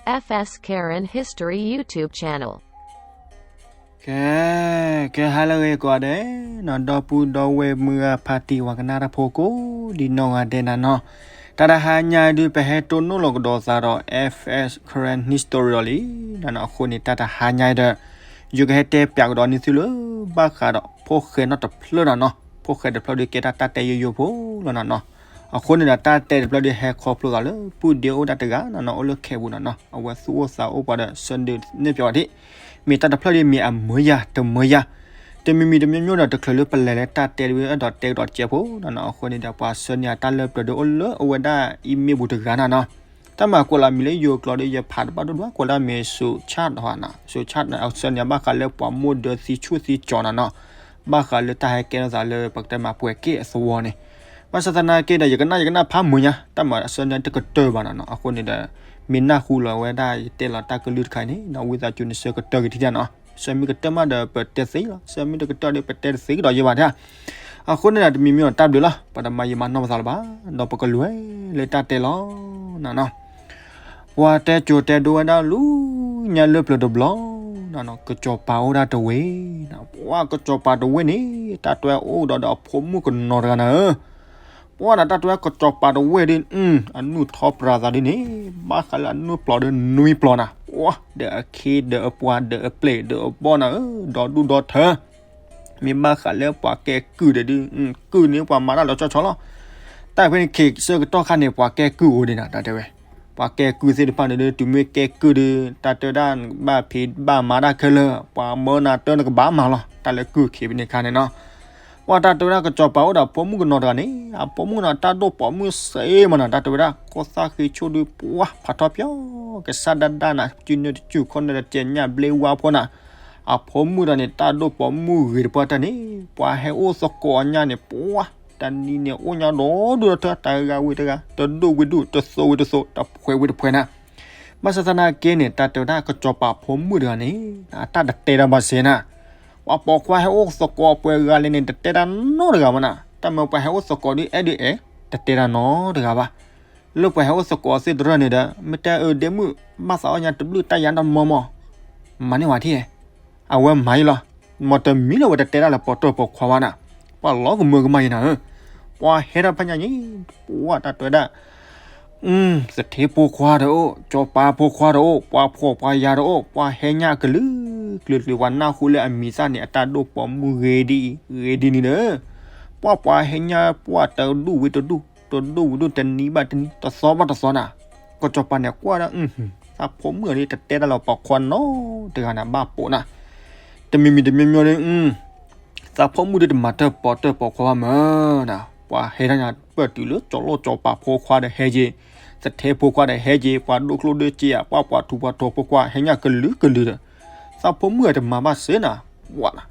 F S Karen History YouTube channel. ကဲ ကဲ ဟါလၢအဂ့ၤကိးဂၤဒဲးနီၤ ဒီပုၢ်ဒီဝဲၢ်မုၢ်ဂၤဖါတံၢ် ပှၤကနၣ်တၢ်ဖိကိးဒံနီၢ်ဂၤဒဲးနၤနီၤ, တၢ်တဟါညါဒုး ပဟဲတိၢ်နီၣ်လီၤကဒီးသးဒီး F S Karen History လီၤလံနၤနီၤ. အဃိန့ၣ် တၢ်တဟါညါဒီး ယကဟဲတဲပၠးကဒီးန့ၢ်သုလၢ ဘၣ်ဃးဒီးဖိၣ်ဃဲနီတဖျၢၣ်နၤနီၤ. ဖိၣ်ဃဲတဖျၢၣ်ဒုးကဲတၢ်တၢ်တဲယိယိဖိလီၤနၤနီၤ. အဃိန့ၣ်ဒီး တၢ်တဲတဖျၢၣ်ဒုးဟဲခီဖျိသးလၢ ပုၢ်ဒ့အိၣ်ဒၣ်တဂၤနၤနီၤ အိၣ်လၢခဲပူၤနၤနီၤ. အဝဲသူၣ်အိၣ်သးအိၣ်ပှၤဒီး ဆၢဒုးနဲၣ်ပၠးဝဲဒၣ်, မ့ၢ်တၢ်တဖျၢၣ်ဒုးမ့ၢ်အမၢယၤတမၢယၤ, တမံၤမံၤတမံၤမံၤဒီး တချုးလၢပလဲၤလၢတၢ်တဲဒုး အဲၣ်ဒိးတဲကဒီးကဲးဖိနၤနီၤ. အဃိန့ၣ်ဒီး ပှၤဆှၢန့ၢ်အတၢ်လၢပျၢၤဒုးအိၣ်လၢအဝဲဒၣ် email ပူၤတဂၤနၤနီၤ. တၢ်မၤကွဲးလီၤမံၤလၢယိၤကျိာ်ဒီး ယဖးတဘၣ်ဒိၣ်ဒိၣ် ကွဲးလီၤမံၤ ဆူၣ်ဆၣ်နၤ, ဆူၣ်ဆၣ်န့ၣ် အဆၢန့ၢ်ဘၣ်ဃးလၢပှၤမိၢ်ဒၢသံဆူၣ်သံကၠီနၤနီၤ. ဘၣ်ဃးလၢတၢ်ဟဲကဲထီၣ်သးလၢပကတဲမၤပှဲၤက့ၢ်အသဝီန့ၣ်, ဘၣ်ဆၣ်သနာ်က့ဒီး ယကနၣ်ယကနၣ်ဖးမုာ်ညါ တၢ်မၤအဆၢန့ၢ်တကတၢၢ်ဘၣ်နၤနီၤ. အဃိန့ၣ်ဒီး မ့ၢ်နၢ်ဟူလီၤဝဲဒၣ်ယတဲလီၤတၢ်ကလုၢ်တခါအံၤန့ၣ် ဝံသးစူၤနဆှၢကတၢၢ်က့ၤထံၣ်တၢ်နီၤ. ဆှၢမ့ၢ်ကတၢၢ်မးဒီး ပတဲသ့လီၤ, ဆှၢမ့ၢ်တကတၢၢ်ဒီး ပတဲတသ့ကဒီးယဲဘၣ်ဒၣ်. အဃိန့ၣ်ဒီး တမံၤမံၤဒီးတၢ်ဘျုးလီၤ, ပတမၤယံာ်မၤနီၢ်ပသးလၢၤဘၣ်, ဒီးပကလဲၤလၢတၢ်တဲလီၤနၤနီၤ. ပှၤတဲကၠိၤတဲဒိဝဲဒၣ်လၢညါလၢပျၢၤတဘျီနၤနီၤ, ကစီၤပၤအိၣ်ဒၣ်တဝ့ၢ်နၤ. ပှၤကစီၤပၤတဝ့ၢ်န့ၣ် တၢ်တဲအိၣ်ဒီးဒီးအဖိမုၣ်ကနီၤတဂၤနၤဧၢ. ပှၤဒီးတၢ်တဲကစီၤပၤတဝ့ၢ်ဒုး အနုၢ်ထီၣ်ပြးသးဒ်န့ၣ် ဘၣ်ဃးလၢအနုၢ်ပျီၤဒီးနွံပျီနၤ. ပှၤဒီးအခ့ဒီးအပှၤဒီးအပျဲၢ်ဒီးအဘီၣ်နၤဧၢ, ဒီဒူၣ်ဒီထၢ မ့ၢ်ဘၣ်ဃးလၢပှၤကဲကုၢ်ဒီးဒုး ကုၢ်န့ၣ်ပှၤမၤတၢ်လီၤဆီဆီလီၤ. တၢ်ဖဲန့ၣ် ခ့ၣ်ဆၢကတီၢ်ခါန့ၣ် ပှၤကဲကုၢ်အိၣ်ဒံးနၤ တၢ်တဲဝဲ. ပှၤကဲကုၢ်သ့ၣ်တဖၣ်န့ၣ်ဒုး တုၤမ့ၢ်ကဲကုၢ်ဒုး တၢ်တဲဝဲဒၣ် ဘၣ်ဖံးဘၣ်မၤတၢ်ခဲလၢာ်, ပှၤမၢနၤတၢ်နကဘၣ်မၤလီၤ. တၢ်လၢကုၢ်ခ့ၣ်ဖဲန့ၣ်ခါန့ၣ်နီၤ. ပှၤတၢ်တဲဝဲဒၣ် ကစီၤပၤအိၣ်ဒီးအဖိမုၣ်ကနီၤတဂၤန့ၣ် အဖိမုၣ်နီၤ တၢ်ဒိၣ်ပိာ်မုၣ်စ့မးနီၤ, တၢ်တဲဝဲဒၣ် ကီၢ်သၣ်ဃ့ဆိၣ်ဒုး ပှၤဖးထီပၠီ ကစၢ်ဒၣ်ဒၣ်နၤ စုနၢတစုခီၣ်နၢတစဲးညၣ်ဘျ့ဝါဖိနၤ. အဖိမုၣ်တဂၤန့ၣ် တၢ်ဒိၣ်ပိာ်မုၣ်ဂ့ၤတပှၢ်တၢ်န့ၣ် ပှၤဟဲအိၣ်သကိးအညၣ်န့ၣ် ပှၤ တနံၤန့ၣ် အိၣ်ညါဒီဒူၣ်ဒီထၢ တဂၤဝံၤတဂၤ တဒူၣ်ဝံၤဒူၣ် တသိးဝံၤတသိး တဖှဲးဝံၤတဖှဲးနၤ. ဘၣ်ဆၣ်သနာ်က့န့ၣ် တၢ်တဲဝဲဒၣ် ကစီၤပၤဖိမုၣ်တဂၤန့ၣ် အတၢ်တတဲတၢ်ဘၣ်စ့နၤ. ပှၤပိာ်ခွါဟဲအိၣ်သကိးပှဲၤဂၤလဲၣ်န့ၣ် တတဲတၢ်နီတဂၤဘၣ်နၤ. တၢ်မၤပှၤဟဲအိၣ်သကိးဒုး အဲၣ်ဒုးအဲၣ် တတဲတၢ်နီတဂၤဘၣ်. လၢပှၤဟဲအိၣ်သကိးသ့ၣ်တဖၣ်န့ၣ်ဒီး မ့ၢ်တဲအၢဒ့မုၣ် ဘၣ်သးအီၣ်ညါတဘျုးတၢ်ယါတမီမီၢ် မၤန့ၢ်ဝဲထံၣ် အဝဲမၤအံၤလီၤ. မ်တမံၤလၢဝဲတတဲတၢ်လၢပိာ်တၢၢ်ပိာ်ခွါဘၣ်နၤ. ပှၤလီၤကမၢကမၣ်ယံၤနၤဧၢ. ပှၤဟဲတၢ်ဖးညါန့ၣ် ပှၤတၢ်တဲဝဲဒၣ် သထ့ဖိခွါတအိၣ်, စီၤပၤဖိခွါတအိၣ်, ပှၤဖှီၣ်ပှၤယာ်တအိၣ်, ပှၤဟဲညၣ်ကလုာ်ကလုာ်ကလုာ်, ပှၤနၢ်ဟူလၢအမံၤသၣ်န့ၣ် အတၢ်ဒိၣ်ပိာ်မုၣ်ဂ့ၤဒ်အံၤ ဂ့ၤဒ်န့ၣ်ဒီး ပှၤပှၤဟဲညၣ်ပှၤတဒူၣ်ဝံၤတဒူၣ်, တဒူၣ်ဝံၤဒူၣ်, တနံၤဘၣ်တနံၤ, တသီဘၣ်တသီနၤ. ကစီၤပၤန့ၣ်ကွၢ်ဒၣ် သးဖိမုၣ်အံၤဒ်တတဲတၢ်လၢပိာ်ခွါနီတဂၤန့ၣ် ဘၣ်ပိာ်နၤ. တမံၤမံၤတမံၤမံၤဒီး သးဖိမုၣ်ဒ်တမၤတၢ်ပိာ်တၢ်ပိာ်ခွါဘၣ်မးနၤ. ပှၤဟဲတၢ်ညါပၢၢ်တုၤလၢစီၤလိၣ်စီၤပၤဖိခွါဒီးဟဲက့ၤ, သထ့ဖိခွါဒီးဟဲက့ၤ, ပှၤဒိၣ်ကျိၣ်ဒိၣ်စ့ဧါ, ပှၤပှၤထူးပှၤတီၤဖိခွါ ဟဲညၣ်ကလုာ်ကလုာ်ဒီး သးဖိမုၣ်အံၤတမၤဘၣ်စ့နၤ. ဝဲနၤ,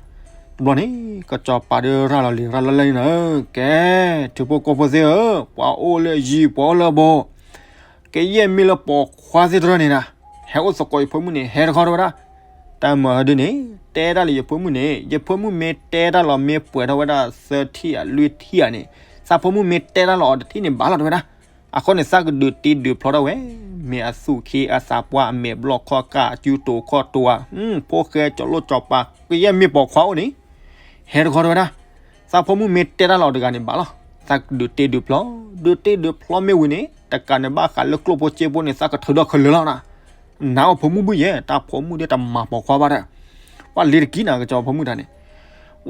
တဘျီန့ၣ် ကစီၤပၤဒီးရၤလီၤလံ ရၤလီၤလံနၤ, ကဲ ထံဖိကီၢ်ဖိသ့ၣ်ဧၢ, ပှၤအိၣ်လၢယံၤ ပှၤအိၣ်လၢဘူး ကယဲၢ်မ့ၢ်လၢပိာ်ခွါသ့ၣ်တဖၣ်န့ၣ်နၤ, ဟဲအိၣ်သကိးယဖိမုၣ်န့ၣ် ဟဲတခီတဝဲဒၣ်. တၢ်မၤဒ်န့ၣ် တဲတၢ်လၢယဖိမုၣ်န့ၣ်, ယဖိမုၣ်မ့ၢ်တဲတၢ်လီၤ မ့ၢ်ပှဲၤထီၣ်ဝဲဒၣ်သၢထံၣ်ဧါလွံၢ်ထံၣ်ဧါန့ၣ်, သးဖိမုၣ်မ့ၢ်တဲတၢ်လီၤအီၤတထံၣ်န့ၣ်ဘၣ်လီၤတဝဲဒၣ်. အဃိန့ၣ် သးကဒုးတ့ဒုးဖျီထီၣ်ဝဲ, မ့ၢ်အသူၣ်ခ့အသးပှၢ် အမဲာ်ဘျီၣ်ခီၣ်ကၢ် အစုတိၤခီၣ်တိၤဧါ, ဖိၣ်ဃဲစီၤလိၣ်စီၤပၤ ကယဲၢ်မ့ၢ်ပိာ်ခွါအိၣ်န့ၣ် ဟဲတခီတဝဲဒၣ်. သးဖိမုၣ်မ့ၢ်တဲတၢ်လီၤတဂၤန့ၣ်ဘၣ်လီၤ. သးကဒုးတ့ဒုးဖျီ, ဒုးတ့ဒုးဖျီမ့ၢ်ဝံၤန့ၣ် တကးန့ၣ်ဘၣ်ဃးလၢကျိၣ်ဖိစ့ဖိန့ၣ် သးကထုးဒီးခဲလၢာ်လီၤနၤ. နၤအိၣ်ဖိမုၣ်ဘုယဲၢ်, တၢ်ဖိမုၣ်ဒ်တမၤပိာ်ခွါဘၣ်ဒီး, ပှၤလ့ၤတကံနၤ ကစီၤဖိမုၣ်တၢ်န့ၣ်.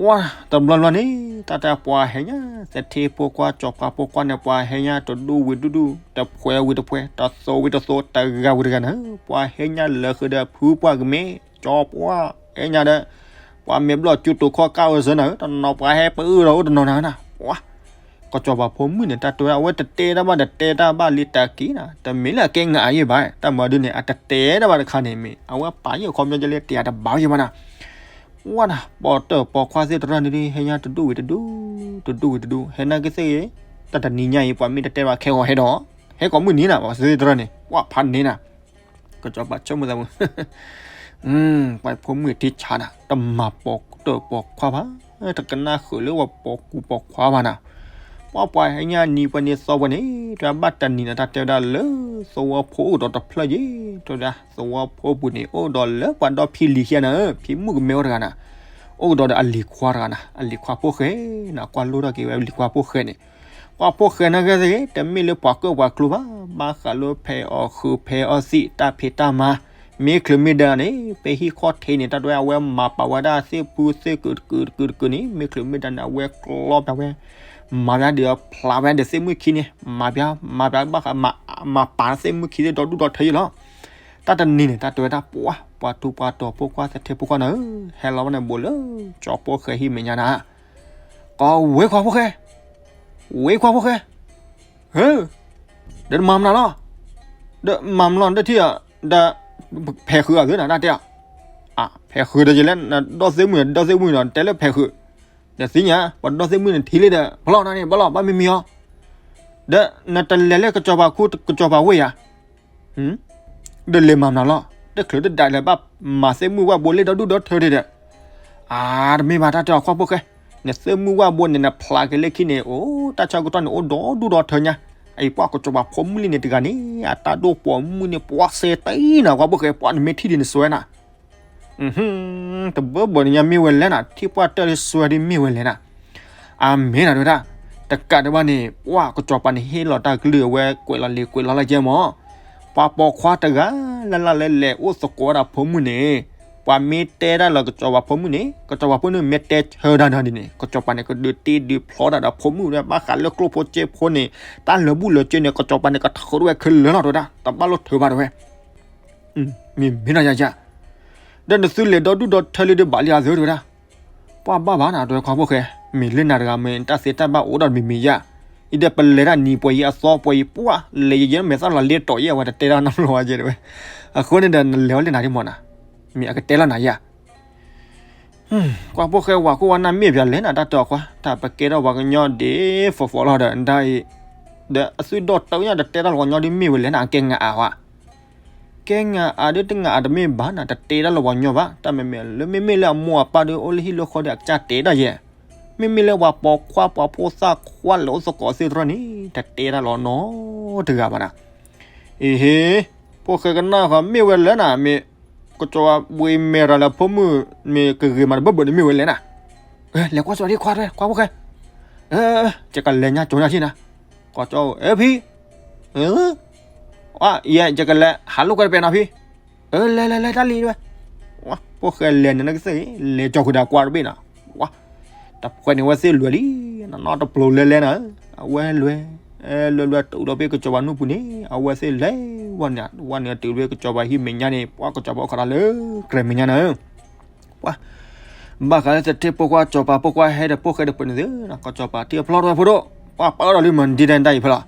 ဝဲ တဘျီဘျီန့ၣ် တၢ်တဲပှၤဟဲညါ သထ့ဖိခွါ စီၤပၤဖိခွါန့ၣ် ပှၤဟဲညါတဒူၣ်ဝံၤဒူၣ်ဒူၣ်, တဖှဲးဝံၤတဖှဲး, တသိးဝံၤတသိး, တဂၤဝံၤတဂၤန့ၣ်, ပှၤဟဲညါလၢာ်ဃုာ်ဒီးဖုပှၢ်ကမ့ၢ် ကၠီပှၢ်ဟဲညါဒီး ပှၤမဲာ်ဘျီၣ်စုတိၤခီၣ်ကၢ်ဝဲစ့နၤဧၢ, တနီၤပှၤဟဲပအုၣ်ဒီးအိၣ်တနီၤနၤနၤ. ပှၤ ကစီၤပၤဖိမုၣ်န့ၣ် တၢ်တဲဝဲဒၣ် အဝဲတတဲတၢ်ဘၣ် တတဲတၢ်ဘၣ်လံတက့ၢ်နၤ, တမ့ၢ်လၢအကဲနးယဲၢ်ဘၣ်, တၢ်မၤဒ်န့ၣ် အတတဲတၢ်ဘၣ်တခါန့ၣ်မ့ၢ် အဝဲပာ်ယဲၢ်ခီပညီကလဲတယၤတဘၣ်ယဲၢ်ဘၣ်နၤ. ဝဲနၤ ပိာ်တၢၣ်ပိာ်ခွါသ့ၣ်တဖၣ်န့ၣ်ဒုး ဟဲညါတဒူၣ်ဝံၤတဒူၣ်, တဒူၣ်ဝံၤတဒူၣ်, ဟဲနာ်က့သ့ၣ်ဂ့ၤ, တၢ်တနံၤညါအံၤ ပှၤမ့ၢ်တတဲဘၣ်ခဲဂီၤဟဲဒီး, ဟဲကိးမုၢ်နံၤနၤ ပှၤသ့ၣ်တဖၣ်န့ၣ် ပှၤဖးန့ၢ်နၤ ကစီၤပၤဆိကမိၣ်သးမုၢ်, ပှၤဖိမုၣ်ထံဆးနၤ, တမၤပိာ်တၢၣ်ပိာ်ခွါဘၣ်, တကနၣ်ဃုာ်လၢပှၤပိာ်ကူပိာ်ခွါဘၣ်နၤ. ပှၤပှၤဟဲညါနံၤပှဲၤနံၤသီပှဲၤန့ၣ် တဲဘၣ်တနံၤန့ၣ် တၢ်တဲဝဲဒၣ်လၢ သဝီဖိအိၣ်ဒီးတဖျၢၣ်ယ့ၣ် တဲဝဲဒၣ် သဝီဖိပူၤန့ၣ် အိၣ်ဒီးလၢပှၤဒီဖံလံၤခံဂၤနၤဧၢ ဖံမုၣ်ကမဲအိၣ်တဂၤနၤ အိၣ်ကဒီးဒီးအလံၤခွါတဂၤနၤ အလံၤခွါဖိၣ်ဃဲ နကွၢ်လိၣ်ထီၣ်က့ၤဝဲလံၤခွါဖိၣ်ဃဲန့ၣ် ပှၤဖိၣ်ဃဲနာ်က့သ့ၣ်ဂ့ၤ တမ့ၢ်လၢပှၤကၢၣ်ပှၤကျိဘၣ် ဘၣ်ဃးလၢဖဲးအီၣ်ဃုာ်ဖဲးအီၣ်သံး တၢ်ဖံးတၢ်မၤ မ့ၢ်ချုးမ့ၢ်ဒၢန့ၣ် ဖဲဟံၣ်ခီၣ်ထံးန့ၣ် တၢ်တဲဝဲအဝဲမၤပာ်ဝဲဒၣ်သ့ၣ်ဖူသ့ၣ်ကုာ်တကုာ်တကုာ်တကုာ်န့ၣ် မ့ၢ်ချုးမ့ၢ်ဒၢန့ၣ် အဝဲကျီပာ်ဝဲ မၤပာ်ဒီးဖျးဝဲဒီးသ့ၣ်မုၣ်ခံန့ၣ် မၤပာ် မၤပာ်ဘၣ်ဃး မၤပာ်သ့ၣ်မုၣ်ခံသ့ၣ်ဒီဒူၣ်ဒီထၢယ့ၣ်လီၤ တၢ်တနံၤန့ၣ် တၢ်တဲဝဲဒၣ်ပှၤ ပှၤထူးပှၤတီၤဖိခွါသထ့ဖိခွါနၤဧၢ ဟဲလီၤဝဲန့ၣ်ဘူးလၢ ကၠီဖိၣ်ဃဲဟံၣ်မဲာ်ညါနၤ ကီးဝ့ခွါဖိၣ်ဃဲ ဝ့ခွါဖိၣ်ဃဲ ဟၢ ဒီးတမၤမနုၤလီၤ ဒီးမၤမနုၤဒီးထံၣ်အီၤ ဒီး ဖဲးဃုာ်အသုနၤ တၢ်တဲအီၤ ဖဲးဃုာ်ဒီးယလဲၣ် ဒီသ့ၣ်မုၣ် ဒီသ့ၣ်မုၣ်ဒီး တဲလၢဖဲးဃုာ် ဒီးသ့ၣ်ညါ ပှၤဒီသ့ၣ်မုၣ်န့ၣ်ထံၣ်လံဒီး ဖျီၣ်နၤန့ၣ် ဘၣ်လီၤ ဘၣ်မံမံၤအီၤ ဒီးနတလဲၤလၢကစီၤပၤခူ ကစီၤပၤဝ့ၢ်ယၤ ဒီးလဲၤမၤမနုၤလီၤ တချုးတဒၣ်လဲၤဘၣ် မၤသ့ၣ်မုၣ်ဝၣ်ဘိလ့ၣ်ဒီဒူၣ်ဒီထၢဒံးဒီး အါ တမ့ၢ်ဘၣ်တၢ်တဲအီၤခွါဖိၣ်ဃဲ နသ့ၣ်မုၣ်ဝၣ်ဘိန့ၣ် နဖျးက့ၤလၢခံန့ၣ် အိၣ် တၢ်ဆၢကတီၢ်န့ၣ် အိၣ်ဒီဒူၣ်ဒီထၢညါ အအံၤပှၢ်ကစီၤပၤဖိမုၣ်လံန့ၣ်တဂၤန့ၣ် အတၢ်ဒိၣ်ပိာ်မုၣ်န့ၣ် ပှၤစဲတ့ၢ်နၤ ခွါဖိၣ်ဃဲ ပှၤနမ့ၢ်ထံၣ်ဒံးနစွဲနၤ တဘၢဘၢန့ၣ်ညါမ့ၢ်ဝဲလဲၣ်နၤ ထံၣ်ပှၢ်တၢၢ်လၢစွဲဒ်မ့ၢ်ဝဲလဲၣ်နၤ အမ့ၢ်နၤတဲဝဲဒၣ် တကးဒံးဘၣ်န့ၣ် ပှၢ်ကစီၤပၤန့ၣ်ဟ့ၣ်လီၤတၢ်ကလုၢ်အဝဲကွဲးလီၤလံာ်ကွဲးလီၤလၢကဲမၢ် ပှၤပိာ်ခွါတဂၤလၢ်လၢ်လၢလဲၤအိၣ်သကိးဝဲဒၣ်ဖိမုၣ်န့ၣ် ပှၤမ့ၢ်တဲတၢ်လၢကစီၤပၤဖိမုၣ်န့ၣ် ကစီၤပၤဖိမုၣ်မ့ၢ်တဲဆၢဒၣ်နၤဒ်န့ၣ် ကစီၤပၤန့ၣ် ကဒုးတ့ဒုးဖျီတၢ်ဒီးဖိမုၣ်ဒီး ဘၣ်ဃးလၢကျိၣ်ဖိစ့ဖိန့ၣ် တၢ်လၢာ်ဘူၣ်လၢာ်စ့န့ၣ် ကစီၤပၤန့ၣ် ကထုးထီၣ်ဝဲခဲလၢာ်လီၤတဲဝဲဒၣ် တဘၣ်လိၣ်ထုးဘၣ်တဲဝဲ မ့ၢ်မ့ၢ်နီၤယၤယၤ ဒီးနသုလဲၤဒီဒူၣ်ဒီထၢလံဒီးဘၣ်လံအသုတဲဝဲဒၣ် ပှၢ်ဘၣ်ဘၣ်နၤ တဲဝဲခွါဖိၣ်ဃဲ မ့ၢ်လၢနၤတဂၤမ့ၢ် တၢ်သ့တၢ်ဘၣ်အိၣ်ဒီးတမံၤမံၤယၤ အံၤဒီးပလဲၤတၢ်နံၤပှဲၤအံၤအသီပှဲၤအံၤ ပှၢ်လဲၤယဲယဲမဲာ်သၣ်လီၤလ့တီၤယဲအဝဲတတဲတၢ်နီတဘျီဝဲယဲတဲဝဲ အဃိန့ၣ်ဒီးနလဲၤဝဲလၢနၤဒ်မၢ်နၤ မ့ၢ်အကတဲလီၤနၤယၤ ကွၢ်ဖိၣ်ဃဲဝၤခိၣ်ဝါနၢ်မ့ၢ်ပၠးလဲၣ်နၤ တၢ်တဲအီၤခွါ တၢ်ပကဲထီၣ်ပှၤကညီဒ် for for လီၤဒီး ဒ်အံၤ ဒီးအသုဒီၣ်တၢ်ညါဒီးတဲတၢ်လီၤပှၤကညီဒ်မ့ၢ်ဝဲလဲၣ်နၤ အကဲနၤအါဝဲ ကဲနၤအါဒ်တနၤအါတမ့ၢ်ဘၣ်နၤ တတဲတၢ်လီၤပှၤကညီဘၣ် တၢ်မ့မ့ၢ်လၢ မ့မ့ၢ်လၢအမိၢ်အပၢ်ဒီးအိၣ်လၢဟံၣ်လၢဃီဒီးအကစၢ်တဲတၢ်ယဲ မ့မ့ၢ်လၢပှၤပိာ်ခွါပှၤဖိသၣ်ခွါလဲၤအိၣ်သကိးသ့ၣ်တဖၣ်န့ၣ် တတဲတၢ်လီၤနီတဂၤဘၣ်နၤ အ့ဟ့ ဖိၣ်ဃဲကနၣ်ဃီမ့ၢ်ဝဲလဲၣ်နၤ မ့ၢ် ကစီၤပၤဘှံးမဲာ်တၢ်လၢဖိမုၣ် မ့ၢ်ကဂ့ၤမးတဘၢဘၢန့ၣ်မ့ၢ်ဝဲလဲၣ်နၤ လဲၤကွၢ်စီၤဒံခွါထွဲ ခွါဖိၣ်ဃဲ ယကလဲၤညါကၠိညါထံၣ်နၤ ကစီၤ အဲဖံ အံၤ ယကလဲၤ ဟးလိာ်ကွဲတပဲာ်နီၤဖံ လဲၤလဲၤလဲၤတၢ်လံဝဲ ဖိၣ်ဃဲလဲၤန့ၣ်နကသ့ၣ် လဲၤကၠီၤဃုာ်ဒီးကွၢ်တဘ့ၣ်နၤ ဝါ တဖှဲန့ၣ်ဝဲသ့ၣ်လွဲၤလံ နီၢ်နီၢ်တပျိၤလဲၤလဲၤနၤ အဝဲလွဲၤ လွဲၤလွဲၤတုၤဒီးဖဲကစီၤပၤနူၢ်ပူၤန့ၣ် အဝဲသ့ၣ်လဲၤဝဲန့ၣ် ဝဲန့ၣ်တုၤဖဲကစီၤပၤဟံၣ်မဲာ်ညါန့ၣ် ပှၤကစီၤပၤအိၣ်ခးတၢ်လၢ ကြဲးမဲာ်ညါနၤ ပှၤ ဘၣ်ဃးလၢသထ့ဖိခွါ စီၤပၤဖိခွါဟဲဒီးဖိၣ်ဃဲဒီးပှဲၤန့ၣ်သု ကစီၤပၤထံၣ်အဖျီၣ်ထီၣ်ဖိဒိၣ် ပှၤပၢဒီးလံမၤဒ်တၢ်တၢ်အံၤဖဲလီၤ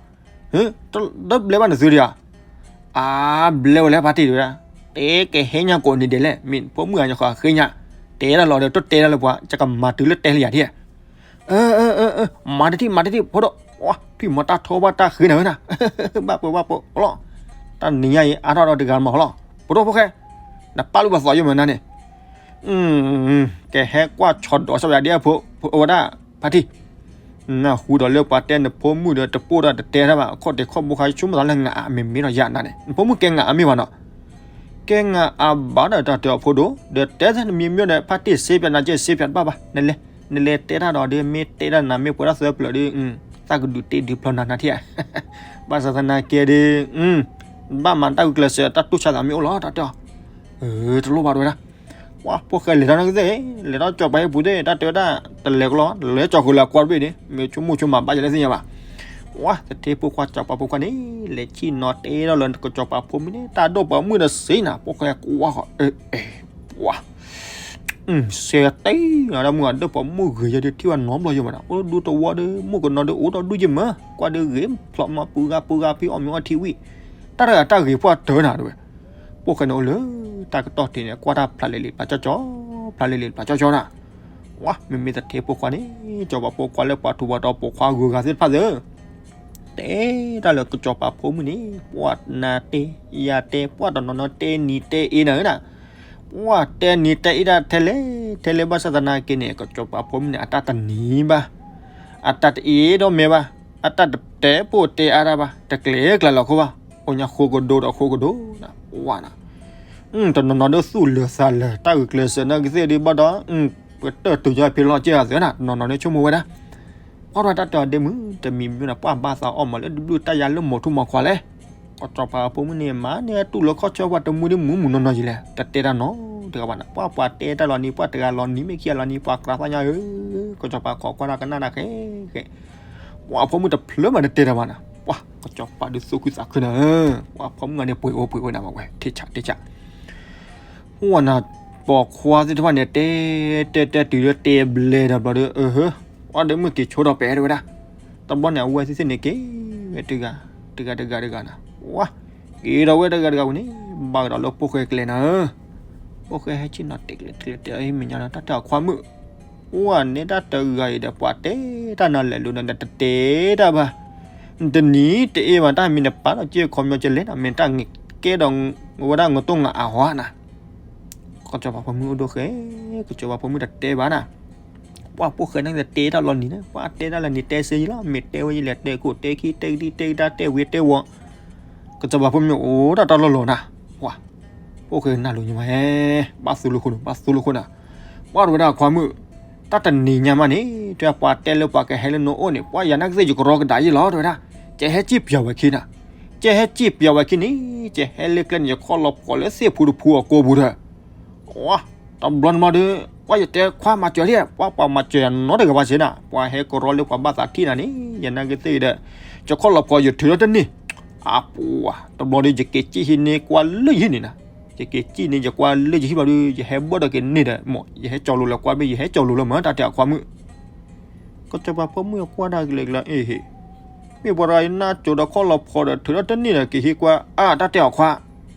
တဘျဲဘၣ်နသုဒံးဧါ အါ ဘျဲဝဲလဲၣ်ဖါတံၢ်တဝဲဒၣ် တဲကဟဲညါကိးနံၤဒဲးလဲၣ် မ့ၢ်ဖိမုၣ်အညါဃီဃ့ညါ တဲတၢ်လီၤဒီးတတဲတၢ်လၢပှၤ ကကမၤတုၤလၢတဲလၢယၤဒံး မၤတထံၣ် မၤတထံၣ်ဖိဒိၣ် ထံၣ်မၤတၢ်ထီဘၣ်တၢ်ဃ့နၤဝဲနၤ ဘၣ်ပှဲၤဘၣ်ပှဲၤလီၤ တၢ်နံၤညါအံၤအါထီၣ်ဒီးတဂၤမၤဟီလီၤ ပဒိၣ်ဖိၣ်ဃဲ နပာ်လုၢ်ပသးယိၣ်မးနၤန့ၣ် ကဟဲကွၢ်ဆီဒီးဆီယၤဒ်အဖိ အဝဲဒၣ် ဖါတံၢ် နၢ်ဟူဒီးလၢပှၤတဲနဖိမုၣ်ဒီးတပိၢ်ဒီးတတဲတၢ်ဘၣ် အခီၣ်တဲာ်ခီၣ်ဘိခါဆိကမိၣ်သးလၢနၤအမ့ၢ်မ့ၢ်ဒီးယၤနၤန့ၣ် နဖိမုၣ်ကဲနၤအါမ့ၢ်ဘၣ်နီၤ ကဲနၤအါဘၣ်ဒီးတၢ်တဲအီၤဖိဒိၣ် ဒီးတဲသ့နမံၤမ့ၢ်ဒီးဖါတံၢ်စ့ပၠးနၤကဲစ့ပၠးတဘၣ်ဘၣ် နလဲၤ နလဲၤတဲတၢ်ဒီးဒ်မ့ၢ်တဲတၢ်နၤမ့ၢ်ပှဲၤထီၣ်သၢပျၢၤဒီး သးကဒုးတ့ဒုးဖျီနၤနၤထံၣ်ဧါ ဘၣ်ဆၣ်သနာ်က့ဒီး ဘၣ်မၤတၢ်ဂုာ်ကျဲးစၢးတၢ်တူၢ်ဆါသးမ့ၢ်အိၣ်လီၤ တၢ်တဲအီၤ တလိၣ်ဘၣ်တဝဲဒၣ် ပှၤဖိၣ်ဃဲလဲၤထီၣ်နကသ့ၣ် လဲၤထီၣ်ကစီၤပၤဟံၣ်ပူၤသ့ၣ် တၢ်တဲဝဲဒၣ် တလဲၤကလီ လဲၤကၠီၤဃုာ်လၢအကွၢ်တဘ့ၣ်န့ၣ် မ့ၢ်ဆိကမိၣ်ဆိကမးဘၣ်ယၤလၢသ့ၣ်ညါဘၣ် ပှၤသထ့ဖိခွါစီၤပၤဖိခွါန့ၣ် လဲၤဆ့ၣ်နီၤတဲထီၣ်လၢကစီၤပၤဖိမုၣ်န့ၣ် တၢ်ဒိၣ်ပိာ်မုၣ်ဒီးစ့နၤ ဖိၣ်ဃဲကွၢ်ဃီ အဲ အဲ ပှၤ စဲတ့ၢ်နၤဒီးမုၢ်အဒိၣ်ပိာ်မုၣ်ဂ့ၤယဲဒ်ထံၣ်ဝဲနီတဘျီယဲမးနၤ အိၣ်ဒူတဝီဒီး မုၣ်ကနီၤဒီးအိၣ်ဒီးဒူယဲမး ကွၢ်ဒီးဂ့ၤဖျိးမး ပူၤဂၤပူၤဂၤဖံးအီၣ်မ့ၤအီထံဝံၣ် တၢ်တဂၤတၢ်ဂ့ၤပှၢ်တၢၢ်နၤတဝဲ ဖိၣ်ဃဲန့ၣ်အိၣ်လၢ တၢ်ကတီၢ်ထံးန့ၣ် ကွၢ်တၢ်ဖျါလ့လ့ပျးကၠီကၠီ ဖျါလ့လ့ပျးကၠီကၠီနၤ ဝါ မ့မ့ၢ်သထ့ဖိခွါန့ၣ် စီၤပၤဖိခွါလၢပှၤထူးပှၤတီၤပိာ်ခွါဂုၤဂၤသ့ၣ်တဖၣ်သ့ၣ် တဲတၢ်လၢကစီၤပၤဖိမုၣ်န့ၣ် ပှၤနၤတဲ ယၤတဲ ပှၤတနီၤနီၤတဲနံၤတဲအ့နၤဧၢနၤ ပှၤတဲနံၤတဲအ့ဒၣ်ထဲလဲၣ် ထဲလဲၣ်ဘၣ်ဆၣ်သနာ်က့န့ၣ် ကစီၤပၤဖိမုၣ်န့ၣ် အတၢ်တနံၤဘၣ် အတၢ်တအ့ဒီးမဲာ်ဘၣ် အတၢ်တတဲပိၢ်တဲအါတၢ်ဘၣ်, တကျဲၤကျဲၤလီၤခိၣ်ဘၣ်, အိၣ်ညါဃိကဒိဒီးဃိကဒိနၤ, ဝါနၤ, တနီၤနီၤဒုးသူၣ်လၢာ်သးလၢာ် တၢ်ဂုာ်ကျဲးစၢးနာ်က့သ့ၣ်ဒုးဘၣ်ဒီး, ပတၢၢ်တုၤညီဖဲလီၤက့ၢ်အသးနၤ, တနီၤနီၤဒုးဆိကမိၣ်ဝဲဒၣ် ပှၤတၢ်တဲအီၤဒ့မုၣ် တမံၤမံၤန့ၣ် ပှၤဘၣ်သးအီၣ်မးလၢတဘျုးတၢ်ယၤလၢမိၢ်ထူမိၢ်ခွါလဲၣ်. ကစီၤပၤဖိမုၣ်န့ၣ် မၤန့ၢ်တူၢ်လိာ်ခီၣ်ဆၢပှၤတမူဒ့မုၣ်မုၣ်နီၢ်နီၢ်ယံၤလဲၣ်, တတဲတၢ်နီတဂၤဘၣ်နၤ, ပှၤပှၤတဲတၢ်လီၤနံၤ ပှၤတဂၤလီၤနံၤ မ့ၢ်ခံဂၤလီၤနံၤ ပှၤကြၢးသးညါဧၢ, ကစီၤပၤခိးကွၢ်တၢ်ကနၣ်တၢ်ဃဲဃဲ, ပှၤဖိမုၣ်တဖျၢၣ်မးတတဲတၢ်ဘၣ်နၤ, ပှၤကစီၤပၤဒုးသူၣ်ခုသးခုနၤ, ပှၤဖိမုၣ်ဂၤန့ၣ် ပှ့ၤအိၣ်ပှ့ၤအိၣ်နၤမးဝဲ ထံၣ်ဆးထံၣ်ဆး ဝဲနၤ, ပိာ်ခွါသ့ၣ်တဖၣ်န့ၣ် တဲ တဲတဲတုၤလၢတဲဘျဲဒီးဘျီဒီး အဟၢ, ပှၤဒ့မုၣ်က့ၤဆိဒီးပဲာ်တဝဲဒၣ်, တဘျီန့ၣ် အဝဲသ့ၣ်သ့ၣ်န့ၣ်က့ၤဝဲတဂၤ, တဂၤတဂၤတဂၤနၤ, ဝါ, က့ၤဒီးဝဲတဂၤတဂၤဝံၤန့ၣ်, ဘၣ်ကဒီးလၢဖိၣ်ဃဲကျဲနၤဧၢ, ဖိၣ်ဃဲဟဲဆ့ၣ်နီၤတဲာ်ကျဲၤတဲာ်တဲာ်အမဲာ်ညါလီၤ တၢ်တဲအီၤခွါမုၣ် အိၣ်န့ၢ်တၢ်တဂၤအံၤဒီး ပှၤတဲတၢ်နၤလဲၣ်လိၤဒီး နတတဲတၢ်ဘၣ်, နတနံၤတအ့ၣ်ဘၣ် တၢ်မံၤနပာ်ဒီးက့ၢ်ခီမညီကလဲၣ်နၤ မ့ၢ်တၢ်ကဲဒီးဝဲဒၣ် ငတိၢ်ငါအါဟီနၤ, ကစီၤပၤဖိမုၣ်အိၣ်ဒိၣ်ဃဲ, ကစီၤပၤဖိမုၣ်တတဲဘၣ်နၤ, ပှၤဖိၣ်ဃဲန့ၣ်တဲတၢ်လီၤနံၤန့ၣ် ပှၤတဲတၢ်လၢနံၤတဲဆ့ယံၤလီၤ မ့ၢ်တဲဝဲယလဲၣ် တဲခိၣ်တဲခံ တဲကဒံ တဲကဒါ တဲဝံၤတဲဝီၤ, ကစီၤပၤဖိမုၣ်အိၣ်တၢ်တၢ်လီၢ်လီၤနၤ, ပှၤ ဖိၣ်ဃဲနၢ်လိၤညီမး, ဘၣ်သူလၢခိၣ်န့ၣ် ဘၣ်သူလၢခိၣ်နၤ, ပှၤတဝဲဒၣ်ခွါမုၣ်, တၢ်တနံၤညါမးန့ၣ် တဲပှၤတဲလၢပှၤကဟဲလၢနအိၣ်န့ၣ် ပှၤယၤနာ်က့သ့ၣ်ယကရီကဒါယံၤလီၤ တဝဲဒၣ်, ကဟဲစံၣ်ပၠးဝဲခံနၤ, ကဟဲစံၣ်ပၠးဝဲခံန့ၣ် ကဟဲလၢကျဲန့ၣ် ယခီၣ်လီၤဖှီၣ်လၢသ့ၣ်ဖူတဖူအကိာ်ပူၤဒီး တဘျီန့ၣ်မးဒီး ပှၤယတဲခွါမၤစၢၤလံ, ပှၤပှၤမၤစၢၤယၤနီတဂၤဘၣ်စ့ၢ်နၤ, ပှၤဟဲကရီလၢပှၤဘၣ်သးထံၣ်နၤန့ၣ် ယနာ်က့သ့ၣ်ဒီး ယခီၣ်လီၤဖှီၣ်ယထုးထီၣ်တန့ၢ်, အပှၤ တဘျီဒီး ယက့ၤစံၣ်ဟံးန့ၢ်ကွၢ်လၢယဟံၣ်န့ၣ်နၤ, ယက့ၤစံၣ်န့ၢ်ယကွၢ်လၢယဟံၣ်ဘျီဒီး ယဟဲဘၣ်ဒီးက့ၤန့ၢ်ဒီး မ်ယဟဲကၠီလိၤလၢကွၢ်မ့ၢ် ယဟဲကၠီလိၤလၢမး တၢ်တဲအခွါမုၣ် ကစီၤပၤဖိမုၣ်အကွၢ်တၢ်ကလဲာ်ကလီ အ့ဟ့ၣ်, မ့ၢ်ပှၤတဂၤအံၤနၢ်စိၤဒီးခီၣ်လီၤဖှီၣ်ဒီးထုးထီၣ်တန့ၢ်ဒီး က့ၤဟံးကွၢ် အါ တၢ်တဲအီၤခွါ,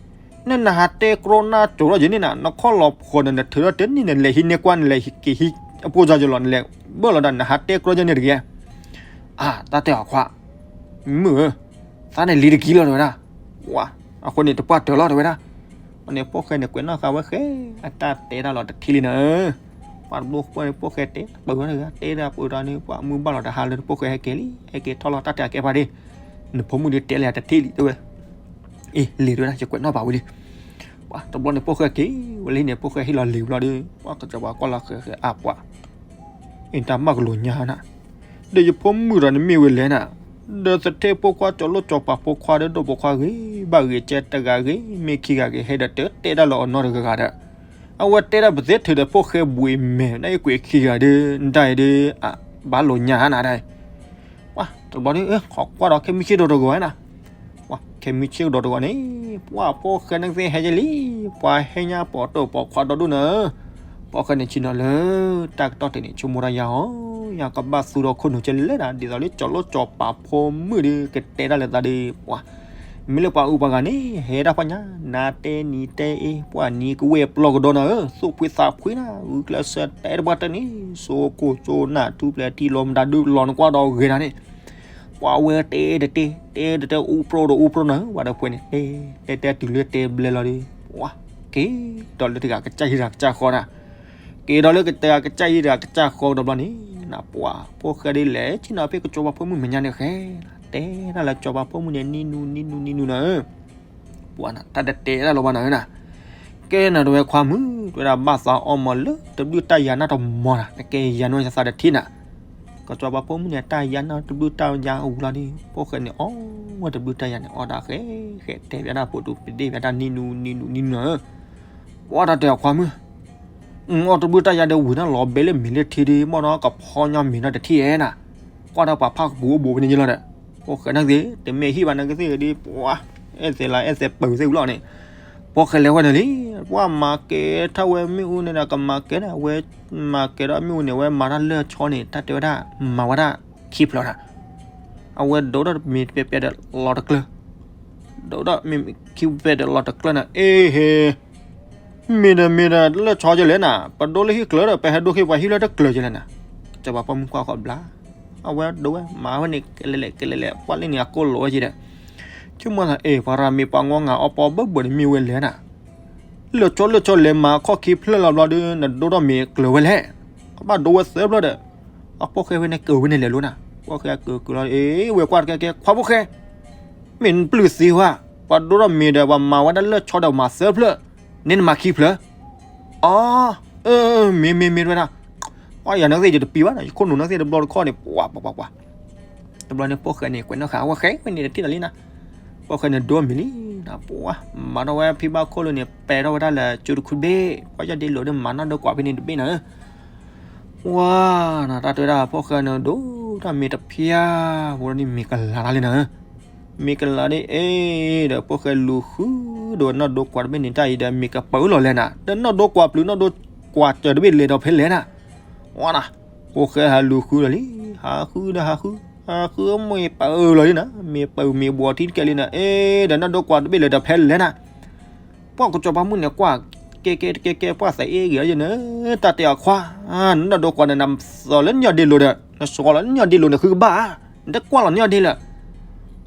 နနဟးတဲကြီနၢ်စိၤထီၣ်ယန့ၣ်နၤ, နခီၣ်လီၤဖှီၣ်ဒီးနထုးထီၣ်တန့ၢ်န့ၣ် နလဲၤဟံးန့ၢ်ကွၢ် နလဲၤက့ၤဟံးအပိၢ်စၢ်ယလီၤ နလဲၤဘၣ်လီၤဒၣ် နဟးတဲကြီယန့ၣ်တဂ့ၤ, အါ တၢ်တဲအီၤခွါ, မုၣ်ဧၢ, သးန့ၣ်လံတကံလီၤတဝဲဒၣ်, ပှၤ အဃိန့ၣ်တပှၢ်တၢၢ်လီၤတဝဲဒၣ်, အန့ၣ်ဖိၣ်ဃဲန့ၣ်ကွဲးနီၣ်ဃာ်ဝဲဃဲ, အတၢ်တဲတၢ်လီၤတထံၣ်လံနၤ, ပှၤတဘျီဃီန့ၣ် ဖိၣ်ဃဲတဲပၢၢ်ဝဲတဂၤ တဲတၢ်ပၢၢ်ဒီးန့ၣ် ပှၤမုၢ်ဘၣ်လီၤတဟါလၢဖိၣ်ဃဲဟဲက့ၤလံ ဟဲက့ၤထီၣ်လီၤ တၢ်တဲအကဲဖါဒ့, နဖိမုၣ်ဒုးတဲလၢယၤတထံၣ်လံတဝဲ, အ့ လံာ်တဝဲဒၣ် ယကွဲးနီၣ်ဘၣ်ဝံၤလံ, ပှၤတဘျီန့ၣ် ဖိၣ်ဃဲက့ၤဝဲလံန့ၣ် ဖိၣ်ဃဲဟ့ၣ်လီၤလံာ်ဘျီဒီး ပှၤကစီၤပၤကွၢ်လီၤဃဲဃဲ အါ ပှၤ အ့ တၢ်မၤကလိာ်ညါနၤ, ဒီးယဖိမုၣ်ဒီးနမ့ၢ်ဝဲလဲၣ်နၤ, ဒီးသထ့ဖိခွါ ကၠီၤလိၣ်ကၠီၤပၤဖိခွါဒီး ဒိၣ်ပိာ်ခွါဂ့ၤဘၣ်ဂ့ၤကဲတဂၤဂ့ၤ မ့ၢ်ခံဂၤဂ့ၤ ဟဲဒီးတတဲတၢ်လၢအီၤနီတဂၤဂၤဒီး, အဝဲတဲဒၣ်ပသ့ထုးဒီးဖိၣ်ဃဲဘှံးမဲာ် နအ့ၣ်ကွံာ်ခံဂၤဒီး နတၢ်အံၤဒီး ဘၣ်လိာ်ညါနၤဒၣ်, ပှၤတဘျီဒီး ခိးကွၢ်ဒီးခဲမုၢ်ဆ့ၣ်ဒီးတဂီၤနၤ ပှၤခဲမုၢ်ဆ့ၣ်ကဒီးတဂီၤန့ၣ် ပှၤဖိၣ်ဃဲန့ၣ်သ့ၣ်ဟဲယဲလံ, ပှၤဟဲညါပိာ်တိာ်ပိာ်ခွါဒီဒူၣ်နၤ, ဖိၣ်ဃဲန့ၣ်ဆ့ၣ်နီၤလၢ တၢ်ကတီၢ်တ့ၢ်န့ၣ် ဆိကမိၣ်တၢ်ယၤအီၤ, ယကဘၣ်သူဒီးခိၣ်နူာ်ကလဲၣ်နၤ, ဒ်သိးလၢကၠီၤလိၣ်ကၠီၤပၤဖိမုၣ်ဒီး ကတဲတၢ်လၢသးဒီး ပှၤ မ့ၢ်လၢပှၤအုးပှၤဂၤန့ၣ် ဟဲဒၣ်ပှၤညါ နၤတဲနံၤတဲအ့ ပှၤနံၤကဝဲၢ်ပျီကဒီးနၤဧၢ, သူၣ်ဖှံသးဖှံနၤ, ဂုာ်ကျဲးစၢးတဲတပှၢ်တန့ၣ် စိကိၣ်စိနၢ် ထူပျဲၤထံလီၤမတၤဒုးလီၤနကွၢ်ဒီးဂ့ၤနၤန့ၣ် ပှၤဝဲတဲတတဲ တဲတတဲ အူပြိဒီးအူပြိနၤ, ပှၤဒီးပှဲၤန့ၣ် တဲတဲတဲတုၤလၢတဲဘျဲလီၤဒီး ပှၤ က့ၤဒီးလၢတဂၤကစၢ်ဟံၣ်တဂၤကစၢ်ဃီနၤ, က့ၤဒီးလၢတဂၤကစၢ်ဟံၣ်တဂၤကစၢ်ဃီဒီးဘျီန့ၣ် နပှၤ ဖိၣ်ဃဲဒ်လဲၣ် ဆ့ၣ်နီၤဖဲကစီၤပၤဖိမုၣ်မဲာ်ညါန့ၣ်ဃဲ, တဲတၢ်လၢကစီၤပၤဖိမုၣ်န့ၣ် နံၤနူနံၤနူနံၤနူနၤဧၢ ပှၤနၤ တၢ်တတဲတၢ်လီၤဘၣ်နၤဧၢနၤ, ကဲနၤတဝဲခွါမုၣ် တဝဲဒၣ်ဘၣ်သးအီၣ်မးလၢတဘျုးတၢ်ယၤနီတမံၤနၤ, နကဲယၤနီၢ်ယသးတထံၣ်နၤ, ကစီၤပၤဖိမုၣ်န့ၣ် တၢ်ယၤနီတဘျုးတၢ်ယၤအဝံၤလီၤဒီး ဖိၣ်ဃဲန့ၣ်အီၣ်ဝဲတဘျုးတၢ်ယၤန့ၣ် အီၣ်ဒၣ်ဃဲဃဲ တဲဘၣ်ဒၣ်ဖိတူပဒ့ၣ်ဘၣ်ဒၣ် နံၤနူနံၤနူနံၤနူနၤဧၢ ပှၤတၢ်တဲအီၤခွါမုၣ်, အီၣ်တဘျုးတၢ်ယၤဒီးဝံၤနၤလီၤဘဲလၢမ့ၤလၢထံဒီး မ့ၢ်နီၢ်ကဖီညီမ့ၤနီၢ်တထံၣ်ဧဲနၤ, ကွၢ်ဒီးပှၤဖးကပူၤအိၣ်ဘူးဖဲန့ၣ်ယလီၤဒီး, ဖိၣ်ဃဲန့ၣ်သ့ၣ် တမ့ၢ်ဟံၣ်ဘၣ်နၤကသ့ၣ်ဒီး ပှၤ အဲၣ်သ့ၣ်လၢအဲၣ်သ့ၣ်ပၢၢ်သ့ၣ်ဝံၤလီၤန့ၣ်, ဖိၣ်ဃဲလဲၤဝဲန့ၣ်လံ, ပှၤမၤကဲထီၣ်ဝဲမ့ၣ်အူန့ၣ်ဒီး ကမၤကဲဒၣ်ဝဲ, မၤကဲဒီးမ့ၣ်အူန့ၣ် ဝဲမၤတၢ်လၢာ်ဆီန့ၣ် တၢ်တဲဝဲဒၣ် မၤဝဲဒၣ်ခံဖျၢၣ်နၤ အဝဲဒိၣ်ထီၣ်မ့ၤပဲပဲဒီးလီၤတကျၢၢ်, ဒိၣ်ထီၣ်မ့ၤခံဖျၢၣ်ဒီးလီၤတကျၢၢ်နၤ, အ့ဟ့, မ့ၢ်ဒီးမ့ၢ်ဒီးလၢာ်ဆီယလဲၣ်နၤ, ပဒိၣ်လၢဟံၣ်ကျၢၤဒီး ပဟဲဒိၣ်ဟ့ၣ်ပှၤဟံၣ်လၢတကျၢၤယလဲၣ်နၤ, ကစီၤပၤဖိမုၣ်ကွၢ်ဃီဘျါ, အဝဲဒိၣ်ဝဲမၤဝဲန့ၣ် ကလဲၤလဲၤကလဲၤလဲၤ ပှၤလၢန့ၣ်အကိၣ်လိာ်ဝဲက့ၤဒီး, ဆိကမိၣ်သး အ့ ပှၤရၤမ့ၤပှၤငီငၤအီပီဘၢဘၢန့ၣ်မ့ၢ်ဝဲလဲၣ်နၤ လၢာ်ဆီလၢာ်ဆီလဲၤမၤခီၣ်ခံဖျၢၣ်လီၤဘျီဒီး နဒိၣ်ထီၣ်မ့ၤကျၢၤဝဲလဲၣ်, ကဘၣ်ဒိဝဲသၢဖျၢၣ်ဒီး, အဖိၣ်ဃဲဝဲန့ၣ်ကၢၤဝဲန့ၣ်လဲၤလိၤနၤ, ဖိၣ်ဃဲက့ၤက့ၤလီၤ အ့ ဝဲကွၢ်တကဲကဲ ခွါဖိၣ်ဃဲ မ့ၢ်နပျုၢ်သ့ဝဲ, ပှၤဒိၣ်ထီၣ်မ့ၤဒီး ပှၤမၤဝဲဒၣ်လၢၢ်ဆီဒီးမၤသၢဖျၢၣ်, န့ၣ်နမၤခံဖျၢၣ်. အီ, မ့ၢ်မ့ၢ်မ့ၢ်တဝဲဒၣ်, ပှၤယၤနသ့ၣ်ယတပံၤဘၣ်နီၤ, ယခိၣ်နူာ်နသ့ၣ်တဘျီတခီၣ်န့ၣ် ပှၤပှၤပှၤပှၤ တဘျီန့ၣ် ဖိၣ်ဃဲန့ၣ် ကွဲးနီၣ်ဃာ် ဝဲဃဲဝဲန့ၣ်တထံၣ်လီၤလံနီၤ, ဖိၣ်ဃဲန့ၣ်ဒိမံၤလံနီၤ, ပှၤ မၤထီၣ်ဝဲဖံဘၣ်ခိၣ်လိၤန့ၣ် ပဲထီၣ်ဝဲဒၣ်လၢကၠိတခုတဘ့ၣ်, ပှၤယီၢ်ဒ့လိာ်ဒီးမၤနီၣ်ဒိကွၢ်ဖဲန့ၣ်တဘ့ၣ်နီၤဧၢ ဝါနီၤ တၢ်တဲဝဲဒၣ် ဖိၣ်ဃဲန့ၣ်ဒိၣ် တၢ်မ့ၢ်တဖျါ, ဝဲဒၣ်န့ၣ်မ့ၢ်ကလၤတၢ်လံနီၤဧၢ, မ့ၢ်ကလၤဒ်အံၤဒီး ဖိၣ်ဃဲလူၤဃုဒီးနီၣ်ဒိကွၢ်တဘ့ၣ်န့ၣ် တၢ်အံၤဒီးမ့ၢ်ကပၢလီၤလဲၣ်နၤ, ဒီးနီၣ်ဒိကွၢ်ပျုၤ နီၣ်ဒိကွၢ်စၢၤတဘ့ၣ်လဲၤဒီးဖဲလဲၣ်နၤ, ဝါနီၤ ဖိၣ်ဃဲဟးလူၤဃုဒီးလံ, ဟးဃုဒီးဟးဃု, ဟးဃုမ့ၢ်ပၢလီၤလံနၤ, မ့ၢ်ပၢမ့ၢ်ဘှီးထံတကဲလံနၤ, အ့ ဒီးနီၣ်ဒိကွၢ်တဘ့ၣ်လဲၤဒီးဖဲလဲၣ်နၤ ပှၤကစီၤပၤမုၣ်န့ၣ်ကွၢ်, ကဲကဲကဲကဲ ပှၤသးအ့ၣ်ဂ့ၤအယဲၢ်န့ၣ်, တၢ်တဲအခွါ, နနီၣ်ဒိကွၢ်န့ၣ် နသီလၢညီၣ်ဒ့လိၤဒီး နစီလီၤညီၣ်ဒ့လိၤန့ၣ် ဃုကဘၣ်ဧါ, နတကွၢ်လီၤညီၣ်ဒ့လၢၤ,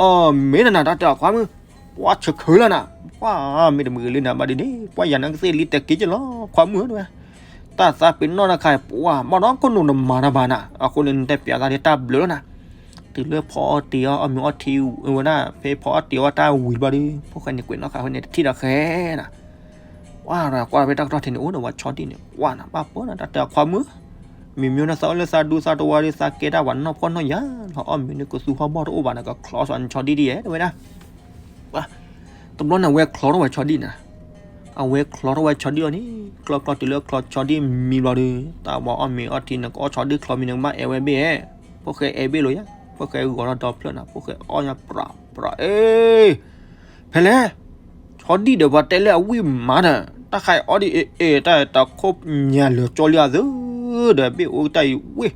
အီ မ့ၢ်နနၤ တၢ်တဲအခွါမုၣ်, ပှၤဆၢခၢလၢနၤ, ပှၤမ့ၢ်တမုာ်ဂ့ၤလံနၤဘၣ်ဒ်န့ၣ် ပှၤယၤနကသ့ၣ်လံတဲာ်က့ၤကလီၤ ခွါမုၣ်ဝဲ, တၢ်သးပ့ၤနီၣ်တခါ ပှၤဘၣ်ဒီးခိၣ်နူာ်နမၤတၢ်ဘၣ်နၤ, အဃိန့ၣ် နတဲပျးသးဒ်တၢ်ဘျုးလီၤနၤ တုၤလၢဖီအီၣ်တ့ၤအီၣ်အီၣ်မ့ၤအီထံဝဲဒၣ် ဖဲဖီအီၣ်တ့ၤအီၣ်တၢ်ဝံၤတဘျီဒီး ဖိၣ်ဃဲန့ၣ်ကွဲးနီၣ်ဃာ်ဝဲန့ၣ် တထံၣ်ဒီးဃဲနၤ, ပှၤဒီးကွၢ်ဖဲတၢ်ကထီၣ်ထံးန့ၣ် အိၣ်ဒီးပှၤဆီဒံၣ်န့ၣ် ပှၤနၤ ဘၣ်ပၢနၤ တၢ်တဲအခွါမုၣ်, မ့ၢ်မ့ၢ်နသးအိၣ်လၢသးဒူသးတဝါဒီး သးကဲတၢ်ပှၤနီၢ်ဖှီၣ်နီၢ်ယာ်လီၤ အီၣ်မ့ၤန့ၣ် ကသူဟီၣ်ဘီၣ်တအိၣ်ဘၣ်နၤ ကချီစီၤနဆီဒံၣ်ဒ်ယဲ တဝဲဒၣ် တဘျီန့ၣ် အဝဲချီထီၣ်ဝဲဆီဒံၣ်နၤ, အဝဲချီထီၣ်ဝဲဆီဒံၣ်အီၤန့ၣ် ကျီကျီတုၤလၢချီဆီဒံၣ်မံဘျီဒီး တၢ်ဝဲအီၣ်မ့ၤအီထံ နကအီၣ်ဆီဒံၣ်ချီမံၤ နကဘၣ်အဲၣ်ဝဲဘ့ၣ်ဧါ, ဖိၣ်ဃဲအဲၣ်ဘ့ၣ်လီၤယၤ, ဖိၣ်ဃဲဂီၤထီၣ်ဒီဖျၢၣ်နၤ ဖိၣ်ဃဲအီၣ်ညါပြးပြး အ့ ဖဲလဲၣ်, ဆီဒံၣ်ဒီးပှၤတဲလၢအဝံၣ်မးဒီး တၢ်ဃးအီၣ်ဒံးအ့ၣ်အ့ၣ် တၢ်တၢ်ခိၣ်ညါလၢာ်ကၠီလံအသၢ ဒီးဘ့ၣ်အိၣ်တၢ်အံၤဝ့ၢ်,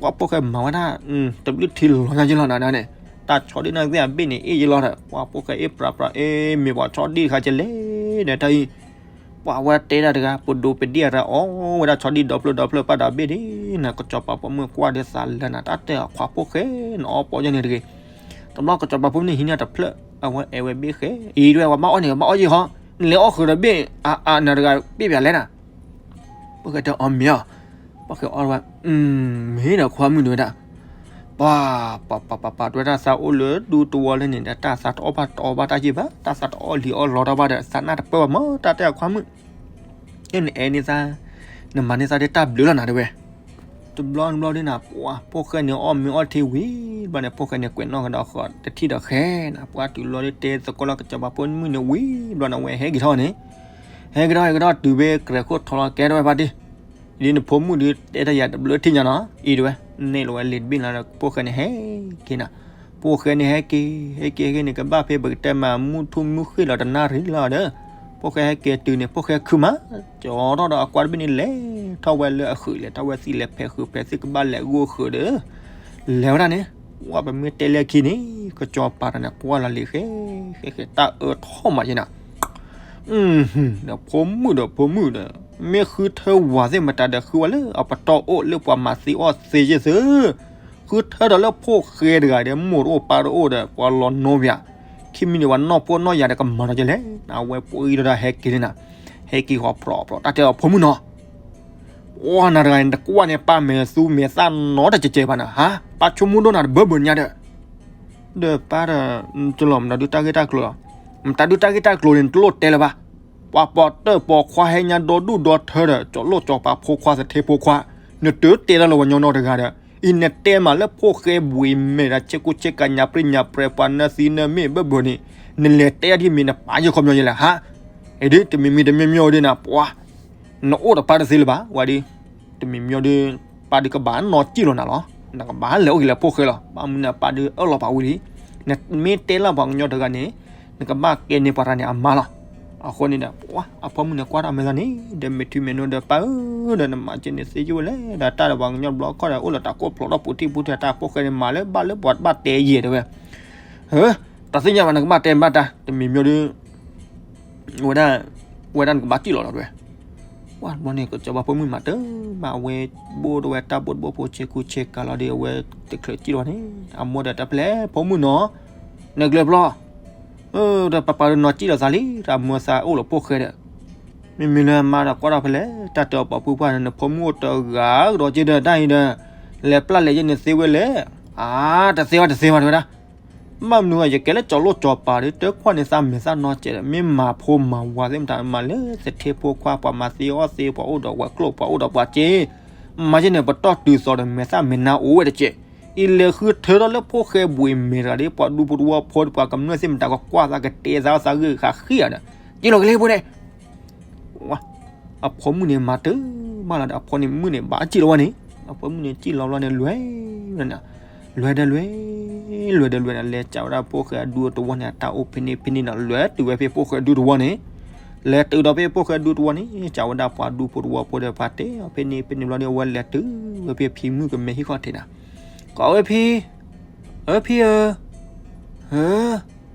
ပှၤဖိၣ်ဃဲမၤဝဲဒၣ် တဘျုးထံလီၤညါယလီၤနၤန့ၣ်, တၢ်ဆီဒံၣ်န့ၣ်သ့ၣ်အဘ့ၣ်န့ၣ် အ့ၣ်ယလီၤဒီး ပှၤဖိၣ်ဃဲအ့ၣ်ပြးပြး အ့ၣ် မ့ၢ်ပှၤဆီဒံၣ်တခါကလဲၣ်ဒီးတၢ်အံၤ ပှၤဝဲတဲဒၣ်တဂၤ ပဒိးပဒံၣ်အတၢ်အီၣ်ဝဲဒၣ်ဆီဒံၣ်ဒီဖျၢၣ်ဒီဖျၢၣ် ပာ်ဒီးဘ့ၣ်ဒ်နၤ ကစီၤပၤဖိမုၣ်ကွၢ်ဒီးသးလၢနၤ တၢ်တဲအခွါဖိၣ်ဃဲ နအီၣ်ပီၣ်ယဲၢ်န့ၣ်တဂ့ၤ, တဘျီကစီၤပၤဖိမုၣ်န့ၣ်ဟံးန့ၢ်တဖျၢၣ် အဝဲအဲၣ်ဝဲဘ့ၣ်ဃဲ အံၤတဝဲ ပှၤဘၣ်အီၣ်န့ၣ် ဘၣ်အီၣ်ယဲၢ်ဟီ, နလဲၤအီၣ်ဃုာ်ဒီးဘ့ၣ် အနၤတဂၤဘ့ၣ်ပျးလဲၣ်နၤ ဖိၣ်ဃဲတဲအီၤမ့ၢ်အီၤ, ဖိၣ်ဃဲအီၣ်ဝဲ, မ့ၢ်ဒီးခွါမုၣ်တဝဲဒၣ်, ပှၤ, ပှၤပှၤပှၤပှၤတဝဲဒၣ်သးအိၣ်လၢဒူတဝီလၢန့ၣ်ဒီး တၢ်သးတအီၣ်ဘၣ်တအီဘၣ်တၢ်ယံာ်ဘၣ်, တၢ်သးတအီၣ်လံၤအီၣ်လီတၢ်ဘၣ်ဒီး သးနၢ်တပၢၢ်ဘၣ်မ့ၢ် တၢ်တဲအခွါမုၣ်, အဲၣ်နအဲၣ်န့ၢ်သး, နမၤန့ၢ်သးဒ်တၢ်ဘျုးလီၤနၤတဝဲ တဘျီတဘျီဒ်နၤ ပှၤဖိၣ်ဃဲန့ၣ်အီၣ်မ့ၤအီၣ်ထံဝံၤဘျီန့ၣ် ဖိၣ်ဃဲန့ၣ်ကွဲးနီၣ်ကဒီးဃီတထံၣ်ဒီးဃဲနၤ ပှၤတုၤလီၤဒ်တဲသကိးလၢကစီၤပၤဖိမုၣ်န့ၣ်ဝံၤဘျီန့ၣ် အဝဲဟဲက့ၤထီၣ်န့ၣ်, ဟဲက့ၤထီၣ်ဟဲက့ၤထီၣ်တုၤဖဲကြဲးခိၣ်ထီလီၤကဲထီၣ်ဝဲဖါတံၢ်, ဒ်နဖိမုၣ်ဒ်တဲတၢ်ယၤတဘျုးထံၣ်ညါနီၤ အံၤတဝဲ, န့ၣ်လီၤဝဲလံာ်တဘ့ၣ်လီၤဒီး ဖိၣ်ဃဲန့ၣ်ဟဲက့ၤနၤ, ဖိၣ်ဃဲန့ၣ်ဟဲက့ၤ ဟဲက့ၤဟဲက့ၤန့ၣ် ကဘၣ်ဖဲပကတဲမးမုၢ်ထူၣ်မုၢ်ဃ့ၢ်လီၤတနၣ်ရံၣ်လီၤဒီး, ဖိၣ်ဃဲဟဲက့ၤတုၤန့ၣ် ဖိၣ်ဃဲခုမး ကၠီထီၣ်ဒီးအကွၢ်တဘ့ၣ်န့ၣ် လဲၤထီၣ်ဝဲလၢအဃုာ် လဲၤထီၣ်ဝဲသံလဲၤဖဲးဃုာ်ဖဲးသံကဘၣ်လဲၤဂိၢ်ဃုာ်ဒီး, လဲၤဝဲဒၣ်န့ၣ်, ဝဲပမ့ၢ်တဲလၢခံန့ၣ် ကစီၤပၤတဂၤန့ၣ် ကွၢ်လီၤလံာ်ဃဲ, ဃဲဃဲ တၢ်အၢထီၣ်မးယဲနၤ, ဒီးဖိမုၣ်ဒီးဖိမုၣ်ဒီး, မ့ၢ်ဃုထၢဝၤသ့ၣ်မတၤဒီး ဃုဝဲလၢအပတီၢ်အိၣ်လၢပှၤမၤသံအီၣ်သ့ယဲၢ်သု, ဃုထၢဒီးလၢဖိၣ်ဃဲတဂၤဒီး မိၢ်တအိၣ်ပၢ်တအိၣ်ဒီး ပှၤလီၤနိဘၣ်, ခံမံၤန့ၣ် ပှၤနီၢ်ဖိနီၢ်ယၤဒီးကမၤဒီးကလဲၣ်, အဝဲပှၤအံၤဒီးဟဲက့ၤန့ၣ်နၤ, ဟဲက့ၤဃီပြးပြး တၢ်တဲအီၤဖိမုၣ်နီၤ ပှၤနၤတဂၤန့ၣ် တကွၢ်န့ၣ် ပၢ်မဲာ်သူမဲာ်သၣ်နီတကဲးကဲးဘၣ်နၤ, ဟါ, ပၢ်ဆိကမိၣ်ဒိၣ်နၤတဘၢဘၢညါဒီး, ဒီးပၢ်ဒီး, ကလီၤမတၤဒုတၢ်ဂ့ၢ်တၢ်ကျိၤလီၤ, မတၤဒုတၢ်ဂ့ၢ်တၢ်ကျိၤန့ၣ် နတလိၣ်တဲလၢၤဘၣ်, ပှၤပိာ်တၢၢ်ပိာ်ခွါဟဲညါဒီဒူၣ်ဒီထၢဒီး ကၠီလိၣ်ကၠီပၤဖိခွါသထ့ဖိခွါ, နတတဲတၢ်လၢပှၤကညီနီတဂၤဒီး, အံၤနတဲမးလၢဖိၣ်ဃဲဘှံးမဲာ်ဒီး ဆ့ကူဆ့ကၤညါပြံညါပြဲ ပှၤနၢသံနၢမ့ၢ်ဘၢဘၢန့ၣ်, နလဲၤတဲဒ်မ့ၢ်နပၢ်ယဲၢ်ခီပညီယဲလဲၣ် ဟါ, အံၤဒ်တမံၤမံၤတမံၤမံၤဒ်နၤ ပှၤ နအိၣ်ဒီးပၢ်တသ့လၢၤဘၣ်, ဝဲဒ်, တမံၤမံၤဒ်, ပၢ်ဒုးကဘၣ်နီၢ်ကံၣ်လီၤနၤလီၤ, နကဘၣ်လဲၤအိၣ်က့ၤလၢဖိၣ်ဃဲလီၤ, ဘၣ်မနုၤနပၢ်ဒုးအၢၣ်လီၤပာ်ဝံၤလံ, နမ့ၢ်တဲလၢပှၤကညီတဂၤန့ၣ်, နကဘၣ်ကဲန့ၢ်ပှၤတဂၤန့ၣ်အမါလီၤ, အဃိန့ၣ်ဒီး, ပှၤအဖိမုၣ်န့ၣ်ကွၢ်ထီၣ်မဲာ်သးန့ၣ် ဒီးမဲာ်ထံမဲာ်နိဒီးပၢ်ဧၢ, ဒီးနမၤကဲန့ၣ်သ့ယုၢ်ဝဲလဲၣ်, ဒီးတၢ်ဒီးပှၤကညီတဘျီခီၣ်ဒီး အိၣ်လၢတၢ်ကိၢ်ဖျိးထီၣ်ပူၤထံၣ်ပူၤထံၣ်တၢ်ဖိၣ်ဃဲန့ၣ် မၤလၢဘၣ်လၢပှၤတဘၣ်တဲယဲၢ်တဲဝဲ, ဟၢ, တၢ်သ့ၣ်ညါဘၣ် နကဘၣ်တဲဘၣ်တၢ် တမံၤမံၤဒ် ဝဲဒၣ်, ဝဲဒၣ်နကဘၣ်စံၣ်လီၤလီၤတဲဝဲ, ဝဲဘျီန့ၣ် ကစီၤပၤဖိမုၣ်မၤတၢ်, မၤဝဲဘိၣ်တဝဲတၢ်ဘိၣ်တဘိၣ်ဖိဆ့ကူဆ့ကၤလီၤဒီး အဝဲတချုးစံၣ်လီၤန့ၣ် အမိၢ်ဒီးတဲဖဲလဲၣ် ဖိမုၣ်နီၤ, နကျဲၤဖျီ, ဒီးပၢ်ပၢ်ဒီးနီၢ်စံၣ်လီၤသးလံ တၢ်မၢသးအိၣ်လၢဖိၣ်ဃဲဒီး, မ့မ့ၢ်လၢအမါဒီးကွၢ်ထီၣ်ဖဲလဲၣ် တၢ်တဲအီၤပှၤပုၢ်ပှၢ်န့ၣ် နဖိမုၣ်အိၣ်တဂၤကဒီးက့ဒီး တၢ်အံၤဒီး, လဲၤပျၢ်လဲၤယဲၢ်န့ၣ်သ့ဝဲလဲၣ်, အါ, တသ့ဘၣ်တသ့ဘၣ် တဲဝဲဒၣ်. ဘၣ်မနုၤ ယကဲလၢကၠီၤလိၣ်ကၠီၤပၤဒီး တခွါန့ၣ်သးမဲာ်သးနီၢ်ကဲးဒီး မ့ၢ်မၤဖိမၤဝၤသ့ၣ်မတၤ မၤလၢသထ့ဖိခွါ ပှၤမၤသ့အီၣ်သ့ ပှၤအိၣ်ဒီးပှၤကျိၣ် ပှၤအိၣ်ဒီးပှၤစ့, မၤယဲန့ၣ် ပတီၢ်တုၤသီဒီး မဲာ်သးမဲာ်နါအိၣ်ဝဲတကဲး. အံၤလဲၤဃုထၢထီၣ်လၢဖိၣ်ဃဲဘှံးမဲာ်တဂၤဒီး ပှၤဒူဖိတဝီဖိ ပှၤကမျၢၢ်သ့ၣ်မတၤ ကကွၢ်သးကတဲသးအီၣ်သးဂ့ၢ်ဃးဃံအီၤဒီး က့ၤလီၤက့ၤလံဖိန့ၣ် ဝါ, အဖိမုၣ်န့ၣ်မၤတၢ်ဘၣ်လီၤဒီး အဖိန့ၣ်မုၣ်န့ၣ် ဘၣ်စံၣ်လီၤဝဲန့ၣ်, အဖိမုၣ်န့ၣ်စံၣ်လီၤဘျီန့ၣ် လွဲၢ်, လွဲၢ်ဒီးလွဲၢ်, လွဲၢ်ဒီးလွဲၢ်န့ၣ် လဲၤစးဝဲဒၣ်ဖိၣ်ဃဲအဒူတဝီန့ၣ် အတၢ်အိၣ်ဖဲန့ၣ်ဖဲန့ၣ်ဒီး လဲၤတုၤဝဲဖဲဖိၣ်ဃဲဒူတဝီန့ၣ်, လဲၤတုၤဒီးဖဲဖိၣ်ဃဲဒူတဝီန့ၣ် စးဝဲဒၣ်ပှၤဒူဖိတဝီဖိဒီး ပှၤတဲအီၤဖဲန့ၣ်ဖဲန့ၣ်ဘျီဒီး အဝဲလဲၤတုၤဝဲဖဲဖံမုၣ်ကမဲဟံၣ်ခီၣ်ထံးနၤ, ကိးဝဲဖံ, အၢဖံဧၢ, ဟၢ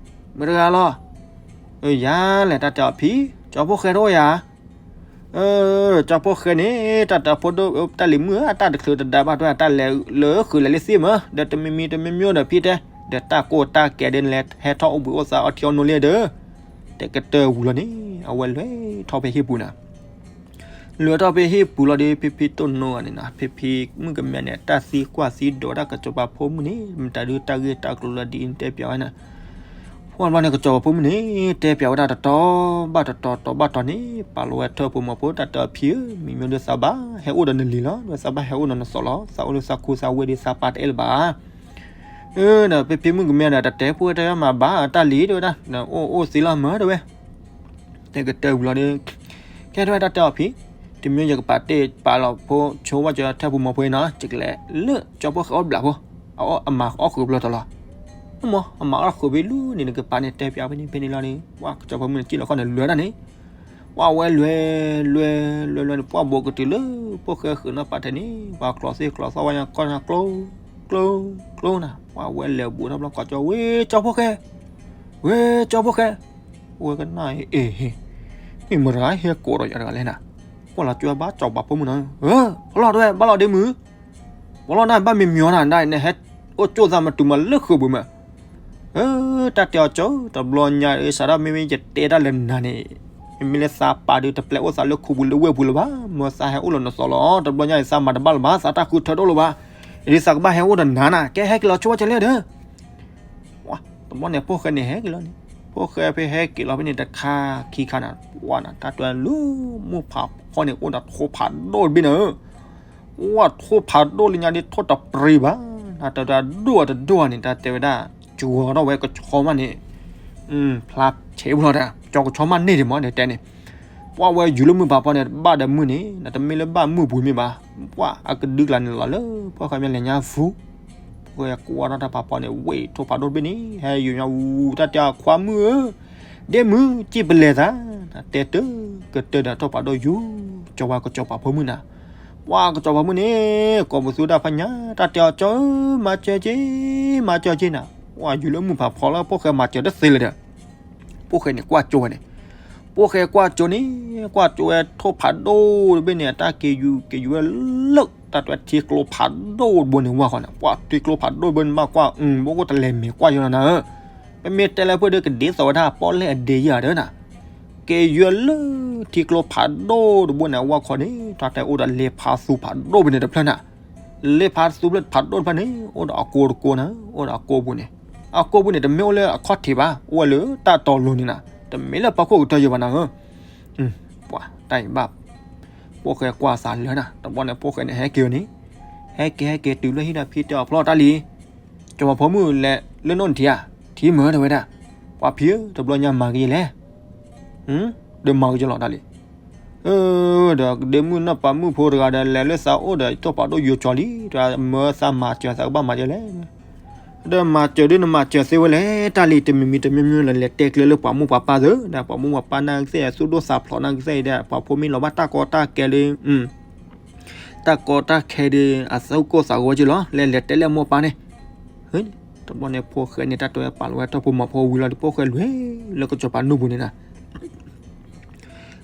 မတၤတဂၤလီၤ, ယၤလဲၣ် တၢ်တဲအီၤဖံ, ကၠီၤဖိၣ်ဃဲတအိၣ်ယၤ, ကၠီၤဖိၣ်ဃဲန့ၣ် တၢ်တဲအဖိဒိၣ် တၢ်လံၤမုၣ်ဧၢ အတၢ်တချုးတဒါဘၣ် တၢ်လဲၤလၢဃုာ်လဲၤလၢသ့ၣ်မး ဒီးတမံၤမံၤတမံၤမံၤဒီးဖံတဲ, ဒီးတၢ်ကိၢ်တၢ်ကဲဒ်လဲၣ် ဟဲထီၣ်အိၣ်ဘှံးအိၣ်သါအီထံအီနိလံဒီး, တဲကတၢၢ်ဝံၤလီၤန့ၣ် အဝဲလဲၤထီၣ်ဖဲဟံၣ်ပူၤနၤ လဲၤထီၣ်ဖဲဟံၣ်ပူၤလီၤဒီး ဖံဖံတိၢ်နီၣ်ဂၤန့ၣ်နၤ ဖံဖံမုၣ်ကမဲန့ၣ် တၢ်သံကွၢ်သံဒိးတၢ် ကစီၤပၤဖိမုၣ်န့ၣ် မတၤဒုးတၢ်ဂ့ၢ်တၢ်ကျိၤလၢဒ်အံၤတဲပၠးဝဲန့ၣ်, ဖဲဘျီန့ၣ် ကစီၤပၤဖိမုၣ်န့ၣ် တဲပၠးဝဲဒၣ်တတီၤဘၣ်တတီၤ တီၤဘၣ်တီၤန့ၣ် ပာ်လီၤဝဲထၢၣ်ဖိမီၤဖိ တၢ်တဲအီၤဖံဧၢ မံၤမံၤဒီးသးဘၣ်ဟဲအိၣ်ဒီးနလံၤလီၤ ဒီးသးဘၣ်ဟဲအိၣ်ဒီးနစီၤလီၤ သးအိၣ်လၢသးခူသးဝ့ၢ်ဒီးသးပၢ်တအဲၣ်လၢၤဘၣ် ဒီးဖံဖံမုၣ်ကမဲဒီး တတဲဖိတတဲမၤဘၣ်တၢ်လံၤတဲဝဲဒၣ် အိၣ်အိၣ်သ့လီၤမၢတဲဝဲ, တဲကတၢၢ်ဝံၤလီၤဒီး, ကဲတဲဝဲတၢ်တဲအီၤဖံ, တမံၤယကပာ်တ့ၢ်ပာ်လီၤဖိဆိဝဲကထၢၣ်ဖိမီၤဖိနီၤ ယကလဲၤလၢကၠီဖိၣ်ဃဲအီၣ်ဘျးဖိ, အမၤအီၣ်ဃုာ်ဘျီတီၤလီၤ, မ့ၢ်မ့ၢ် အမၤအီၣ်ဃုာ်ဖဲလံန့ၣ် နကပာ်န့ၣ်တဲပၠးဖဲန့ၣ်ဖဲန့ၣ်လီၤန့ၣ် ပှၤကစီၤဖိမုၣ်န့ၣ်စံၣ်လီၤခီၣ်န့ၣ်လွဲဒၣ်န့ၣ် ပှၤဝဲလွဲ, လွဲ, လွဲ, လွဲန့ၣ် ပှၤဘိးကတုၤလၢ ဖိၣ်ဃဲဃုာ်နီၣ်ပာ်ထဲန့ၣ် ပှၤကျီသ့ၣ်ကျီသီဝဲညါကီၢ်ညါကျိ, ကျိ, ကျိနၤ ပှၤဝဲလဲၤဘူးထီၣ်ဘျီ ကိးကၠီ ဝဲကၠီဖိၣ်ဃဲ, ဝဲကၠီဖိၣ်ဃဲ, ဝဲကနၣ်အ့ၣ်, မ့ၢ်မတၤတဂၤဟဲကိးဒီးယၤတဂၤလဲၣ်နၤ, ကွၢ်လီၤကၠီဘၣ်ကစီၤပၤဖိမုၣ်နၤ, ပလီၢ်တဝဲ ဘၣ်လီၤဒ့မုၣ် ပလီၢ်နၢ်ဘၣ်မံမံၤနၤ နဟဲအိၣ်ကၠိၣ်သးမတုၤမးလၢဃုာ်ဘၣ်မး, တၢ်တဲအီၤကၠီ တဘျီညါ စးထီၣ်မ့မ့ၢ်ယတဲတၢ်လၢနၤန့ၣ်, မ့မ့ၢ်လၢသးပၢ်ဒီး တပျဲအိၣ်သးလၢခူပူၤလၢဝ့ၢ်ပူၤလၢၤဘၣ်, မၢသးဟဲအိၣ်လၢနစီၤလီၤ, တဘျီညါအံၤသးမၤတဘၣ်လၢၤဘၣ်, သးတၢ်ဃုထၢတအိၣ်လၢၤဘၣ်, အဒ်သးကဘၣ်ဟဲအိၣ်ဒီးနၤနၤ ကဲဟဲက့ၤလီၤဆိဝဲကလဲၣ်ဒီး တဘျီန့ၣ် ဖိၣ်ဃဲန့ၣ်ဟဲက့ၤလီၤန့ၣ်, ဖိၣ်ဃဲဖဲဟဲက့ၤလီၤဖဲန့ၣ် တခါခံခါနၤ, ပှၤနၤ တၢ်တဲလၢမုၢ်ဖးဖီန့ၣ် အိၣ်ဒီးထိၣ်ဖးဒိၣ်တဘ့ၣ်နၤဧၢ, ပှၤထိၣ်ဖးဒိၣ်လၢညါဒ်ထိၣ်တပျံၤဘၣ်, နၤတဲဒၣ်ဒိၣ်တဒိၣ်န့ၣ် တၢ်တဲဝဲဒၣ်, ကၠီထီၣ်ဝဲကဆီမးန့ၣ်, ဖျါဆဲးဖိလီၤတၢ် ကၠီကဆီမးန့ၣ်ဒံးမးန့ၣ်တဲန့ၣ် ပှၤဝဲယူၤလၢမုၢ်ဖးဖီန့ၣ် ဘၣ်ဒီးမုၢ်န့ၣ် နတမ့ၢ်လၢဘၣ်မုၢ်ပူၤမ့ၢ်ဘၣ်, ပှၤအကဒုကလၤန့ၣ်လီၤလၢ ဖိၣ်ဃဲမ့ၢ်လဲၤညါဖူ, ဖိၣ်ဃဲကွၢ်ထီၣ်တၢ်ဖးဖီန့ၣ် ဝဲထိၣ်ဖးဒိၣ်တဘ့ၣ်န့ၣ် ဟဲယူၤညါဝူ တၢ်တဲအခွါမုၣ်ဧၢ, ဒ့မုၣ် စံၣ်ပလဲၤသး, တဲတၢ်ကတၢၢ်ဒီးထိၣ်ဖးဒိၣ်ယူၤ, ကၠီဝဲကစီၤပၤဖိမုၣ်နၤ, ပှၤကစီၤပၤမုၣ်န့ၣ် ကိးပသူတၢ်ဖးညါ တၢ်တဲအီၤကၠီဧၢ မၤစၢၤက့ၤ, မၤစၢၤက့ၤနၤ, ပှၤယူၤလၢမုၢ်ဖးဖီလၢဖိၣ်ဃဲမၤစၢၤတသ့လၢၤဒီး ဖိၣ်ဃဲန့ၣ်ကွၢ်ကၠိဝဲန့ၣ်, ဖိၣ်ဃဲကွၢ်ကၠိန့ၣ်, ကွၢ်ကၠိဝဲထိၣ်ဖးဒိၣ်တဘ့ၣ်န့ၣ် အတၢ်က့ၤယူၤက့ၤယူၤဝဲလၢ တၢ်တဲထံကျိဖးဒိၣ်တဘိန့ၣ်ဝဲဃီန့ၣ် ပှၤထံကျိဖးဒိၣ်တဘိန့ၣ်ဘၣ်ကွၢ်, ဘၣ်အိၣ်တလဲၤမဲာ်ကွၢ်ယိနၤဧၢ, ပမ့ၢ်တဲလၢဖုၣ်ဒီးကဒ်သိးဝဲဒၣ်ပီၣ်လဲၣ်အဒ့ယၤဒီးနၤ, က့ၤယူၤလၢထံကျိဖးဒိၣ်တဘိန့ၣ်ဝဲဃီန့ၣ် တၢ်တဲအိၣ်ဒီးလ့ဖးသူဖးဒိၣ်ဖဲန့ၣ်တဖျၢၣ်နၤ လ့ဖးသူဖးဒိၣ်တဖျၢၣ်န့ၣ် အိၣ်ဒီးအကိတကိနၤ, အိၣ်ဒီးအကိပူၤန့ၣ်, အကိပူၤန့ၣ် တမ့ၢ်အိၣ်လၢအခီၣ်ထံးဘၣ်, အိၣ်ဝဲလၢတၢ်တီၤလိၤန့ၣ်နၤ, တမ့ၢ်လၢပှၤခိၣ်ကတၢၢ်ယိဘၣ်နၤဧၢ, ပှၤတၢ်အံၤဘၣ်, ဖိၣ်ဃဲကွၢ်သးလၢနၤ, တဘျီန့ၣ် ဖိၣ်ဃဲန့ၣ်ဟဲက့ၤန့ၣ်, ဟဲက့ၤဟဲက့ၤတုၤလၢဟံၣ်ဒီးဖံတဲအီၤဖျီတၢ်လံ, ကၠီၤပၤဖိမုၣ်လဲၤလၢနအိၣ်နထံဧါ, ထံမၢတဲဝဲဒၣ်, ပှၤဖံဧၢ တဘျီညါမၤက့ၤယဲလဲၣ် ဒီးမၤက့ၤကလီၤတၢ်လံ, ဒီးဒ့မုၣ်နီၢ်ပၤမုၣ်ဖိတဂၤဒီး လဲၤလၢသးအိၣ်ဒီး ထိၣ်ဖးဒိၣ်ယိၤကၠီလံ, ဒီးမၢသးမၤစၢၤသးကဘၣ်မၤက့ၤလဲၣ်, ဒီးမၤစၢၤဒ်နမၤစၢၤသ့ဝဲလဲၣ်, တၢ်လံၤတမံၤမံၤတမံၤမံၤလၢ လဲၤတဲကျဲလၢပှၤမိၢ်ပှၤပၢ်သ့, ဒီးပှၤမိၢ်ပှၤပၢ်နာ်ကသ့ၣ် သူၣ်ဒိၣ်သးဖျိးနာ်ကသ့ၣ်ဒီး ပှၤဖိမ့ၢ်လီၤဘၣ်တၢ်ကီတၢ်ခဲဒီး တၢ်ကီတၢ်ခဲဒီး အသူၣ်ကိၢ်သးဂီၤက့ၤလီၤ, လဲၤလဲၤတဲလၢမိၢ်ပၢ်န့ၣ်, တဘျီန့ၣ် ဖိၣ်ဃဲန့ၣ် တၢ်တဲဝဲပာ်လီၤဝဲထၢၣ်ဖိမီၤဖိဝံၤလီၤဒီး ဖိၣ်ဃဲလဲၤလၢကစီၤပၤနူၢ်ပူၤန့ၣ်နၤ,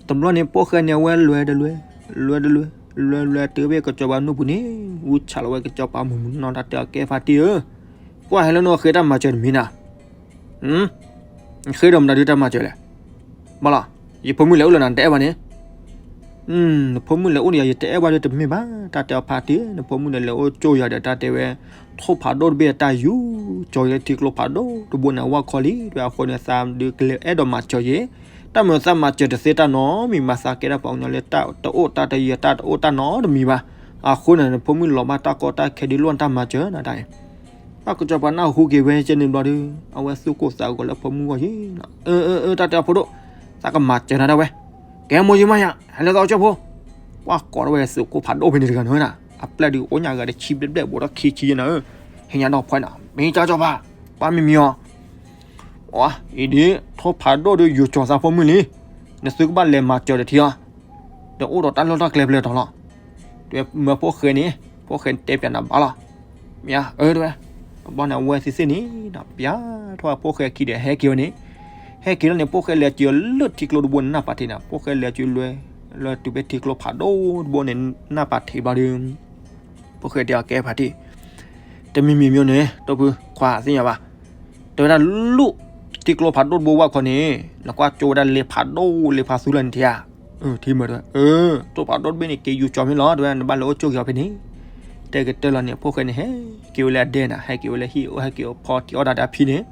တဘျီန့ၣ် ဖိၣ်ဃဲန့ၣ် အဝဲလဲၤဒီးလဲၤ, လဲၤဒီးလဲၤ, လဲၤလဲၤတုၤဖဲကစီၤပၤနူၢ်ပူၤန့ၣ်, ဝံဆးလီၤဝဲကစီၤပၤမုၢ်မုၢ်နီၢ်နီၢ် တၢ်တဲအီၤ ကဲဖါတံၢ်ဧၢ, ကွၢ်ဟဲလၢနအိၣ်ဃ့တၢ်မၤစၢၤတမံၤနၤ ဃ့ဒီးမတၤဒုတၢ်မၤစၢၤလဲၣ်, ဘၣ်လီၤ, ယဖိမုၣ်လဲၤအိၣ်လၢနၤ နတအဲၣ်ဘၣ်န့ၣ်, နဖိမုၣ်လဲၤအိၣ်ဒီးယၤ ယတအဲၣ်ဘၣ်ဒီးတမ့ၢ်ဘၣ်, တၢ်တဲအီၤဖါတံၢ်, နဖိမုၣ်န့ၣ် လဲၤအိၣ်ကၠိယၤဒီး တၢ်တဲဝဲ ထိၣ်ဖးဒိၣ်တဘ့ၣ် တၢ်ယူၤကၠီလၢထံကျိဖးဒိၣ်တဘိန့ၣ် အဝၣ်ခီလံ, တဲဝဲအဃိန့ၣ် သးဒုးကလဲၤအဲၣ်ဒိးမၤစၢၤယဲ, တၢ်မၤသးမၤစၢၤတသ့တၢ်နီတမံၤဘၣ်, သးကဲဒၣ်ပှၤကညီလၢတၢ်တအိၣ်တၢ်တယၢၤ တၢ်တအိၣ်တၢ်နီတမံၤဘၣ်, အဃိန့ၣ် နဖိမုၣ်လီၤဘၣ်တၢ်ကီတၢ်ခဲဒုးလိၣ်တၢ်မၤစၢၤနၤတၢ်အံၤ ဘၣ်ကစီၤပၤနၢ်ဟူက့ၤဝဲကဲန့ၣ်ဘျီဒီး အဝဲသူၣ်ကိၢ်သးဂီၤလၢဖိမုၣ်ဂီၢ်ယံၤ, အၢ အၢ အၢ တၢ်တဲအီၤဖိဒိၣ်, သးကမၤစၢၤနၤဒၣ်ဝဲ, ကဲမိၢ်ယံမးယၤ ဟဲလၢသးအိၣ်ကၠိဖိ, ပှၤကိးထီၣ်ဝဲသုးခိၣ်ဖးဒိၣ်ဖဲန့ၣ်တဂၤန့ၣ်နၤ, အပျဲၢ်ဒုးအိၣ်ညါဂၤတဆံဘျဲၣ်ဘျဲၣ် ဘူးထီၣ်ခံဆံယဲနၤ, ဟ့ၣ်ညါဒီးဖှဲနၤ မ့ၢ်ကၠီကၠီဖး, ပှၤမံၤမံၤအီၤ အံၤဒ် ထိၣ်ဖးဒိၣ်ဒုးယူၤကၠီသးဖိမုၣ်လံ, နသုကဘၣ်လဲၤမၤစၢၤတထံအီၤ, ဒီးအိၣ်ဒီးတၢ်လီၢ်တၢ်ကျဲဖျဲၣ်တီၤလီၤ, တဲမၢဖိၣ်ဃဲန့ၣ်, ဖိၣ်ဃဲန့ၣ်တဲပျးနၤဘၣ်လီၤ, မ့ၢ်ဧါ အၢ တဲဝဲ, အဘီန့ၣ်အဝဲသ့ၣ်သ့ၣ်န့ၣ် ပျးထီၣ်ဖိၣ်ဃဲခံဒီးဟဲက့ၤဝဲန့ၣ်, ဟဲက့ၤလီၤန့ၣ် ဖိၣ်ဃဲလဲၤစၢၤလၢထံကျိတဘိန့ၣ် နၢ်ပာ်ထံးနၤ, ဖိၣ်ဃဲလဲၤစၢၤလွဲ, လၢတုၤဖဲထံကျိဖးဒိၣ်တဘိန့ၣ် နၢ်ပာ်ထံးဘျီဒီး ဖိၣ်ဃဲတဲအီၤကဲဖါတံၢ်, တမံၤမံၤမံၤန့ၣ် တိၢ်ဖုခွါသ့ၣ်ညါဘၣ်, တဲဝဲဒၣ်လၢထံကျိဖးဒိၣ်တဘိဝၣ်ခီန့ၣ် နကွၢ်ကၠိဝဲဒၣ်လ့ဖးဒိၣ်လ့ဖးသူလၢနထံဧါ, ထံမၢဒၣ်, ထိၣ်ဖးဒိၣ်တဘ့ၣ်န့ၣ် က့ၤယူၤကၠီမ့ၢ်လီၤ တဲဝဲ နဘၣ်လဲၤအိၣ်ကၠိက့ၤအီၤဖဲန့ၣ်, တဲကတၢၢ်လီၤန့ၣ် ဖိၣ်ဃဲန့ၣ် ဟဲက့ၤဝဲလၢအဒဲနၤ, ဟဲက့ၤဝဲလၢဟံၣ်အိၣ် ဟဲက့ၤအိၣ်ဖီတံၢ်အီၣ်တၢ်ဒီးအဖံန့ၣ်,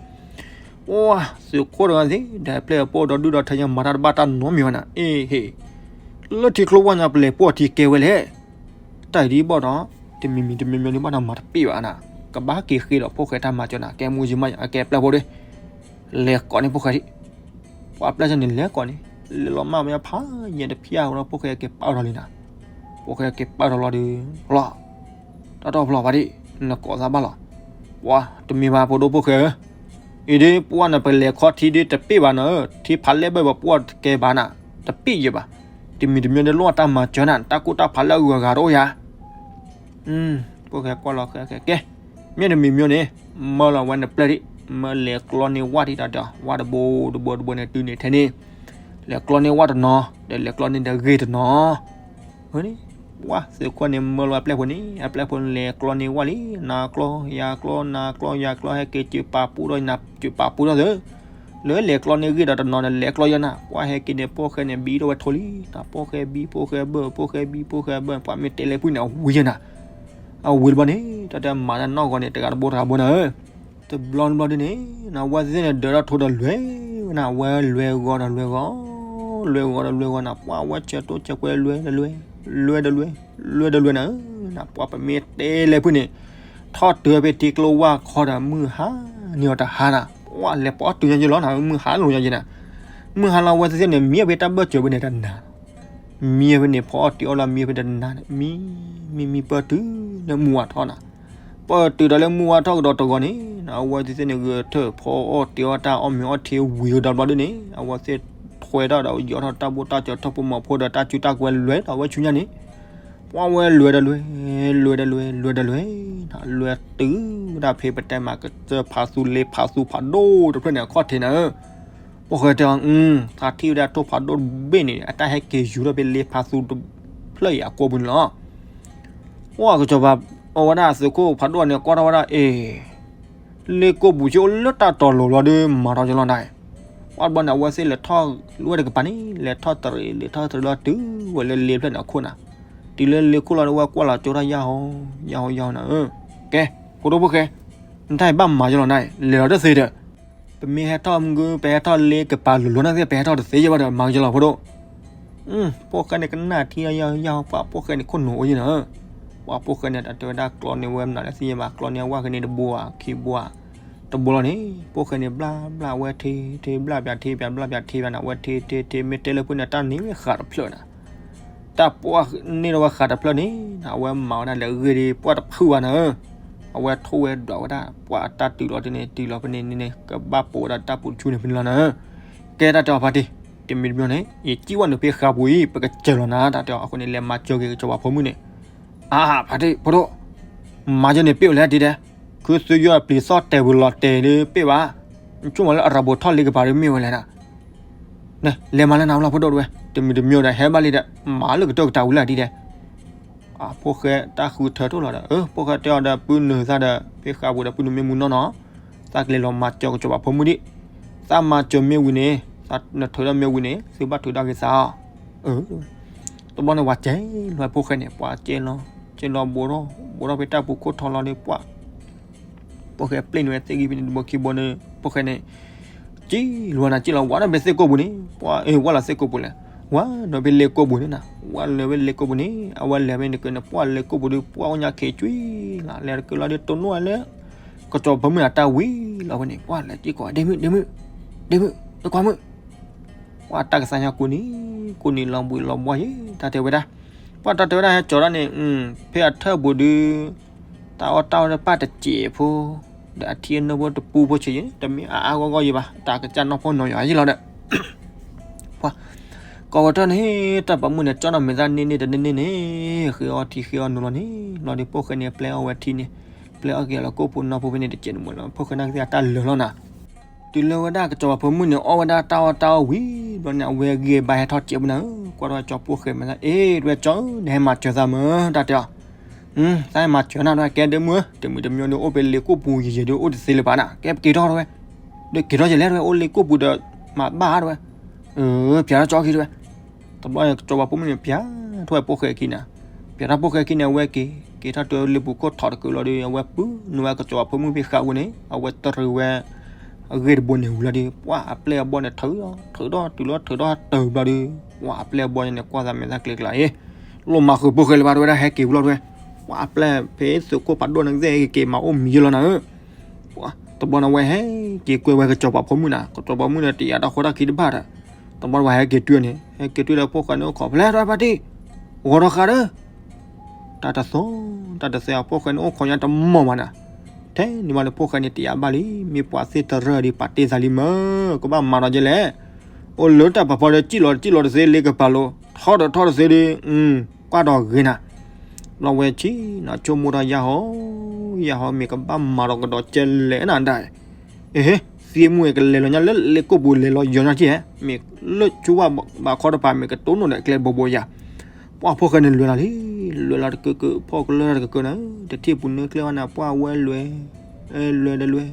အိၣ် သုးခိၣ်တဂၤသ့ၣ် ဒီးပျဲၢ်အပိၢ်ဒီးဒုၣ်ဒီးထၢညါ မၤတၢ်တဘၣ်တၢ်နီတမံၤဘၣ်နၤ, အ့ဟ့ၣ်, လၢထံကျိဝၣ်ညါပလဲၤပိၢ်အထံကဲဝဲလဲၣ် တၢ်အံၤဒ်ဘၣ်ဒီး တမံၤမံၤတမံၤမံၤဒ်ဘၣ်ဒီးမၤတပ့ၢ်ဘၣ်နၤ, ကဘၣ်က့ၤဃ့ဒီးဖိၣ်ဃဲတၢ်မၤစၢၤနၤ, ကဲမိၢ်ယံမးယၤ အကဲပျဲၢ်ဖိဒၣ်, လဲၤကိးန့ၢ်ဖိၣ်ဃဲဒံး, ပှၤပျဲၢ်စၢၤန့ၣ်လဲၤကိးန့ၢ်, လဲၤလီၤမၢ်ဝဲဖးယံၤတဖျၢၣ်ဝဲဒီး ဖိၣ်ဃဲက့ၤပာ်အီၤလီၤလံနၤ, ဖိၣ်ဃဲက့ၤပာ်အီၤလီၤဒီး လီၤ, တၢ်တီၢ်ဖျီၣ်ဖးဒံး နကိးသးဘၣ်လီၤ, ပှၤတမံၤဘၣ်ဖိဒိၣ်ဖိၣ်ဃဲဧၢ အံၤဒ်ပှၢ်နပလဲၤခီထံဒ်တပ့ၢ်ဘၣ်နၤ, ထံဖးလဲၢ်ဘၢၣ်ဘၣ်ပှၢ်တကဲဘၣ်နၤ, တပ့ၢ်ယဲၢ်ဘၣ်, တမံၤတမံၤဒ်လိၣ်တၢ်မၤစၢၤနၤ, တၢ်ကူၣ်တၢ်ဖးလၢအဂုၤအဂၤတအိၣ်ယၤ, ဖိၣ်ဃဲကွၢ်လီၤဃဲကဲ, မ့ၢ်တမံၤမံၤန့ၣ်, မၢလီၤဝဲနပျဲၢ်ဒံး, မၢလဲၤကျီန့ၢ်ဝၣ်ဒံးတၢ်ဒီး ဝၣ်တဘိတဘိန့ၣ်တုၤန့ၣ်ထဲန့ၣ်, လဲၤကျီန့ၢ်ဝၣ်တနီၤ, ဒီးလဲၤကျီန့ၢ်ဒီးဂ့ၢ်တနီၤ အဃိန့ၣ်, ပှၢ်သုးခိၣ်န့ၣ်မၢလီၤအပျဲၢ်ဖိန့ၣ်, အပျဲၢ်ဖိန့ၣ်လဲၤကျီန့ၢ်ဝၣ်လံ, နၤကျီယၤကျီ နၤကျီယၤကျီ ဟဲက့ၤစၢၤပာ်ပူၣ်ဒီးနၤစၢၤပာ်ပူၣ်ဒီးသၢ, လၢလဲၤကျီန့ၢ်ဂ့ၢ်ဒီးတနီၤဒီးလဲၤကျီယဲနၤ, ပှၢ်ဟဲက့ၤန့ၣ် ဖိၣ်ဃဲန့ၣ်ဘံထီၣ်ဝဲထိလံ, နၤဖိၣ်ဃဲဘံ ဖိၣ်ဃဲဘၢၣ် ဖိၣ်ဃဲဘံ ဖိၣ်ဃဲဘၢၣ် ပှၢ်မ့ၢ်တဲလၢဖုၣ်န့ၣ် အဝံၤယဲနၤ, အဝံၤတဘျီန့ၣ် တၢ်တဲမၤတၢ်နီၢ်ဂီၤန့ၣ် တဂၤတဘိတဂၤဘိနၤဧၢ တဘျီတဘျီဒ်န့ၣ်, နဝဲသ့ၣ်န့ၣ် ဒၢးထီၣ်ထိဒီးလွဲၢ်ဝဲနၤ, ဝဲလွဲၢ်ဂီၤဒီးလွဲၢ်ဂီၤ, လွဲၢ်ဂီၤဒီးလွဲၢ်ဂီၤနၤ, ပှၢ်ဝဲဆဲးတိၢ်ဆဲးကွဲလွဲၢ်ဒီးလွဲၢ်, လွဲၢ်ဒီးလွဲၢ်, လွဲၢ်ဒီးလွဲၢ်နၤဧၢ, နၤပှၢ်ပမ့ၢ်တဲလၢဖုၣ်န့ၣ်, ထီၣ်တုၤဖဲထံကျိဝၣ်ခီဒီးမုၢ်ဟါန့ၢ်အီၤတဟါနၤ, ပှၢ်လဲၤပိာ်တုၤညါယဲလီၤနၤ, မုၢ်ဟါလီၤညါယဲနၤ, မုၢ်ဟါလီၤဝဲသ့ၣ်သ့ၣ်န့ၣ် မံဖဲတၢ်ဘၢၣ်စၢၤဖဲန့ၣ်တနၤ မံဖဲန့ၣ် ဖီအီၣ်တ့ၤအီၣ်လၢမံဖဲတနၤန့ၣ် မံ မံ မံပၢၢ်တုၤလၢမုၢ်ဝါထီၣ်နၤ, ပၢၢ်တုၤဒီးလၢမုၢ်ဝါထီၣ်ကဒီးတဂီၤန့ၣ်, အဝဲသ့ၣ်သ့ၣ်န့ၣ် ဂဲၤထၢၣ်ဖီအီၣ်တ့ၤအီၣ်တၢ်အီၣ်မ့ၤအီထံဝံၤကဒီးဘျီဒ်န့ၣ်, အဝဲသ့ၣ်ထွဲထီၣ်ဒီးယီၤထီၣ်တၢ်ဘိၣ်တၢ်စၢၤထီၣ်ဖိမီၤဖိဒီးတၢ်စုတၢ်ကွဲလွဲၢ်ဒီးဝဲဆူညါန့ၣ်, ပှၢ်ဝဲလွဲၢ်ဒီးလွဲၢ်, လွဲၢ်ဒီးလွဲၢ်, လွဲၢ်ဒီးလွဲၢ်, လွဲၢ်တုၤဒၣ်ဖဲပတဲမၤကစၢၢ်ဖးသူလ့ဖးသူဖးဒိၣ်တဖျၢၣ်န့ၣ်အခီၣ်ထံးနၤဧၢ ဖိၣ်ဃဲတဲအီၤ, သးထံၣ်ဝဲဒၣ်ထိၣ်ဖးဒိၣ်တဘ့ၣ်န့ၣ် အတၢ်ဟဲက့ၤယူၤထီၣ်ဖဲလ့ဖးသူတဖျၢၣ်အံၤအကိာ်ပူၤန့ၣ်လီၤ. ပှၢ်ကစီၤပၤ အဝဲဒၣ်သုးခိၣ်ဖးဒိၣ်န့ၣ် ကွၢ်ထီၣ်ဝဲဒၣ်အ့ၣ်, လ့ကိာ်ပူၤကအိၣ်လၢတၢ်တီၤလိၤလီၤဒီးမၤထီၣ်ကလီၤနၤ, ပှၢ်တဘျီန့ၣ် အဝဲသ့ၣ်လဲၤထီၣ်ဝဲတကပၤန့ၣ် လဲၤထီၣ်တရံး လဲၤထီၣ်တရံးလီၤတုၤဝဲလၢလ့ဖျၢၣ်န့ၣ်အခိၣ်နၤ, တုၤလၢလ့ခိၣ်လီၤဒီးဝဲကွၢ်လီၤကၠိထီၣ်ယၢ်ဟီ ယၢ်ဟီယၢ်ဟီနၤဧၢ, ကဲ ဖိဒိၣ်ဖိၣ်ဃဲ နတၢ်အံၤဘၣ်မၤယလီၤနၤ, လဲၤလီၤတသ့ဒီး ပမ့ၢ်ဟဲထီၣ်မုၢ် ပဟဲထီၣ်လ့ကပၤလိၤလိၤနၤသ့ၣ် ပဟဲထီၣ်တသ့ယဘၣ်ဒီး မၤကယလီၤဖိဒိၣ်. ဖိၣ်ဃဲန့ၣ်ကနၣ်ထံယၢ်ယၢ် ပှၤဖိၣ်ဃဲန့ၣ်ခိၣ်နူာ်အိၣ်ယဲနၤ, ပှၤဖိၣ်ဃဲန့ၣ် တၢ်တဲဝဲဒၣ်ကျီန့ၢ်ဝဲမနုၤလဲၣ်သ့ၣ်ညါဘၣ် ကျီန့ၢ်အဝၣ်ဃဲန့ၣ်တဘိဧါ ခံဘိဧါ, တဘိလီၤန့ၣ် ဖိၣ်ဃဲန့ၣ်ဘျၣ်ဘျၣ်ဝဲထံ ထံဘျၣ်ပၠးထံပၠး ဘျၣ်ပၠးထံပၠးန့ၣ် အဝဲထံထံထံ မ့ၢ်တဲလၢဖုၣ်န့ၣ် တၢ်န့ၢ်ဝဲဃးတဖျၢၣ်နၤ တၢ်ပှၢ်န့ၢ်ဒီးဝဲဃးတဖျၢၣ်န့ၣ် အဝဲမၤဝဲဒၣ်လဲၤဂ့ၢ်ဒီး ပှၢ်တဖုၣ်ဘၣ်နၤဧၢ, အဝဲထိၣ်ဝဲဒွးဝဲဒၣ် ပှၢ်တၢ်တုၤလီၤတန့ၣ် တုၤလီၤဖဲန့ၣ်န့ၣ် ကဘၣ်ပိာ်ဝဲဒၣ်တၢ်ပူၤတဆူန့ၣ်ဖဲန့ၣ်လီၤနၤဧၢ, ကဲတၢ်တဲအီၤဖါတံၢ်, တမံၤတမံၤန့ၣ် ယစံၣ်ဝဲနုာ်ဖဲဃးပူၤအံၤ ပကစၢၤလီၤနၤ တၢ်တဲအီၤအဃိန့ၣ် လဲၤမၤစၢၤက့ၤကစီၤပၤဖိမုၣ်န့ၣ်, အါ ဖါတံၢ် ဖိဒိၣ်, မၤယဲန့ၣ်ပ့ၢ်ဝဲလဲၣ်ဒ်ဒဲး, ခုသုယီၢ်ပျံၤသီၣ်တဲာ်ဝံၤလီၤတဲာ်လၢပ့ၢ်ဘၣ်, နဆိကမိၣ်လၢအရၤဘိထီၣ်လ့ကပၤဒီးမ့ၢ်ဝဲလဲၣ်နၤ လဲၤမၤလၢနၤလီၤဖိဒိၣ်တဝဲ, တမံၤတမံၤဒီးဟဲဘၣ်လံဒီး မၤလၢကတိၢ်ကတၢၢ်ဝံၤလၢဒ်ဒဲး, အဖိၣ်ဃဲတၢ်ဃုထၢထီၣ်လီၤဒီး အဖိၣ်ဃဲတဲအီၤဒီး ပုၢ်နုာ်သးဒီး ဖဲဃးပူၤဒီးပုၢ်နုာ်မ့ၢ်မူနီၢ်နီၢ်, သးကလဲၤလီၤမၤစၢၤကစီၤပၤဖိမုၣ်ဒံး, သးမၤစၢၤမ့ၢ်ဝံၤန့ၣ် နထုးထီၣ်မ့ၢ်ဝံၤန့ၣ် သုဘၣ်ထုးထီၣ်က့ၤသးအီၤ, အၢ တဘျီန့ၣ် ပှၤစဲးလီၤဖိၣ်ဃဲန့ၣ် ပှၤစဲးလီၤ စဲးလီၤဘူးထီၣ် ဘူးထီၣ်ဖဲတၢ်ပူၤခိၣ်ထီလီၤဒီး ပှၤ ဖိၣ်ဃဲပျ့ၢ်န့ၣ်ဝဲသ့ၣ်ဂံၢ်ဖဲန့ၣ်တဘိခံဘိန့ၣ် ဖိၣ်ဃဲန့ၣ် စံၣ်လီၤနၤ စံၣ်လီၤဝဲဒီးဖဲသ့ၣ်ကိၣ်ပူၤန့ၣ် ပှၤ အ့ ဝဲလီၤသ့ၣ်ကိၣ်ပူၤလဲၣ် ဝဲဒီးဖဲလ့ကိၣ်ပူၤန့ၣ်နၤ ဝဲလၢဖဲလ့ကိၣ်ပူၤန့ၣ် အဝဲလဲၤဖဲန့ၣ်တက့ၢ်န့ၣ် ပှၤလ့ကိၣ်ပူၤဒီး ပှၤအိၣ်ညါခ့ကွံာ်လီၤ လဲၤတက့ၢ်လီၤဒီး တိၢ်နီၣ်ဝဲလၢ ကစီၤပၤမုၣ်အတၢ်ဝံၤလီၤဖဲန့ၣ် ပှၤလဲၤစံၣ်ကိး ဒ့မုၣ် ဒ့မုၣ် ဒ့မုၣ် ဒ့ကွၢ်မုၣ် ပှၤတၢ်ကသါညါကူန့ၣ် ကူန့ၣ်လီၤဘှံးလီၤဘှီယဲ တၢ်တဲဝဲဒၣ် ပှၤတၢ်တဲဝဲဒၣ်ဟဲကၠီၤဒၣ်န့ၣ် ဖဲအထၢၣ်ပူၤဒီး တၢ်အီၣ်တၢ်အီတပၣ်တစဲးဖိ ဒီးအထံအနိၣ်ဖိတပူဖိဆံးယဲ တမ့ၢ်အါအါဂီၢ်ဂီၢ်ယဲဘၣ် တၢ်ကစၢ်နီၢ်ဖိနီၢ်ယွၤယဲလီၤဒီး ပှၤ ကိးဝဲတၢ်န့ၣ် တၢ်ပိာ်မုၣ်န့ၣ် ကၠီၣ်နီၣ်မဲာ်သၣ်န့ၢ်န့ၢ်တန့ၢ်န့ၣ်န့ၣ် ဃ့အီထံဃ့အီနိလီၤန့ၣ် လီၤဒီးဖိၣ်ဃဲန့ၣ် ပျဲအီဝဲထံန့ၣ် ပျဲအီက့ၤလီၤကိၣ်ဖိနီၢ်ဖိဖဲန့ၣ်တစဲးန့ၣ်မ့ၢ်လီၤ ဖိၣ်ဃဲန့ၣ်ကသ့ၣ်အတၢ်လၢာ်လီၤနၤ တုၤလၢဝဲဒၣ်ကစီၤပၤဖိမုၣ်န့ၣ် အီၣ်ဝဲဒၣ်တၢ်အီၣ်တၢ်အီဝံၤဘျီန့ၣ် အဝဲဂံၢ်ဘါဟဲထီၣ်စဲးပူၤနၤဧၢ ကွၢ်ထီၣ်ကၠီဖိၣ်ဃဲမဲာ်သၣ် အ့ တဝဲကၠီ နဟဲမၤစၢၤသးမၢ် တၢ်တဲအီၤ သးဟဲမၤစၢၤနၤ တဝဲကဲဒ့မုၣ်ဧၢ တမုၢ်တမၠိဒီးအိၣ်ဖဲလ့ကိၣ်ပူၤယံာ်ယံာ်ဒီးအိၣ်တသ့လၢၤဘၣ်နၤ ကဲပက့ၤထီၣ်တဝဲ ဒီးက့ၤထီၣ်ယလဲၣ် တဝဲအိၣ်လ့ကိၣ်ပူၤဒီး မၤဘၣ်တဝဲ ပျးထီၣ်ကၠီခံတဝဲ တဘျီန့ၣ် ကစီၤပၤဖိမုၣ်န့ၣ် ပျးထီၣ်ဝဲဖိၣ်ဃဲခံနၤ ပျးထီၣ်ဖိၣ်ဃဲခံန့ၣ် အဝဲက့ၤ က့ၤထီၣ်တုၤလ့ပူၤခိၣ်ထီၣ်တကုာ်လီၤဒီး အဝဲပုၢ်နုာ်ဝဲကစီၤပၤဖိမုၣ်ဖဲဃာ်ပူၤန့ၣ် အဝဲတရံးဝဲ အဂ့ၢ်တဘိန့ၣ်ဝံၤလီၤဒီး ပှၤအပျဲၢ်အဘီၣ်န့ၣ် ထုးထီၣ်ထုးထီၣ်တုၤလီၤထုးထီၣ်တၢ်ဘျီဒီး ပှၤအပျဲၢ်အဘီၣ်န့ၣ် ကွၢ်သးမဲာ်သၣ်ကျဲကျါအံၤ လိၣ်မၤဃုာ်ဖိၣ်ဃဲလၢၤဘၣ်တဝဲဒၣ် ဟဲက့ၤဝံၤလီၤတဝဲ ပှၤအပျဲၢ်ဖဲသုးခိၣ်ဖးဒိၣ်န့ၣ်ကသ့ၣ်က့ၤမၤအိၣ်မံၤယဲလီၤနၤဧၢ ပှၤ တဘျီန့ၣ် အဝဲဟဲက့ၤကွဲဝဲကစီၤပၤဖိမုၣ်နၤ ကစီၤပၤဖိမုၣ်န့ၣ် တယာ်တၢ်ဃိတၢ်ခံတဘၣ်ဒီး တဘျီန့ၣ် ပှၤဟဲက့ၤတုၤန့ၣ် ဟဲက့ၤတုၤဒီးဖိၣ်ဃဲန့ၣ်အိၣ်ခိး ဖဲလဲၣ်တဝဲဖါတံၢ် ဂီၤထီၣ်ဃာ်ဒီး တၢ်တသီ တၢ်တသဲအဖိၣ်ဃဲန့ၣ် အိၣ်ခိးညါတမီၢ်မးနၤ ထဲန့ၣ်မးလၢဖိၣ်ဃဲန့ၣ် တယာ်ဘၣ်လံ မ့ၢ်ပှၤသ့ၣ်တရၢဒီး ပာ်တ့ၢ်သးလံမၢ် ကဘၣ်မၤဒီးယဲလဲၣ် အိၣ်လၢတၢ်ပာ်ဖီဒီး စံၣ်လီၤတစံၣ်လီၤတသ့လ့ကပၤလိၤ ထီၣ်ဒီးထီၣ်တသ့ဒီး ကွၢ်ဒီးဂ့ၤနၤ လီၤဝဲဆံနၤ ဆိကမိၣ်ထီၣ်ယၢ်ဟီ ယၢ်ဟီ မ့ၢ်ကဘၣ်မၤဒီးကဒီးကဲလဲၣ်နၤဒၣ် အ့ သံမူၢ်အံၤ ကလဲၤလီၤညါလၢလ့ကိၣ်ပူၤ လဲၤလီၤယီၤညါက့ မ့ၢ်လၢဆိဝၣ်ဘးခီတပၤ မ့ၢ်ကတိၢ်နီၣ်ဒီးကျဲဘိဘိယၤ ပှၤဖိၣ်ဃဲန့ၣ်လဲၤလီၤလံ လဲၤလီၤတကၢကၢ ဖီၣ်ကလၢတကၢကၢနၤ တထံၣ်ပူၤန့ၣ်ကျဲဝဲနၤ ပှၤဝဲလဲၤ လဲၤတလဲၤ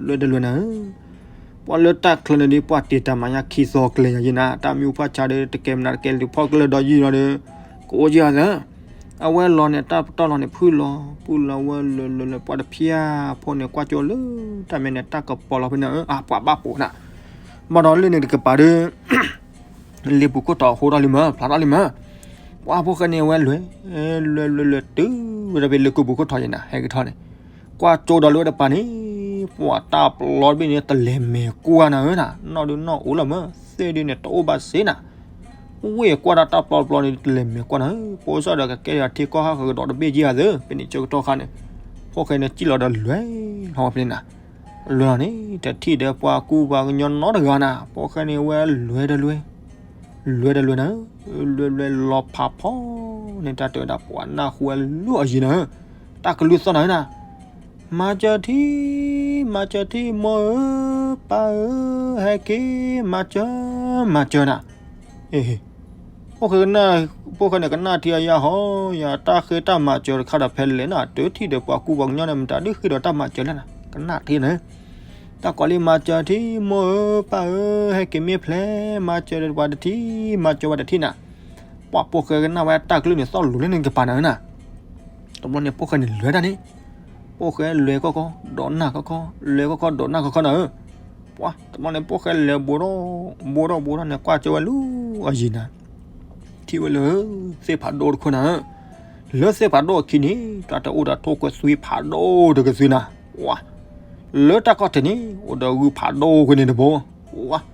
လဲၤတလဲၤနၤဧၢ ပှၤလၢတၢ်ချၢန့ၣ်ဒီး ပှၤတ့ၢ်တၢ်မၤညါခံသီကျဲညါယဲနၤ တၢ်မံၤဖးဆါဒီး တကဲမနုၤတကဲလၢၤ ဖီၣ်ကလၢဒီးယံာ်လီၤဒီး ကအိၣ်က့ၤအသး အဝဲလီၤန့ၣ် တၢ်ပတီၢ်လီၤန့ၣ် ဖုၣ်လီၤ ဖုၣ်လီၤဝဲလဲၤလဲၤလဲၤ ပှၤတဖၠၣ်ဖိန့ၣ် ကွၢ်ကၠိလၢတၢ်မဲာ်န့ၣ် တၢ်ကပီၤလီၤဖဲန့ၣ် အပှၤဘၣ်ပိာ်နၤ ဘၣ်ဒီးလၢန့ၣ်တကပၤဒီး လ့ပူၤခိၣ်ထီၣ်ဟိထီၣ်လံမၢ် ဖျါထီၣ်လံမၢ် ပှၤဖိၣ်ဃဲန့ၣ် အဝဲလဲၤ လဲၤလဲၤလဲၤတုၤဝဲဒၣ်ဖဲလ့ကိၣ်ပူၤခိၣ်ထီၣ်ယဲနၤ ဟဲက့ၤထီၣ်န့ၣ် ကွၢ်ကၠိဒီးလၢဝဲတပၤန့ၣ် ပှၤတၢ်ပျီတဘ့ၣ်န့ၣ် တလဲၤမဲာ်ကွၢ်နၤဧၢနၤ နီၢ်ဒုးနီၢ်အိၣ်လီၤမၢ် သ့ၣ်ဒုးန့ၣ် တအိၣ်ဘၣ်စ့နၤ ဝ့ၢ်ကွၢ်ဒၣ်တၢ်ပျီတဘျီန့ၣ် တလဲၤမဲာ်ကွၢ်နၤဧၢ ပအိၣ်စ့ၢ်ဒီးကကဲထီၣ်ထံကီၢ်ဟးဃုာ်ကဒီးတဘ့ၣ်က့ၤဧါသ့ ဖဲန့ၣ်ဆၢကတီၢ်ခါန့ၣ် ဖိၣ်ဃဲန့ၣ်စံၣ်လီၤဒီးလဲၤလီၤဝဲဖဲန့ၣ်နၤ လဲၤလီၤန့ၣ် တထံၣ်ဒီးပှၤကူပှၤကညီနီတဂၤနၤ ဖိၣ်ဃဲန့ၣ်ဝဲလဲၤတလဲၤ လဲၤတလဲၤနၤဧၢ လဲၤလဲၤလီၤဖးဖီန့ၣ် တၢ်တဲဝဲဒၣ်ပှၤနၢ်ဟူဝဲလၢအယံၤနၤဧၢ တၢ်ကလုၢ်သီၣ်နၤဧၢနၤ မၤစၢၤထံ မၤစၢၤထံ မိၢ်ဧၢ ပၢ်ဧၢ ဟဲက့ၤ မၤစၢၤ မၤစၢၤနၤ အ့ ဖိၣ်ဃဲကနၣ် ဖိၣ်ဃဲန့ၣ် ကနၣ်ထံအယၢ်ဟီ ယၤတၢ်ဃ့တၢ်မၤစၢၤတခါဒီးဖဲလဲၣ်နၤ တထံၣ်ဒီးပှၤကူပှၤကညီန့ၣ် မတၤဒုးဃ့ဒီးတၢ်မၤစၢၤလဲၣ်နၤ ကနၣ်ထံနၤဧၢ တၢ်ကိးလံ မၤစၢၤထံ မိၢ်ဧၢ ပၢ်ဧၢ ဟဲက့ၤမ့ၢ်ဖျဲး မၤစၢၤပှၤတထံၣ် မၤစၢၤပှၤတထံၣ်နၤ ပှၤဖိၣ်ဃဲကနၣ်ဝဲတၢ်ကလုၢ်န့ၣ် သီၣ်လိၤလၢန့ၣ်ကပၤနၤဧၢနၤ တဘျီန့ၣ် ဖိၣ်ဃဲန့ၣ်လဲၤတၢ်န့ၣ် ဖိၣ်ဃဲလဲၤကီၢ်ကီၢ် ဒိးနၢ်ကီၢ်ကီၢ် လဲၤကီၢ်ကီၢ် ဒိးနၢ်ကီၢ်ကီၢ်နၤဧၢ ပှၤ တဘျီန့ၣ် ဖိၣ်ဃဲလဲၤဘူးထီၣ် ဘူးထီၣ်ဘူးထီၣ်န့ၣ် ကွၢ်ကၠိဝဲလၢအယံၤနၤ ထံၣ်ဝဲလၢ သ့ၣ်ဖးဒိၣ်တခိၣ်နၤဧၢ လၢသ့ၣ်ဖးဒိၣ်အခံန့ၣ် တၢ်တအိၣ်ဒီးထိၣ်ကွဲၤသွံဖးဒိၣ်တကသွံနၤ ပှၤ လၢတၢ်ခီၣ်ထံးန့ၣ် အိၣ်ဒီးဂုၢ်ဖးဒိၣ်ကွံာ်န့ၣ်တဘိ ပှၤ ဂုၢ်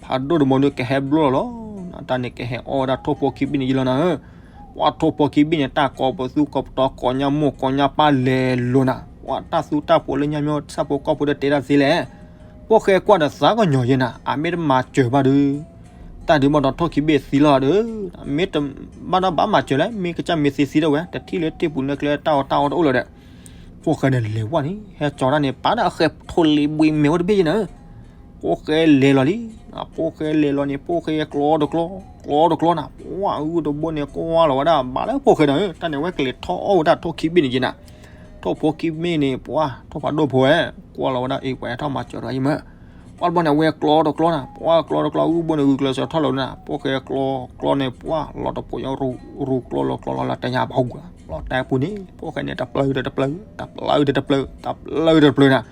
ဖးဒိၣ်တဘိန့ၣ် ကဟဲဘျီလီၤလီၤ တၢ်န့ၣ်ကဟဲအီၣ်ဝဲဒၣ်ထိၣ်ဖိခံဘ့ၣ်န့ၣ်ယံၤလီၤနၤဧၢ ပှၤထိၣ်ဖိခံဘ့ၣ်န့ၣ် တၢ်ကိးပသူကိးပတီၤ ကိးညါမိၢ်ကိးညါပၢ်လဲၤလိၤနၤ ပှၤတၢ်သူတၢ်ဖိးလၢညါမ့ၢ်ဆၣ်ဖိကီၢ်ဖိဒီးတဲတၢ်သ့လဲၣ် ဖိၣ်ဃဲကွၢ်ဒီးသးကညီၤယဲနၤ အမ့ၢ်တမၤစၢၤဘၣ်ဒီး တၢ်ဒုးဘၣ်ဒီးထိၣ်ခံဘ့ၣ်သံလီၤဒီး မ့ၢ်တဘၣ်ဒီးဘၣ်မၤစၢၤလဲၣ် မ့ၢ်ကစၢ်မ့ၢ်သ့သံဒၣ်ဝဲ တထံၣ်လၢတ့ၢ်ပူၤနၢကျဲတၢ်အီၣ်တၢ်အီတအိၣ်လၢၤဒီး ဖိၣ်ဃဲန့ၣ်လဲၤဝဲန့ၣ် ဟဲကၠီၤတၢ်န့ၣ် ပာ်ဒၣ်အဃဲၤထိၣ်လ့ၤဘှံးမဲာ်ဝဲတဘ့ၣ်ယဲနၤဧၢ ဖိၣ်ဃဲလဲၤလီၤလံ ဖိၣ်ဃဲလဲၤလီၤန့ၣ် ဖိၣ်ဃဲကျီတကျီ ကျီတကျီနၤ ပှၤဂုၢ်တဘိန့ၣ် ကွၢ်လီၤဝဲဒၣ် ဘၣ်လၢဖိၣ်ဃဲနၤဧၢ တၢ်န့ၣ်ဝဲကလဲၤထီၣ်အီၣ်ဝဲဒၣ်ထိၣ်ခံဘ့ၣ်န့ၣ်ယဲနၤ ထိၣ်ဖိခံဘ့ၣ်န့ၣ် ပှၤထိၣ်ဖးဒိၣ်ဖိဝဲ ကွၢ်လီၤဝဲဒၣ် အ့ ပှၤဟဲထီၣ်မၤစၢၤတဂၤယံၤမး ပ ပှၤတဘျီန့ၣ် အဝဲကျီတကျီနၤ, ပှၤကျီတကျီ ဂုၢ်ဘိန့ၣ်ဂုာ်ကျဲးစၢးထီၣ်လီၤနၤ, ဖိၣ်ဃဲကျီကျီန့ၣ် ပှၤလီၤတပိာ်ညီရူၤကျီလီၤကျီလီၤ လီၤတဲညါဘၣ်ဟူဂၤ လီၤတဲပူၤန့ၣ် ဖိၣ်ဃဲန့ၣ် တပျၢၤဒီးတပျၢၤ တပျၢၤဒီးတပျၢၤ တပျၢၤဒီးတပျၢၤနၤ,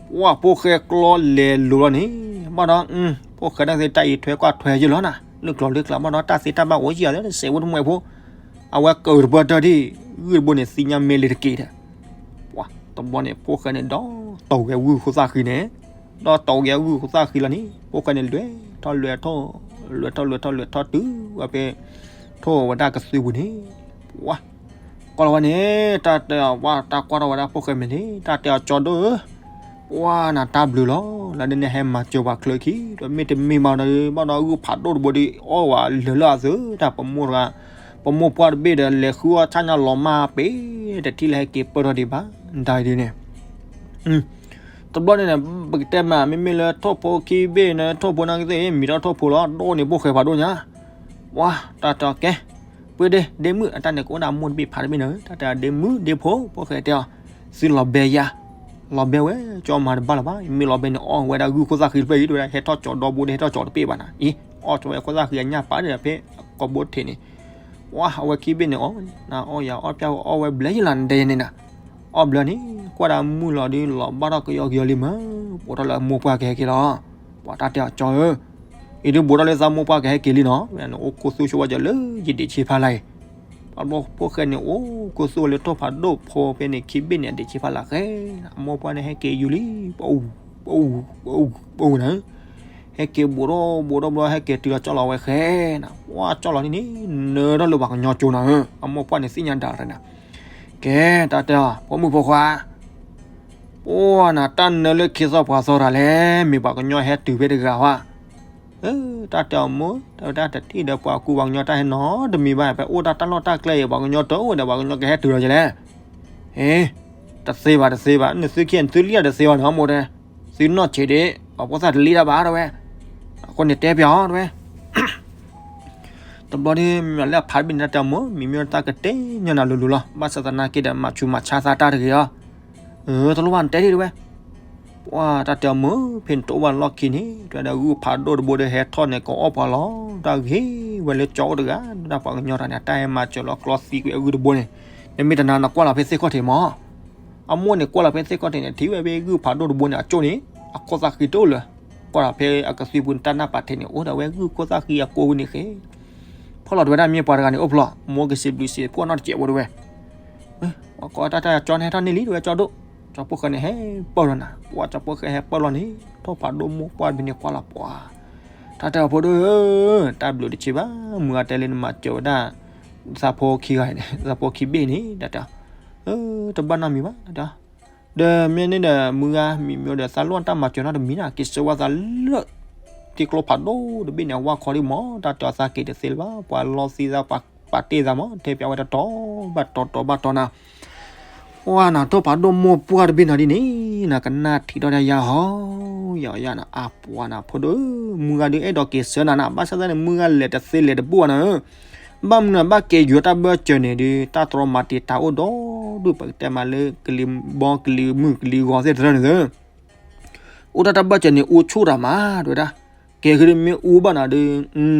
ပှၤဖိၣ်ဃဲကျီလဲၤလိၤလီၤန့ၣ် ဘၣ်ဒီး ဖိၣ်ဃဲတၢ်သ့တၢ်အံၤထွဲကွၢ်ထွဲယုၢ်လီၤနၤ, လၢကျီလၢကျါ ဘၣ်ဒီးတၢ်သ့တၢ်ဘၣ်အိၣ်ယံၤအသး စဲးဝဲတမှဲဖိ, အဝဲကၢၤတပၢၢ်တၢၢ်ဒံး ဂုၢ်တဘိန့ၣ် သ့ၣ်ညါမ့ၢ်လံတက့ၢ်ဒီး ပှၤတဘျီန့ၣ် ဖိၣ်ဃဲန့ၣ် ဒီးတီၢ်က့ၤဂုၢ်ခိၣ်သၣ်ဃံန့ၣ်, ဒီးတီၢ်က့ၤဂုၢ်ခိၣ်သၣ်ဃံလီၤန့ၣ် ဖိၣ်ဃဲန့ၣ် လဲၤထီၣ်လဲၤထီၣ် လဲၤထီၣ်လဲၤထီၣ်လဲၤထီၣ်တုၤဝဲဖဲ ထိၣ်ဝဲဒၣ်ကသွံပူၤန့ၣ်, ပှၤ ကွၢ်လီၤဝဲန့ၣ် တၢ်တဲအီၤ ပှၤတၢ်ကွၢ်ထီၣ်ဝဲဒၣ်ဖိၣ်ဃဲမ့ၢ်န့ၣ် တၢ်တဲအီၤ ကၠီဒိၣ်ဧၢ, ပှၤနၤတၢ်ဘျုးလီၤ လၢနန့ၣ်ဟဲမၤစၢၤပှၤချၢခံ ဒီးမ့တမ့ၢ်ဘၣ်ဒီး ဘၣ်ဒီးဂုၢ်ဖးဒိၣ်တဘိဒီး အီၣ်ဝဲလၢာ်လၢအသၢ တၢ်ပမိၢ်တဂၤ ပမိၢ်ပှၢ်တဘ့ၣ်ဒီး လဲၤဃုအီၣ်ဆၣ်ညါလီၤမၢ်ပ့ၤ တထံၣ်လၢဟဲက့ၤပၢၢ်ထီၣ်ဒံးဘၣ် ဒ်အံၤဒ်န့ၣ် တဘျီန့ၣ် ပကတဲမး မ့မ့ၢ်လၢထိၣ်ဖိခံဘ့ၣ်န့ၣ် ထိၣ်ဖိနာ်က့သ့ၣ် မံၤထီၣ်ထိၣ်ဖိလီၤ ဒိၣ်န့ၢ်ဖိၣ်ဃဲဖးဒိၣ်ညါ, ပှၤ တၢ်တဲအီၤကဲ ပှ့ၤဒ့ ဒ့မုၣ် အတၢ်န့ၣ်ကအိၣ်ဒၣ်မိၢ်တဘ့ၣ်ဖးတဘ့ၣ်န့ၣ် တၢ်တဲအီၤ ဒ့မုၣ်ဒ့ဖိ ဖိၣ်ဃဲတဲအီၤ သုလီၤဘဲယၤ, လီၤဘဲဝဲ ကၠီမၤတဘၣ်လၢၤဘၣ် မ့ၢ်လီၤဘဲန့ၣ် အီၣ်ဝဲဒၣ်ဂုၢ်ခိၣ်သၣ်ဃံတဖျၢၣ်အံၤ တဝဲဒၣ်ဟဲထီၣ်ကၠီဒီဘိဒီး ဟဲထီၣ်ကၠီတပ့ၢ်ဘၣ်နၤ အံၤ အီၣ်ကၠီဝဲခိၣ်သၣ်ဃံအညၣ်ပာ်ဒီး ဖဲအကိာ်ဘိထံးန့ၣ် ပှၤ အဝဲခံဘ့ၣ်န့ၣ် အီၣ် နၤအီၣ်ယၤအီၣ်ပျၢ် အီၣ်ဝဲဘျဲယလၢနဒဲယန့ၣ်နၤ, အီၣ်ဘျဲန့ၣ် ကွၢ်ဒၣ်မုၢ်လီၤဒုး လီၤဘၣ်ထီၣ်ကယီကယီလံမး, ပိာ်ထီၣ်လၢအမိၢ်ပှၢ်ကဟဲက့ၤလီၤ, ပှၤတၢ်တဲအီၤ ကၠီဧၢ, အံၤဒုးဘူးထီၣ်လၢသးမိၢ်ပှၢ်ကဟဲက့ၤလံနီၤ, အိၣ်ခိၣ်သူၣ်ဆိဝဲကၠီလၢယဒံးဆံဖးလာ်အံၤ, ပှၤဘျီဖိၣ်ဃဲန့ၣ် အိၣ်ခိၣ်သူၣ်ဝဲလၢထိၣ်ဖးဒိၣ်ဖိဖဲန့ၣ် ခံဘ့ၣ်န့ၣ် အဒံးဆံဖးလာ်ဃဲ, အမိၢ်ပှၢ်န့ၣ် ဟဲက့ၤယူၤလံ, ပအူ ပအူ ပအူ ပအူနၤ ဟဲက့ၤဘူးထီၣ်ဘူးထီၣ်ဘျီ ဟဲက့ၤတုၤလီၤကၠီလီၤဝဲဃဲနၤ, ပှၤကၠီလီၤန့ၣ်န့ၣ် နၢထီၣ်လၢပှၤကညီကၠိနၤဧၢ, အမိၢ်ပှၢ်န့ၣ်သ့ၣ်ညါဒၣ်ရၢနၤ, ကဲ တၢ်တဲအီၤ ဖိမုၣ်ဖိခွါ, ပှၤနၤ တၢ်နၢလၢခ့သီၣ်ပှၤသီတၢ်လဲၣ်, မ့ၢ်ပှၤကညီဟဲတုၤဖဲတဂၤဧါ, တၢ်တဲအီၤမိၢ်, တၢ်တထံၣ်ဒီးပှၤကူပှၤကညီတၢ်ဟဲနီတမံၤဘၣ်, ဖဲအိၣ်တၢ်တၢ်လီၢ်တၢ်ကျဲအံၤ ပှၤကညီတအိၣ်ဒီး ပှၤကညီကဟဲတုၤလီၤကလဲၣ်, အ့ တသ့ဘၣ်တသ့ဘၣ်, နသုခံနသုလံၣ်တသ့ဘၣ်န့ၣ် မိၢ်တဲ, သုနီၢ်ဆံးဒံး ပှၤဖိသၣ်တလံၣ်တၢ်ဘၣ်တဝဲ, အဃိန့ၣ်တဲပျီတဝဲ တဘျီဒ်မ့ၢ်လၢအဖးတဘ့ၣ်န့ၣ် တၢ်တဲအီၤမိၢ် မံၤမ့ၢ်တၢ်ကတဲညီနၤလိၤလိၤလီၤ, ဘၣ်ဆၣ်သနာ်က့ဒီး မၤဆူးမၤဆါသးတၢ်တဂ့ၤအီၤ, တလိၣ်ဘၣ်နတဲဒံးတဝဲ, ပှၤတၢ်တဲအီၤမိၢ် ဖဲနတအိၣ်ဘၣ်လီၢ်ခံန့ၣ် တဝဲဒၣ်ဂုၢ်ဖးဒိၣ်တဘိဒီးဟဲထီၣ်န့ၣ် ကအီၣ်ပှၤလီၤ, တၢ်ဂ့ၤဝဲလၢကၠီအိၣ်တဂၤ, ဒၣ်ပှၤကညီတၢ်န့ၣ် တၢ်ဟဲမၤစၢၤလီၤကျီသံကွံာ်အဂုၢ်တဘိန့ၣ်, နမ့ၢ်တနာ်နကွၢ်လီၤဖဲသ့ၣ်ခီၣ်ထံးမး အမိၢ်န့ၣ်ကွၢ်လီၤဖဲသ့ၣ်ခီၣ်ထံးန့ၣ် ထံၣ်ဝဲဖဲဂုၢ်ဖးဒိၣ်တဘိန့ၣ် အကၠိန့ၣ် အခိၣ်သၣ်ဃံတအိၣ်လၢၤ, ကွၢ်လီၤဖဲအကသွံပူၤန့ၣ် တၢ်နၢ်ပာ်ထံးန့ၣ် အိၣ်ဒီးဝဲဂုၢ်ခိၣ်သၣ်ဃံအကိဝံန့ၣ်ဃဲ, ဖီၣ်လီၤတဝဲဒၣ်မ့ၢ်ပှၤတဂၤန့ၣ်အိၣ်ဖျိ, မိၢ်ကစံးဘျုးစံးဖှိၣ်နီတစဲးဖိတဝဲ, ပှၤကိးတၢ်တၢ်ကၠီန့ၣ်ဟဲထီၣ်န့ၢ်လံတဝဲကၠီဒိၣ်, ကၠီဖိၣ်ဃဲန့ၣ်ဟဲပၢၢ်လီၤနၤ, ပှၤကၠီဖိၣ်ဃဲဟဲပၢၢ်လီၤန့ၣ် ထိၣ်ဖးဒိၣ်မိၢ်ပှၢ်တဘ့ၣ်န့ၣ်ကွၢ်လီၤပှၤ, တၢ်တဲအီၤဖိဒိၣ်ဧၢ, တၢ်ဘျုးတဆံးဘၣ်, မုၢ်ဂၤတဲလၢနမၤစၢၤဝဲဒၣ် သးဖိခံဂၤန့ၣ် သးဖိခံဘ့ၣ်န့ၣ် တၢ်တဲအီၤ, တဘၣ်နီတမံၤဘၣ် တၢ်တဲအီၤ, ဒီးမ့ၢ်န့ၣ်ဒီး မုၢ်ဂၤမံၤမ့ၢ်ဒီး သးလိၣ်တၢ်မၤစၢၤနီတမံၤန့ၣ် က့ၤဆှၢဝဲသးလၢ ထံကျိဖးဒိၣ်တဘ့ၣ်န့ၣ် အဝါခီဒံးမး တၢ်တဲအီၤသးက့ၤတသ့လၢၤဘၣ်, ပှၤလီသံသး ပှၤပာ်တ့ၢ်သးမး တဲပျးဝဲတတီၤဘၣ်တီၤတီၤဘၣ်တီၤနၤ ပှၤနၤ ထိၣ်ဖးဒိၣ်မိၢ်ပှၢ်တဘ့ၣ်နၤဒ်န့ၣ် နကနၣ်ထံၣ်ထီၣ်တၢ်ယါဟီ, ယၤယၤနၤ အါပှၤနၤ ဖိဒိၣ်ဧၢ, မုၢ်ဂၤဒုးအဲၣ်ဒိးက့ၤဆှၢနၤနၤ, ဘၣ်ဆၣ်သနာ်က့န့ၣ် မုၢ်ဂၤလဲၤတသ့လဲၤတဘူၣ်ဘၣ်နၤဧၢ, ဘၣ်မနုၤနၤ ဘၣ်က့ၤယိၤတၢ်ဘၢၣ်စၢၤန့ၣ်ဒုး တၢ်တြီမၤတံာ်တာ်အိၣ်ဒီဒူၣ် ပကတဲမးလၢကလံၤဘီကလံၤမုၢ်ကလံၤဂီၤသ့ၣ်တဖၣ်န့ၣ်သၢ အိၣ်တၢ်တၢ်ဘၢၣ်စၢၤန့ၣ် အူဆူၣ်တၢ်မး တဲဝဲဒၣ်, ကဲဃုာ်ဒီးမ့ၢ်အူဘၣ်နၤဒုး လီ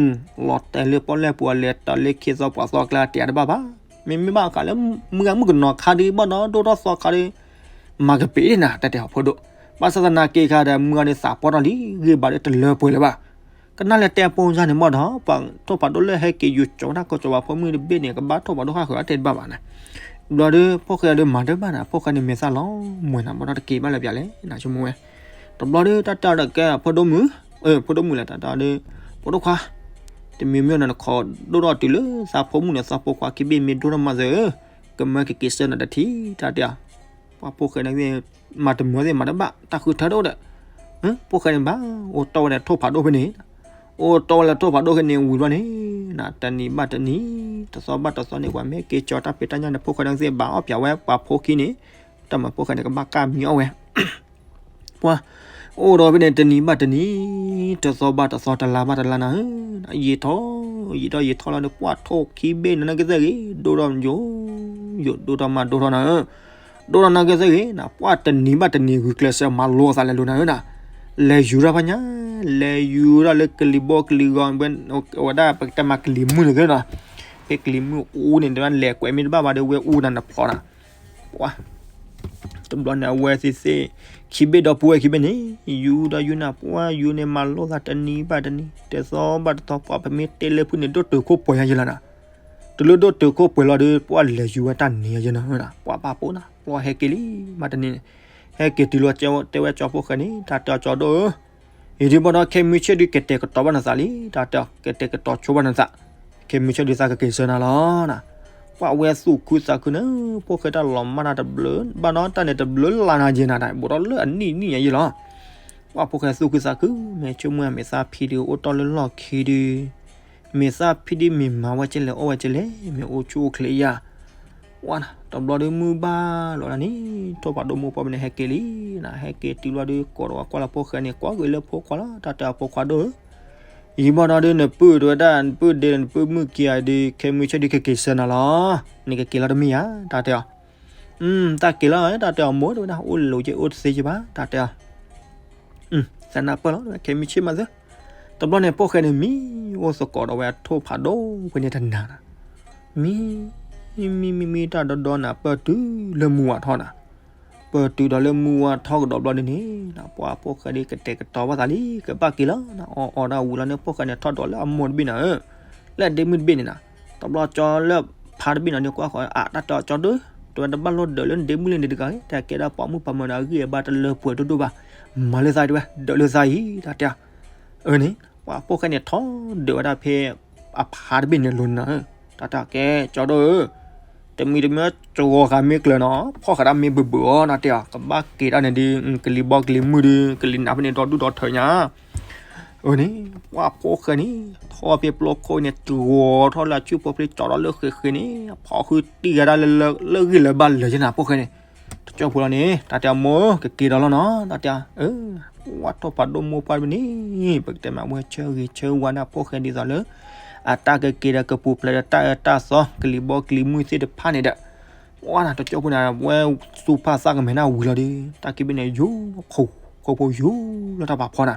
ၤတဲာ်လၢပီၣ်လဲၣ်ပူၤအလဲၤတၢ်လၢခ့သီပှၤသီအကျါတ့ၢ်တဘၣ်ဘၣ်, မ့မ့ၢ်ဘၣ်ဃးလၢ မုၢ်ဂၤမုၣ်ကနီၤခါဒုး ဘၣ်ဒီးဒိၣ်ထီၣ်သီခါဒုး မၤကပ့ၤဒ်နၤ တၢ်တဲအီၤဖိဒိၣ်, ဘၣ်ဆၣ်သနာ်က့ခါဒီး မုၢ်ဂၤဒုးသးပှၢ်ထီၣ်လံ ဂ့ၢ်ဘၣ်ဒုးတလၢပှဲၤလၢၤဘၣ် ကနၣ်လဲၤတဲပိာ်ယါန့ၣ်မ့ၢ်ဒီး ပှၤထိၣ်ဖးဒိၣ်လၢဟဲက့ၤယူၤကၠီၤဝဲဒၣ်ကၠီၤပှၤဖိမုၣ်တဘ့ၣ်န့ၣ် ကဘၣ်ထိၣ်ဖးဒိၣ်ဃၣ်ဃၢၤအါတဲာ်တဘၣ်ဘၣ်န့ၣ်, ဘျီဒုး ဖိၣ်ဃဲဒုးမၤတဘၣ်န့ၣ် ဖိၣ်ဃဲန့ၣ်မဲာ်သၣ်လီၤမွဲၤနၤ ဘၣ်ဒီးတက့ၤဘၣ်လၢၤပျၢ်လဲၣ် နဆိကမိၣ်ဝဲ, တဘျီဒုး တၢ်တဲအီၤဒီးကဲ ဖိဒိၣ်မုၣ်, ဖိဒိၣ်မုၣ်လဲၣ် တၢ်တဲအီၤဒုး, ဖိဒိၣ်ခွါ, တမံၤမ့ၢ်နၤ နခိးဒိၣ်ထီၣ်တုၤလၢသးဖိမုၣ်န့ၣ် သးဖိခွါခံဘ့ၣ်မ့ၢ်ဒိၣ်ထီၣ်မးသၢ, ကမၢကက့ၤဆှၢနၤတထံၣ် တၢ်တဲအီၤ ပှၤဖိၣ်ဃဲန့ၣ် မၤတမုာ်သ့ၣ်မၤတဘၣ် တၢ်ဃုထၢတအိၣ်ဒီး, ဖိၣ်ဃဲန့ၣ်ဘၣ် အိၣ်တီၢ်ဝဲဒီးထိၣ်ဖးဒိၣ်ဖဲန့ၣ်, အိၣ်တီၢ်ဝဲလၢထိၣ်ဖးဒိၣ်ဖဲန့ၣ်ဝံၤဘျီန့ၣ်, တနံၤဘၣ်တနံၤ, တသီဘၣ်တသီန့ၣ် ပှၤမ့ၢ်က့ၤကၠီၤတၢ်ဖံးတၢ်ညၣ်န့ၣ် ဖိၣ်ဃဲန့ၣ်သ့ၣ်ဘၣ်အီၣ်ပျးဝဲ ပှၤဖိခံန့ၣ်, တၢ်မၤဖိၣ်ဃဲန့ၣ် ကဘၣ်ကၢ်မံအီၣ်ဝဲ ပှၤ အိၣ်ဒီးဖဲန့ၣ် တနံၤဘၣ်တနံၤ, တသီဘၣ်တသီ တလါဘၣ်တလါနၤဧၢ, ယံာ်ထီၣ် ယံာ်ထီၣ်ယံာ်ထီၣ်လီၤဒီး ပှၤထိၣ်ခံဘ့ၣ်နၤနာ်က့သ့ၣ်ဂ့ၤ ဒိၣ်ထီၣ်ယိာ်ယိာ် ဒိၣ်ထီၣ်မးဒိၣ်ထီၣ်နၤဧၢ, ဒိၣ်ထီၣ်နာ်က့သ့ၣ်ဂ့ၤနၤ ပှၤတနံၤဘၣ်တနံၤဂုာ်ကျဲးစၢးမၤလိအသးလဲၤလိၤနၤဧၢနၤ, လဲၤယူၤထီၣ်ဖဲညါ, လဲၤယူၤထီၣ်လၢကလံၤဘီကလံၤဂီၤ ဝဲဒၣ်ပကတဲမးကလံၤမုၢ်န့ၣ်သ့နီၤ, ဖဲကလံၤမုၢ်အူန့ၣ် တဘၣ်လဲၤကွဲးမ့ၢ်တဘၣ်ဘၣ်ဒီး ဝဲအူနၤနဖျိးနၤ, ပှၤ တဘျီန့ၣ် အဝဲသ့ၣ်သ့ၣ် ခံဘ့ၣ်ဒီပုၢ်ဝဲၢ်ခံဘ့ၣ်န့ၣ် ယူၤဒီးယူၤနၤ ပှၤယူၤန့ၣ် မၤလိသးတနံၤဘၣ်တနံၤ တသီဘၣ်တသီ ပှၤပမ့ၢ်တဲလၢဖုၣ်န့ၣ် ဒိၣ်တုာ်ခိၣ်ပှဲၤညါယဲလီၤနၤ, တလိၣ်ဒိၣ်တုာ်ခိၣ်ပှဲၤလီၤဒီး ပှၤလဲၤယူၤဝဲတၢ်န့ၣ်ယဲနီၤ, ပှၤဘၣ်ပိာ်နၤ ပှၤဟဲက့ၤလံ မၤတန့ၢ်န့ၣ်, ဟဲက့ၤတုၤလီၤတဲဝဲကၠီဖိၣ်ဃဲန့ၣ် တၢ်တဲအီၤကၠီဒိၣ်ဧၢ ယဒုးဘၣ်ဒီး ခဲမုၢ်ဆ့ၣ်ဒုးကတဲာ်ကတီၤဘၣ်နသးလံ, တၢ်တဲအီၤ ကတဲာ်ကတီၤဆိဘၣ်နသး, ခဲမုၢ်ဆ့ၣ်ဒုးသးကက့ၤဆၢနၤလီၤနၤ, ပှၤဝဲသူၣ်ခုသးခုန့ၣ် ဖိၣ်ဃဲတၢ်လီၤမၢ်နၤတဘျုး ဘၣ်ဒီးတၢ်န့ၣ်တဘျုးလါနၤယဲနၤ ဘူးထီၣ်လၢအနံၣ်နံၣ်ညါယဲလီၤ, ပှၤဖိၣ်ဃဲသူၣ်ခုသးခု မ့ၢ်ဆိကမိၣ်မ့ၢ်သးဖံဒုးအိၣ်တ့ၢ်လၢလီၢ်ခံဒုး မ့ၢ်သးဖံဒုးမ့ၢ်မၤဝဲကဲလဲၣ် အီၣ်ဝဲကဲလဲၣ် မ့ၢ်အိၣ်ဆူၣ်အိၣ်ချ့ယါ, ဝါနၤ တဘျီဒုးမုၢ်ဘၣ်လီၤဒၣ်န့ၣ် ထိၣ်ဖးဒိၣ်မိၢ်ပှၢ်ဖဲန့ၣ် ဟဲက့ၤလံနၤ, ဟဲက့ၤတုၤလီၤဒုး ကိးဒီးဝဲကွၢ်လၢဖိၣ်ဃဲန့ၣ် ကွၢ်ဂ့ၤလၢဖိခွါလီၤ, တၢ်တဲအီၤဖိခွါဒိၣ်ဧၢ, ယံၤဘၣ်ဒီးဒုး နပုၢ်တဝဲဒၣ် နပုၢ်ဒ့ဒီးနပုၢ်မုၣ်က့ၤဧါဒုး ခဲမုၢ်ဆ့ၣ်ဒုးကက့ၤဆၢနၤလီၤ, နကက့ၤလီၤတမ့ၢ်ဧါ တၢ်တဲအီၤ တၢ်က့ၤလီၤ တၢ်တဲအီၤမိၢ်တဝဲဒၣ် အိၣ်လိၤက့ၤအိၣ်တသ့က့ၤဘၣ် တၢ်တဲအီၤ သးနၢ်ပၢၢ်လီၤ ခဲမုၢ်ဆ့ၣ်မးသ့, တဘျီန့ၣ် ဖိၣ်ဃဲန့ၣ် မံအိၣ်သကိးဒီးဝဲအထိၣ်ဖးဒိၣ်ဖဲန့ၣ်တနၤနၤ, မံ မံ မံ မံ တၢ်ဒီဒီနၤ ပၢၢ်တုၤလၢမုၢ်ဝါထီၣ်နၤ, ပၢၢ်တုၤဒီးလၢမုၢ်ဝါထီၣ်ကဒီးဘျီဒုးန့ၣ် ပှၤဖိၣ်ဃဲဒုးကတဲာ်ကတီၤဘၣ်သးလံ ကဘၣ်က့ၤလီၤနၤ, အီၣ်အီၣ်ဒၣ်ဝံၤလီၤန့ၣ် ဖိၣ်ဃဲန့ၣ် ထီၣ်ဒိးလၢအမိၢ်တဘ့ၣ်နၤဧၢ, လၢအဒ့မုၣ်တဘ့ၣ်န့ၣ်နၤ, တဘျီကၠီလၢဖါတဘ့ၣ်နီၤန့ၣ် ကွၢ်ဃီၤ အတၢ်တဲအီၤကၠီဒိၣ်, တဝဲတဘၣ်လိၣ်ဒၢးလၢနဒ့မုၣ်လၢန့ၣ်တဂၤ, တၢ်ကဲဒၣ်ပိာ်မုၣ်ပၤမၢၤဒီး အဂံၢ်အဘါတလၢပှဲၤဒိၣ်ဒိၣ်ဘၣ်, မၤလၢသးတဝဲ ဒၢးလၢသးအံၤ တၢ်တဲအီၤ, အၢန့ၣ် ပှၤဖိၣ်ဃဲန့ၣ် ထီၣ်ဒၢးဝဲဒၣ်ဖဲ အဖါတဘ့ၣ်န့ၣ်လိၤနၤဧၢ, တၢ်တဲအီၤ ကဲ ကၠီဒိၣ်ဧၢ, တမံၤတမံၤ ကဂီၤဃာ်မ့ၢ်ကျၢၤနီၤ ဖီၣ်ဃာ်ဒၣ်မ့ၢ်ဘၢၣ်ဘၢၣ်အီၤ နၤတဲအီၤ ကဘၣ်က့ၤတၢ်န့ၣ်ဒုး ကလံၤဘီကလံၤမုၢ်ဒုး ကလံၤနးဖဲန့ၣ် ဒီဒူၣ်ဒီထၢညါ, အၢန့ၣ် ပှၤဖိၣ်ဃဲန့ၣ် ထီၣ်ဖဲပျီခိၣ်န့ၣ် ကဂီၤထီၣ်လၢအစုဖိဖျ့ ကၠီထီၣ်လၢဃ့ဃ့န့ၣ် ဖီၣ်ဃုတံၢ်ဂၤဒၣ်လၢလၢဂ့ၢ်လၢဘၣ်လၢာ်ယဲနၤ ဖိၣ်ဃဲန့ၣ်, တကၠီဖိလီၤန့ၣ် တၢ်တဲအီၤမိၢ် ကက့ၤဒီးလီၤနီၤ တၢ်တဲအီၤ, အၢ ပှၤထိၣ်ဖးဒိၣ်မိၢ်ပှၢ်တဘ့ၣ်န့ၣ် ပကတဲမးဝဲဆၢဂ့ၤဆၢဝါဒၣ်ဖိၣ်ဃဲဒ်သိးလၢ အတၢ်ကက့ၤဒီးကပူၤဖျဲးဒီးတၢ်အၢတၢ်သီ ကလံၤဘီကလံၤမုၢ်သ့ၣ်တဖၣ်န့ၣ်ဒီး, ပှၤနၤတကၠီဖိန့ၣ် ဝဲသူၣ်ဖးသးကမဲာ်နၢ်ဝံၤလီၤဒီး တၢ်ခံဘ့ၣ်န့ၣ် ယူၤ ခိၣ်ဖိယူၤလၢတၢ်ပာ်ဖီနၤ,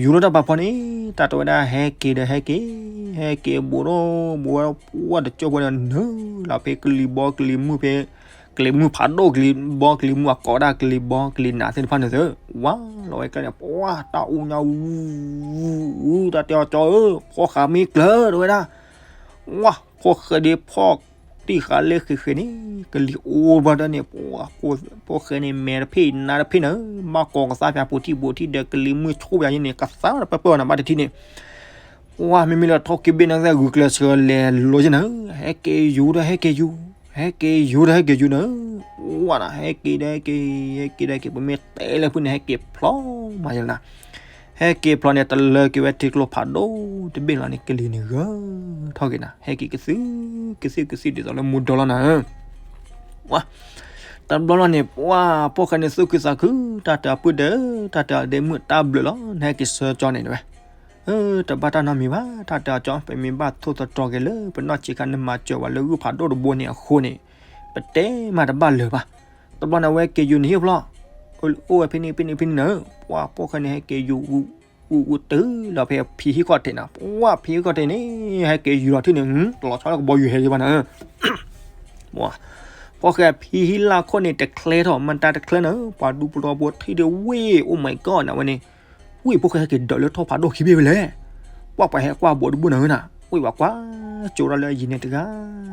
ယူၤလၢတၢ်ပာ်ဖီန့ၣ် တၢ်တဲဝဲဒၣ်ဟဲက့ၤဒီးဟဲက့ၤ, ဟဲက့ၤဘူးဒီးဘူးဝဲ ပှၤတကၠီဖိန့ၣ် နုာ်လီၤဖဲကလံၤဘီကလံၤမုၢ်ဖဲ ကလံၤမုၢ်ဖးဒိၣ်ကလံၤဘီကလံၤမုၢ်အကိးဒၣ်ကလံၤဘီကလံၤနးသ့ၣ်တဖၣ်န့ၣ်သ့, ဝါလီၤဝဲကျဲန့ၣ် ပှၤတၢ်အူညါဝူ တၢ်တဲအီၤကၠီဧၢ ဖီၣ်ဃာ်မ့ၢ်ကျၢၤတဝဲဒၣ်, ဝါ ဖိၣ်ဃဲဒုးဖီၣ်တံၢ်ဃာ်လၢဃ့ဃ့န့ၣ် ကလံၤအိၣ်ဘၣ်တၢ်န့ၣ် ပှၤ ဖိၣ်ဃဲန့ၣ် မဲာ်တဖ့ၣ်နါတဖ့ၣ်န့ၣ် ဘၣ်ကိးကသါဖၠးပူၤထံၣ်ပူၤထံၣ်ဒီးကလံၤမုၢ်ဆိၣ်ဖၠးယဲန့ၣ် ကသါတပၢၢ်ပၢၢ်နၤဘၣ်တထံၣ်န့ၣ် ပှၤမ့မ့ၢ်လၢထီၣ်က့ၤဘ့ၣ်နၤသ့ၣ်ဂုာ်ကျဲးစၢးလဲၤလိၤယဲနၤ, ဟဲက့ၤယူၤဒီးဟဲက့ၤယူၤ, ဟဲက့ၤယူၤဒီးဟဲက့ၤယူၤနၤ, ဝါနၤ ဟဲက့ၤဒီးဟဲက့ၤ ဟဲက့ၤဒီးဟဲက့ၤ ပမ့ၢ်တဲလၢဖုၣ်န့ၣ် ဟဲက့ၤဖျီမးယဲနၤ ဟဲက့ၤဖျီန့ၣ် တလၢက့ၤဝဲထံကျိဖးဒိၣ်တဘ့ၣ်လီၤန့ၣ် ကလံၤန့ၣ်ဂၢၢ်ထီၣ်က့ၤနၤ ဟဲက့ၤကသုၣ် ကသုၣ်ကသုၣ်ဒ်သိးလၢမူဒီလီၤနၤဧၢ, ဝါ တဘျီလီၤန့ၣ် ပှၤ ဖိၣ်ဃဲန့ၣ်သူၣ်ခုသးခု တၢ်တဲအပုၢ်ဒီး တၢ်တဲအဒ့မုၣ်တၢ်ဘျုးလီၤ နဟဲက့ၤဆၢကၠီန့ၣ်တဝဲ, တဘၣ်တၢ်နီတမံၤဘၣ် တၢ်တဲအီၤကၠီ ပမ့ၢ်ဘၣ်ထိၣ်သတြီၤက့ၤလၢပနီၢ်ဆံးခါ နမၤစၢၤဝဲလၢဂုၢ်ဖးဒိၣ်တဘိန့ၣ်အဃိန့ၣ် ပတဲမးတဘၣ်လၢၤဘၣ်, တဘျီန့ၣ် အဝဲက့ၤယူၤန့ၣ်ဟံၣ်ဖျီၣ် အိၣ်ဝဲဖဲန့ၣ်ဖဲန့ၣ်ဖဲန့ၣ်နၤ, ပှၤ ဖိၣ်ဃဲန့ၣ် ဟဲက့ၤယူၤ အူအူတုၤလီၤဖဲဖံဟံၣ်ခီၣ်ထံးနၤ, ပှၤ ဖံဟံၣ်ခီၣ်ထံးန့ၣ် ဟဲက့ၤယူၤလီၤထံၣ်န့ၣ် တလီၤဆီလၢကဘီယူၤဟဲလံဘၣ်နၤ, ပှၤ ဖိၣ်ဃဲဖံဟံၣ်လၢခိၣ်န့ၣ် တချဲထီၣ် မတၤတချဲနၤ, ပှၤဒူပလီဖိထံၣ်ဒၣ်ဝဲ Oh my God နၤဝဲန့ၣ်, ဝံၣ် ဖိၣ်ဃဲဟဲက့ၤဒၢးလၢထိၣ်ဖးဒိၣ်ခံဘ့ၣ်ဝဲလဲၣ်, ပှၤ ပှၤဟဲကွၢ်ဘိးတဘိနၤဧၢနၤ, ဝံၣ် ပှၤကွၢ်ကၠိဒၣ်လၢအယံၤန့ၣ်တဂၤ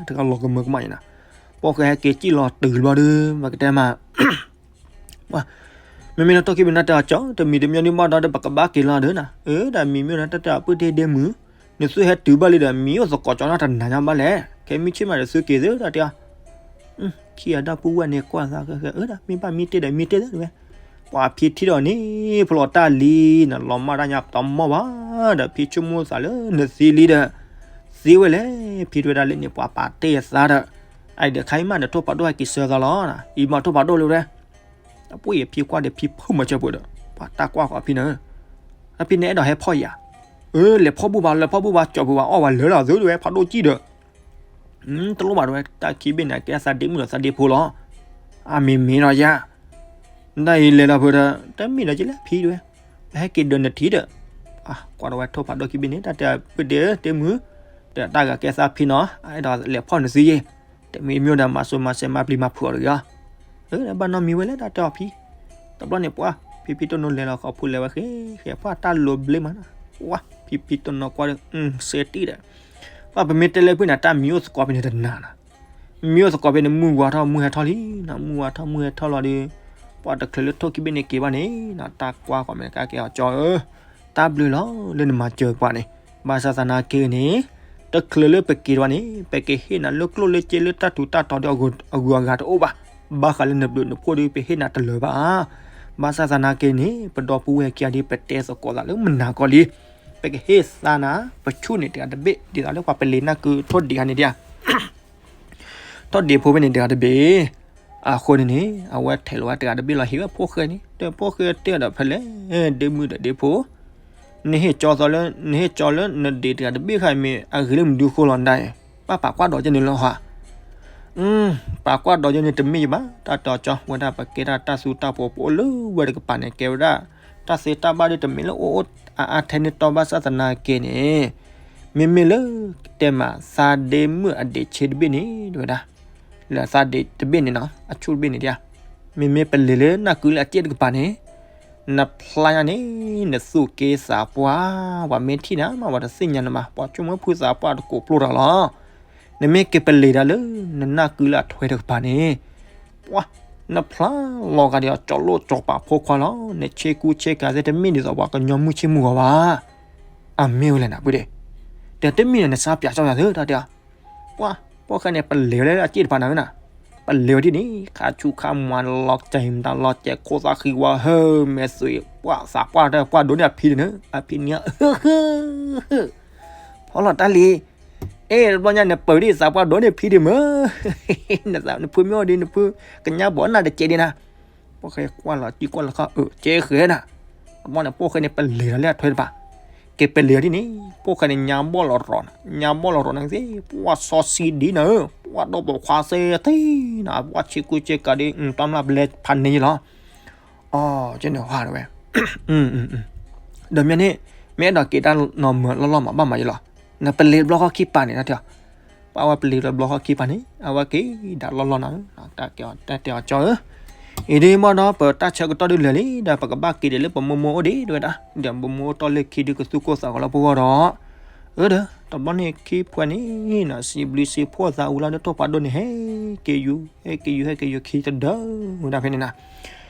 တဂၤလီၤကမၢကမၣ်ယဲနၤ, ဖိၣ်ဃဲဟဲက့ၤစံၣ်လီၤတုၤတဘျီဒီး ပကတဲမး မ့မ့ၢ်လၢထိၣ်က့ၤဘ့ၣ်နၤတဲအီၤကၠီ တမံၤတမံၤဒုးဘၣ်ဒီး ပကဘၣ်က့ၤလီၤဒီးနၤ, အၢ တၢ်မံၤမ့ၢ်နၤတၢ်တဲအပုၢ်တ့ၢ်ဒ့မုၣ်, နသုဟဲတုၤဘၣ်လံဒီး မံၤအိၣ်သကိးကၠီနီတနၤညါဘၣ်လဲၣ်, ခဲမုၢ်ဆ့ၣ်မးဒီးသုက့ၤသုတၢ်တဲအီၤ, ခံဂၤဒၣ်ပုၢ်ဝဲၢ်န့ၣ်ကွၢ်သးဃဲဃဲ အၢ တၢ်မ့ၢ်ဘၣ်မံတ့ၢ်ဒီးမံတ့ၢ်သၢတဝဲ, ပှၤဖံထံၣ်ဒီးန့ၣ် ဖျိးတၢ်လံ နလီၤမၢ်တၢ်ညါတမီၢ်ဘၣ်, ဒီးဖံဆိကမိၣ်သးလၢနသံလံဒီး, သံဝဲလဲၣ် ဖံတဝဲဒၣ်လၢန့ၣ် ပှၤပာ်တ့ၢ်အသးဒီး, အအံၤဒီးခါအံၤမး နထိၣ်ဖးဒိၣ်ဟဲက့ၤဆၢသးလီၤ, အံၤမးထိၣ်ဖးဒိၣ်လၢဝဲ အပှ့ၤအဖံကွၢ်ဒီးဖံဖုၣ်မၤစၢၤပှဲၤဒီး ပှၤတၢ်ကွၢ်ဃီဖံန့ၣ်, အဖံန့ၣ်အဲၣ်ဒိးဟဲဖီၣ်ယၤ, အၢ လဲၤဖီၣ်ဘူၣ်ဘၣ် လဲၤဖီၣ်ဘူၣ်ဘၣ် ကၠီပူၤဘၣ် အီၣ်ဘၣ်လၢလီၤသုတဝဲ ဖးဒိၣ်ကံၣ်ဒီး, တလိၣ်ဘၣ်တဝဲ တၢ်ခံဘ့ၣ်န့ၣ် ကဲသးဒ့မုၣ်ဒီးသးဒ့ဖိလီၤ, အမ့ၢ်မ့ၢ်ဒီးယၤ, ဒ်အံၤလဲၤလီၤဖဲဒီး တမ့ၢ်ဒီးကလဲၣ်ဖံတဝဲ, ပဟဲက့ၤဒၢးနထံဒီး, ကွၢ်ဒီးဝဲထိၣ်ဖးဒိၣ်ခံဘ့ၣ်န့ၣ် တၢ်တဲ ပုၢ်ဒ့ဧၢ တ့မုၢ်, ဒီးတၢ်ဂၤကဲသးဖံနီၤ, အဲၣ်ဒိးလဲၤဖီၣ်နသုယ့ၢ်, တမ့ၢ်မ့ၢ်ဒီး မၤစိမၤစဲးမၤပျံၤမၤဖုးအီၤတဂ့ၤအီၤ, ဘၣ်နီတမံၤဝဲလၢတၢ်တဲအီၤဖံ, တဘျီန့ၣ်ပှၢ် ဖံဖံတိၢ်နိလဲၤလီၤဃီၤဖိလဲၤဝဲဃဲ ဃဲပှၢ်တၢ်လိၤဘျ့မးနီၤ, ပှၢ် ဖံဖံတိၢ်နိကွၢ်ဒီး စဲးတံၢ်ဒီး, ပှၢ်ပမ့ၢ်တဲလၢဖုန့ၣ် တၢ်မံၤအိၣ်သကိးဖဲန့ၣ်တနၤနီၤ မ့ၢ်အိၣ်သကိးဖဲန့ၣ် မုၢ်ဝါထီၣ်မုၢ်ဟဲထီၣ်လံနီၤ, မုၢ်ဝါထီၣ်မုၢ်ဟဲထီၣ်လီၤဒီး, ပှၢ်တချုးလၢထိၣ်ခံဘ့ၣ်န့ၣ်က့ၤဘၣ်န့ၣ်နီၤ, တၢ်ကွၢ်ကီးမ့ၢ်တကါကဲအီၤကၠီဧၢ, တၢ်ဘျုးလီၤလၢနမၤစၢၤပှၤန့ၣ်, ဘၣ်ဆၣ်သနာ်က့န့ၣ်, တချုးလၢပက့ၤတဝဲန့ၣ် ပကဟ့ၣ်နၤလၢကျိၣ်လၢစ့လၢတၢ်ထူးတၢ်တီၤဒီးအဂုၤအဂၤတအိၣ်ဘၣ်, ဘၣ်ဃးလၢနဘျုးနဖှိၣ်ဒီး ပဟ့ၣ်နၤတလၢၤဘၣ်ဧါ, ဘၣ်ဆၣ်သနာ်က့န့ၣ် ပဒီပုၢ်ဝဲၢ်ခံဂၤဒီး ပတဲသကိးသးလၢမုၢ်နၤကီၢ်လံ ပကဟ့ၣ်သးနၤ ပဆူၣ်န့ၣ်တဂၤတဘ့ၣ် ဒ်သိးလၢပှၤပလံၤနၢ်ကုထိၣ်ဒံးခါန့ၣ်ဒံးဧါ, ထိၣ်ဒံးဖိဖဲန့ၣ်တဂၤတဘ့ၣ်, အဃိန့ၣ်န့ၣ် အဝဲထဲးလီၤဝဲတဂၤတဘ့ၣ်လီၤ ဟ့ၣ်ဝဲဖိၣ်ဃဲန့ၣ် ဒီးဖိၣ်ဃဲတဲဒီးဖဲလဲၣ်, ဒ့မုၣ်ဒီးဒ့ဖိ နဟ့ၣ်ကၠီသီလၢ နဟ့ၣ်ကၠီလၢနဒံးတဂၤတဘ့ၣ်ခါအံၤ မ့ၢ်အဂ့ၤလၢမနုၤဃိလီၤနဒါအံၤ, ဘၣ်ပာ်ကွၢ်ဒီးကဲန့ၣ်လၢဟါ, ပာ်ကွၢ်ဒီးကဲန့ၣ်တမ့ၢ်ယဘၣ်, တၢ်တီကၠီဝဲဒၣ် ပကဲဒၣ်တၢ်သူတၢ်ဖိး ပအိၣ်လၢဝဲတကပၤန့ၣ် ကဲဝဲဒၣ် တၢ်သ့တၢ်ဘၣ်ဒီးတမ့ၢ်လၢအိၣ်အိၣ်အါအါထဲန့ၣ်တီဘၣ်ဆၣ်သနာ်က့န့ၣ်, မ့မ့ၢ်လၢ တဲမး သးဒ့မုၣ်အဒံးဆ့တဘ့ၣ်န့ၣ် တဝဲဒၣ်, လၢသးဒ့တဘ့ၣ်န့ၣ်နီၤ အဆူၣ်တဘ့ၣ်န့ၣ်ဒံးဧါ, မ့မ့ၢ်ပလံၤလၢနၢ်ကုလၢအစ့ၣ်တကပၤန့ၣ် နဖျါညါန့ၣ် နသူၣ်က့သးပှၢ်, ပှၤမ့ၢ်ထံၣ်နၤမး ပှၤတသ့ၣ်ညါနမး ပှၤဆိကမိၣ်ဖုသးပှၢ်တကိးပျိတၢ်လီၤ, နမ့ၢ်က့ၤပလံၤဒၣ်လၢ နနၢ်ကုလၢအထွဲတကပၤန့ၣ်, ပှၤ နဖျါလီၤဂာ်ဒီးကၠီလိၣ်ကၠီပာ်ဖိခွါလီၤ, နဆ့ကူဆ့ကၤသ့ၣ်တမ့ၢ်ဒ်သိးပှၤကညီမုၢ်ဆ့ၣ်မုၢ်ဂီၤဘၣ်, အမ့ၢ်ဝဲလဲၣ်နပုၢ်ဒ့, ဒီးတမ့ၢ်န့ၣ်နစါပၠးကၠီယၤသုတၢ်တဲအီၤ, ပှၤ ဖိၣ်ဃဲန့ၣ် ပလံၤဝဲလၢအစ့ၣ်တဖၣ်နၤဝဲနၤ, ပလံၤဝဲဒ်န့ၣ် ခါဆူၣ်ခါမွၤလီၤကဲမတၤလီၤကဲခိၣ်သၣ်ဃံဝါဟၢ မဲာ်သွံး ပှၤသးပှၢ်တၢ်ကွၢ်ဒိးန့ၢ်အဖံဒ်န့ၣ် အဖံန့ၣ် ဖီလီၤတၢ်လံ, အဲ တဘျီညါနပၢၤဒ်သးပှၢ်ဒိးန့ၢ်ဖံဒ်မၢ, နဖုမ့ၢ်အိၣ်ဒ် နဖုကညါဘီနၤတကဲးဒ်နၤ, ဖိၣ်ဃဲကွၢ်လီၤတံၢ်ကွၢ်လီၤခီၣ် အၢ ကဲဃဲနၤ, တဘျီန့ၣ် ဖိၣ်ဃဲန့ၣ် ပလံၤလီၤလၢအထွဲတဖၣ်, က့ၤပလံၤဒ်န့ၣ် ဖိၣ်ဃဲန့ၣ် ညါဘီၣ်လီၤရီၤနၤ, ညါဘီၣ်လီၤရီၤနၤသ့ၣ် ပှၤစီဆှံဒ်နၤဧၢ, ပှၤဒီးပိာ်ခွါသ့ၣ်သ့ၣ်နၤ, ပှၤဆ့ကူဆ့ကၤဒ် တၢ်မျၢ်ဘျဲဖးန့ၢ်ယလီၤ, အကဲန့ၣ်ဟါဝဲ ဒီးမ့ၢ်န့ၣ် မ့ၢ်အဲၣ်ဒိးက့ၤတၢ်နီၤမၢလီၢ်လီၢ်မးဘၣ်မးယလီၤ, နပလံၤတဘျီဃီခံပာ်န့ၣ် တၢ်တဲအီၤ, ပှၤဝဲပလံၤတဘျီဃီခံပာ်န့ၣ် အဝဲက့ၤဒၣ်လီၢ်လီၢ်နၤ, တၢ်တဲအီၤကၠီဧၢ, အံၤဒ်မ့ၢ်ဒီး ပတၢ်ဆၢကတီၢ်ဒုးလဲၤလံ ဒီးပကဘၣ်က့ၤဒံးလၢပမိၢ်မိၢ်အိၣ်ဒံး တဝဲဒၣ်, ဒီးပမိၢ်မိၢ်အိၣ်တီၢ်လၢခံဒုးကသူၣ်ကိၢ်သးဂီၤလၢပဂီၢ်ဒီး, အၢဒီး တဘျီန့ၣ်ခံဖှဲန့ၣ်နၤ စံးဘျုးစံးဖှိၣ်သးဝံၤလီၤဒီးထိၣ်ဖးဒိၣ်န့ၣ် ဟဲက့ၤယူၤ ဟဲက့ၤယူၤ ဟဲက့ၤယူၤခံတဒၢဝဲဒၣ်ဖဲန့ၣ်နၤ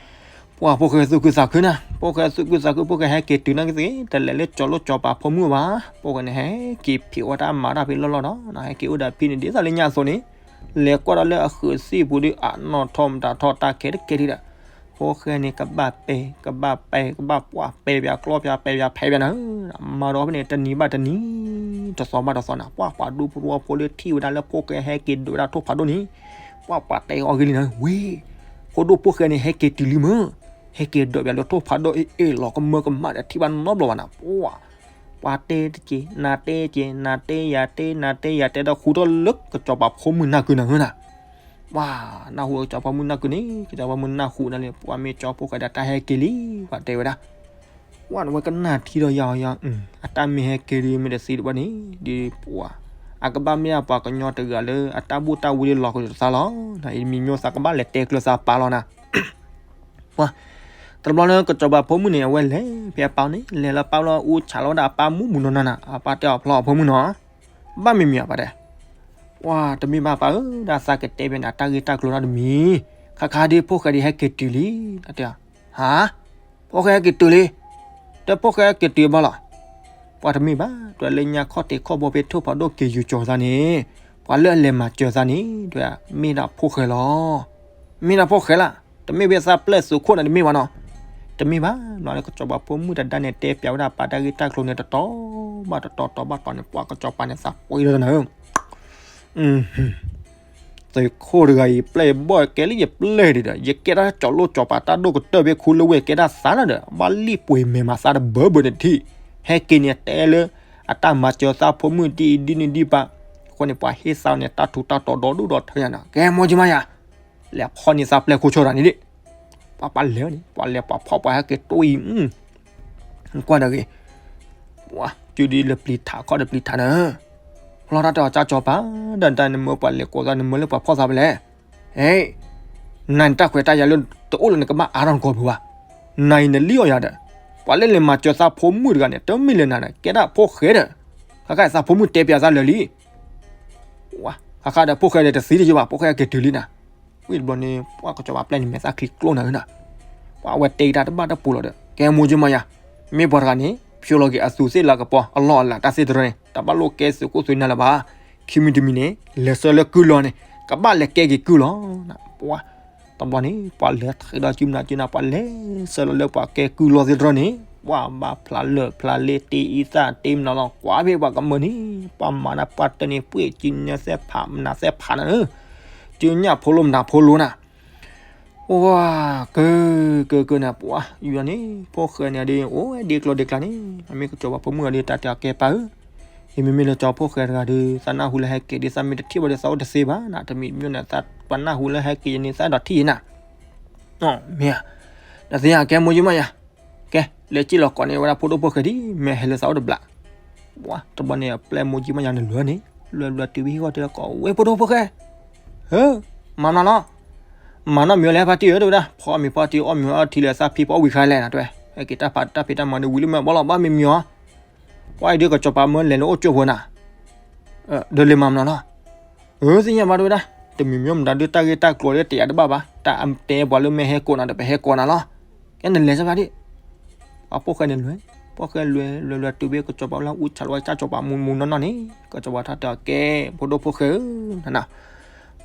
ပှၤဖိၣ်ဃဲသူၣ်ခုသးခုနၤ, ဖိၣ်ဃဲသူၣ်ခုသးခု ဖိၣ်ဃဲဟဲက့ၤတုၤနာ်က့သ့ၣ် တလဲၤလၢကၠီလိၣ်ကၠီပာ်ဖိမုၣ်ဘၣ်, ဖိၣ်ဃဲန့ၣ် ဟဲက့ၤဖံးဝဲတၢ်မၤတၢ်ဖဲလီၢ်လီၢ်ဒီး ဟဲက့ၤအိၣ်ဒီးဖံန့ၣ် ဒ်သိးလၢညါအသိးန့ၣ်, လဲၤကွၢ်ဒီးလၢအဃုးသံၣ်ပူၤဒီး အနီၣ်ထီၣ်မတၤထီၣ်တၢ်ခဲတကဲဒံးဒီး, ဖိၣ်ဃဲန့ၣ် ကဘၣ်ပဲ ကဘၣ်ပဲ ကဘၣ်ပှၢ်ပဲပၠးကျီပၠးပဲပၠးဖဲပၠးနၤ, မၤဒီးဖဲန့ၣ် တနံၤဘၣ်တနံၤ တသီဘၣ်တသီနၤ, ပှၤပှၤဒူပရိဝီဖိလၢထံၣ်ဝဲဒၣ်လၢဖိၣ်ဃဲဟဲက့ၤဒိးဝဲဒၣ်ထိၣ်ဖးဒိၣ်န့ၣ်, ပှၤပှၤတဲအီၤဂ့ၤလံနၤ, ဝ့ၢ် ဖိဒိၣ်ဖိၣ်ဃဲန့ၣ် ဟဲက့ၤတုၤလံမၢ်, ဟဲက့ၤဒိးပၠးလၢထိၣ်ဖးဒိၣ်အ့ၣ်အ့ၣ်လီၤ ကမၢကမၣ်ဒီးထံၣ်ဘၣ်နီတဘျီဘၣ်နၤ, ပှၤ ပှၤတဲတက့ၢ် နၤတဲတက့ၢ် နၤတဲယၤတဲ နၤတဲယၤတဲဒီးဃူထီၣ်လၢကစီၤပၤဖိမုၣ်နၢ်ကုနၤဧၢနၤ, ပှၤ နၢ်ဟူကစီၤပၤဖိမုၣ်နၢ်ကုန့ၣ် ကစီၤပၤဖိမုၣ်နၢ်ဟူနၤလံ ပှၤမ့ၢ်ကၠီဖိၣ်ဃဲဒီးတၢ်ဟဲက့ၤလံ ပှၤတဲဝဲဒၣ် ပှၤဝဲကနၣ်ထံဒီးယၤအီၤယၤ, အတၢ်မ့ၢ်ဟဲက့ၤဒ်မ့ၢ်တသ့တဘၣ်န့ၣ် ဒ်ပှၤ အကဘၣ်မ့ၢ်ဒၣ်ပှၤကညီတဂၤလၢ အတၢ်ဘူၣ်တၢ်ဝံၤလီၤကလိာ်တသးလီၤ, အံၤမံၤညိသးကဘၣ်လဲၤတဲကျၢၤသးပာ်လီၤနၤ ပှၤ တဘျီလၢကစီၤပၤဖိမုၣ်န့ၣ် အဝဲလဲၤဖဲအပၢ်န့ၣ် လဲၤလၢပၢ်လီၤအူဆးလီၤဝဲဒၣ်အပၢ်မူးမူးနီၢ်နီၢ်နၤ, အပၢ်တဲအီၤဖျီအီၤဖိမုၣ်နီၤ, ဘၣ်မံၤမံၤအပၢ်တဲ, ပှၤတမ့ၢ်ဘၣ်ပၢ်ဧၢ, ဒၣ်သးကတဲဘၣ်န့ၣ် အတၢ်ဂ့ၢ်တၢ်ကျိၤနီတမံၤ, ခါခါဒ်ဖိၣ်ဃဲဒ်ဟဲက့ၤတုၤလံ, တဲ, ဟါ, ဖိၣ်ဃဲဟဲက့ၤတုၤလံ, တဲဖိၣ်ဃဲဟဲက့ၤတုၤဘၣ်လီၤ, ပှၤတမ့ၢ်ဘၣ်, တလၢညါခီၣ်ထံးခီၣ်ဘိဖဲထိၣ်ဖးဒိၣ်က့ၤယူၤကၠီၤသးန့ၣ်, ပှၤလၢအလဲၤမၤစၢၤသးန့ၣ် တဲ, မ့ၢ်ဒၣ်ဖိၣ်ဃဲလီၤ, မ့ၢ်ဒၣ်ဖိၣ်ဃဲလၢ်, တမ့ၢ်ဖဲသးပျဲၢ်သုးခိၣ်န့ၣ်တမ့ၢ်ဘၣ်နီၤ, တမ့ၢ်ဘၣ်, ဘျီလၢကစီၤပၤဖိမုၣ်တဒါန့ၣ် တဲပၠးဝဲဒၣ်ပၢ်တၢ်ဂ့ၢ်တၢ်ကျိၤန့ၣ် တတီၤဘၣ်တတီၤ တီၤဘၣ်တီၤန့ၣ် ပှၤကစီၤပၤန့ၣ်သးပှ့ၤလီၤနၤဧၢ သုးခိၣ်တဂၤအံၤ ပျဲၢ်ယဘီၣ်ကဲလၢယပျဲၢ်ဒံးဒီး ယကဲတၢ်ကၠီၤလိၣ်ကၠီၤပၤတၢ်ဒိၣ်ကတၢၢ်ဖဲခူလၢဝဲကဲတၢ်သးလီၤဒီး ဘၣ်လံၣ်ပှ့ၤမဲာ်မၤသးတဘၢဘၢန့ၣ်ထံၣ်, ဟဲက့ၤန့ၣ်တဲလၢ အတၢ်မၤစၢၤသးဖိမုၣ်ဒ်အံၤဒ်န့ၣ်ဒ်ပၤ, အဃိန့ၣ် ပှၤဟ့ၣ်သးန့ၣ် တၢ်ထူးတၢ်တီၤဒီဒူၣ်ဒီထၢညါနီၤ, ကဲမိၢ်ကမၢ်ယၤ, လဲၤဖီၣ်န့ၢ်သးပျဲၢ်ခိၣ်ဆီတၢ်န့ၣ်ဒံး, ပှၤပှၤလဲၤန့ၣ် ပှၤလဲၤပှၤဖီၣ်ပှၤဟဲက့ၤတိၢ်အံၤ ကွၢ်ဒီးဂ့ၤ, ပှၤ စုဒ်လၢပျံၤထးခီၣ်ဒီးပျံၤထးန့ၣ်, လီၤတၢ်တဲအီၤ ကၠၢ်ကၠီၤပၤ, ဒီးတၢ်နမၢပှၤလဲၤကိးသး နမၢလၢပှၤဖီၣ်သးဖဲလဲၣ်, ဟဲ, နၤနတၢ်ခွဲးတၢ်ယာ်လၢတအိၣ်လၢနကဘၣ်အါထီၣ်နကီၢ်ပူၤဘၣ်, နၤအံၤနလံၣ်အီၣ်ယၤဒီး, ပှၤလၢလဲၤမၤစၢၤသးဖိမုၣ်တဂၤန့ၣ် တမ့ၢ်လၢနၤဒီး ကဲဒၣ်ဖိၣ်ဃဲဒီး, ခါခါသးဖိမုၣ်တဲပျးသးလၢာ်လံ ခါခါဒီးဖိၣ်ဃဲဒီးတသံတယိဘၣ် ဖိၣ်ဃဲက့ၤတုၤလံနၤ, ဝံၤတဘျီန့ၣ် ပှၤကစီၤပၤပျဲၢ်န့ၣ် မဲာ်သၣ်ချံကျိနၤဧၢနၤ, ပှၤအဝဲတဲက့ၤတၢ်တဘၣ်တပူၤလီၤဒီး ကဲမိၢ်ကၠံမးယၤ, မ့ၢ်ပှၤတဂၤန့ၣ် ဖျိလီၤက့ၤအသူးသ့ၣ်လၤကပီၤ အလီၢ်အလၤတၢ်သ့ၣ်တရၢန့ၣ် တဘၣ်လိၣ်ကဲသုးခိၣ်သုးနၢ်လၢၤဘၣ်, ခံမံၤတမံၤန့ၣ် လဲၤဆှၢလၢကုၢ်လီၤန့ၣ် ကဘၣ်လဲၤကဲက့ၤကုၢ်လီၤ, ပှၤ တဘျီန့ၣ် ပှၤလဲၤထံၣ်ဒီးစုမနၤစုနၤ ပှၤလဲၤဆှၢလီၤလၢပှၤကဲကုၢ်လီၤသ့ၣ်တရၢန့ၣ် ပှၤဘၣ်ဖျါလၢာ်ဖျါလ့ တ့အံသၣ်တ့မနုၤလီၤ ကွၢ်ဖဲပှၤကမၢန့ၣ် ပှၤမၤနၢ်ပှၤတန့ၢ်ပှ့ၤ စုညါသဲၣ်ဖးမနုၤသဲၣ်ဖးနၤဧၢ, စုညါဖိလိမနုၤဖိလိနၤ, ပှၤ ကၢ ကၢ ကၢနၤ ပှၤ ယွၤန့ၣ် ဖိၣ်ဃဲန့ၣ်ဒီး အိၣ်ဝဲဒ့ကျီဒ့ကျါန့ၣ် အမ့ၢ်ကစီၤပၤဖိမုၣ်အီၤဒီး တၢ်တဲအီၤကဲပၢ်ဧၢ, ယမ့မ့ၢ်လၢကၠီဖိၣ်ဃဲတဂၤဒီး သးနၢ်ဟူလၢဟဲက့ၤဒီး သးမ့ၢ်တထံၣ်ဘၣ်ဒီး သးအိၣ်တသ့ဘၣ်နၤ, တမံၤတမံၤန့ၣ် ပှၤနၢ်ဟူလၢဟဲက့ၤယန့ၣ် သးအဲၣ်ဒိးထံၣ်ယနၤ, မ့ၢ်ဧါ, ဒီးသ့ၣ်ညါကဲမိၢ်ကၠံမးယၤ, ကဲ လဲၤစံၣ်လီၤကိးန့ၢ်ဝဲဒၣ်ဖိဒိၣ်ဖိၣ်ဃဲဒ် မ့ၢ်ဟဲလၢသးအိၣ်တဘျး, ပှၤ တဘျီန့ၣ် အပျဲၢ်မိၢ်ကၠံမးယၤန့ၣ်လဲၤန့ၣ် လဲၤလဲၤတုၤဝဲဟံၣ်ဃီတဲလၢကိးဝဲဖိဒိၣ်ဖိၣ်ဃဲ, ဟၢ မၤမနုၤလီၤ, မၤနီတမံၤလၢဖါတံၢ်ဧၢ တဲဝဲဒၣ် ဖီမ့ၤဖီတံၢ်အီၣ်မ့ၤအီထံလၢသးဖံဖီအီၣ်ဝံၤခါလဲၣ်နၤ တဲဝဲ, ဟဲက့ၤတၢ်ဖံးတၢ်မၤဒီးဝံၤလံမ့ၢ်ဘၣ်လီၤ ဘၣ်မံမံၤအီၤ, ပှၤအံၤဒုးကစီၤပၤမၢလဲၤလၢအိၣ်ကၠိဖိနၤ, ဒီးလဲၤမၤမနုၤလီၤ, အၢ သ့ၣ်ညါဘၣ်တဲဝဲဒၣ်, တမံၤမံၤမတၤဒုး တၢ်ဂ့ၢ်တၢ်ကျိၤလၢတယာ်တဘၣ်ဘၣ် တၢ်တဲပှၤလၢမ့ၢ်ဟဲကိးနၤဒီး ပဟဲကိးနၤလီၤ, ကဲနလဲၤစၢ်ဖါတံၢ် အဖိၣ်ဃဲန့ၣ်လဲၤ, ဖိၣ်ဃဲလဲၤလဲၤလဲၤတုၤဘၣ်ကစီၤပၤလၢအူဆးလီၤဝဲကၠၢ်ကစီၤပၤမူမူနီၢ်နီၢ်န့ၣ် ကစီၤပၤထီၣ်တဲအီၤကဲ ဖိဒိၣ်ဖိၣ်ဃဲဧၢ, နနၤ,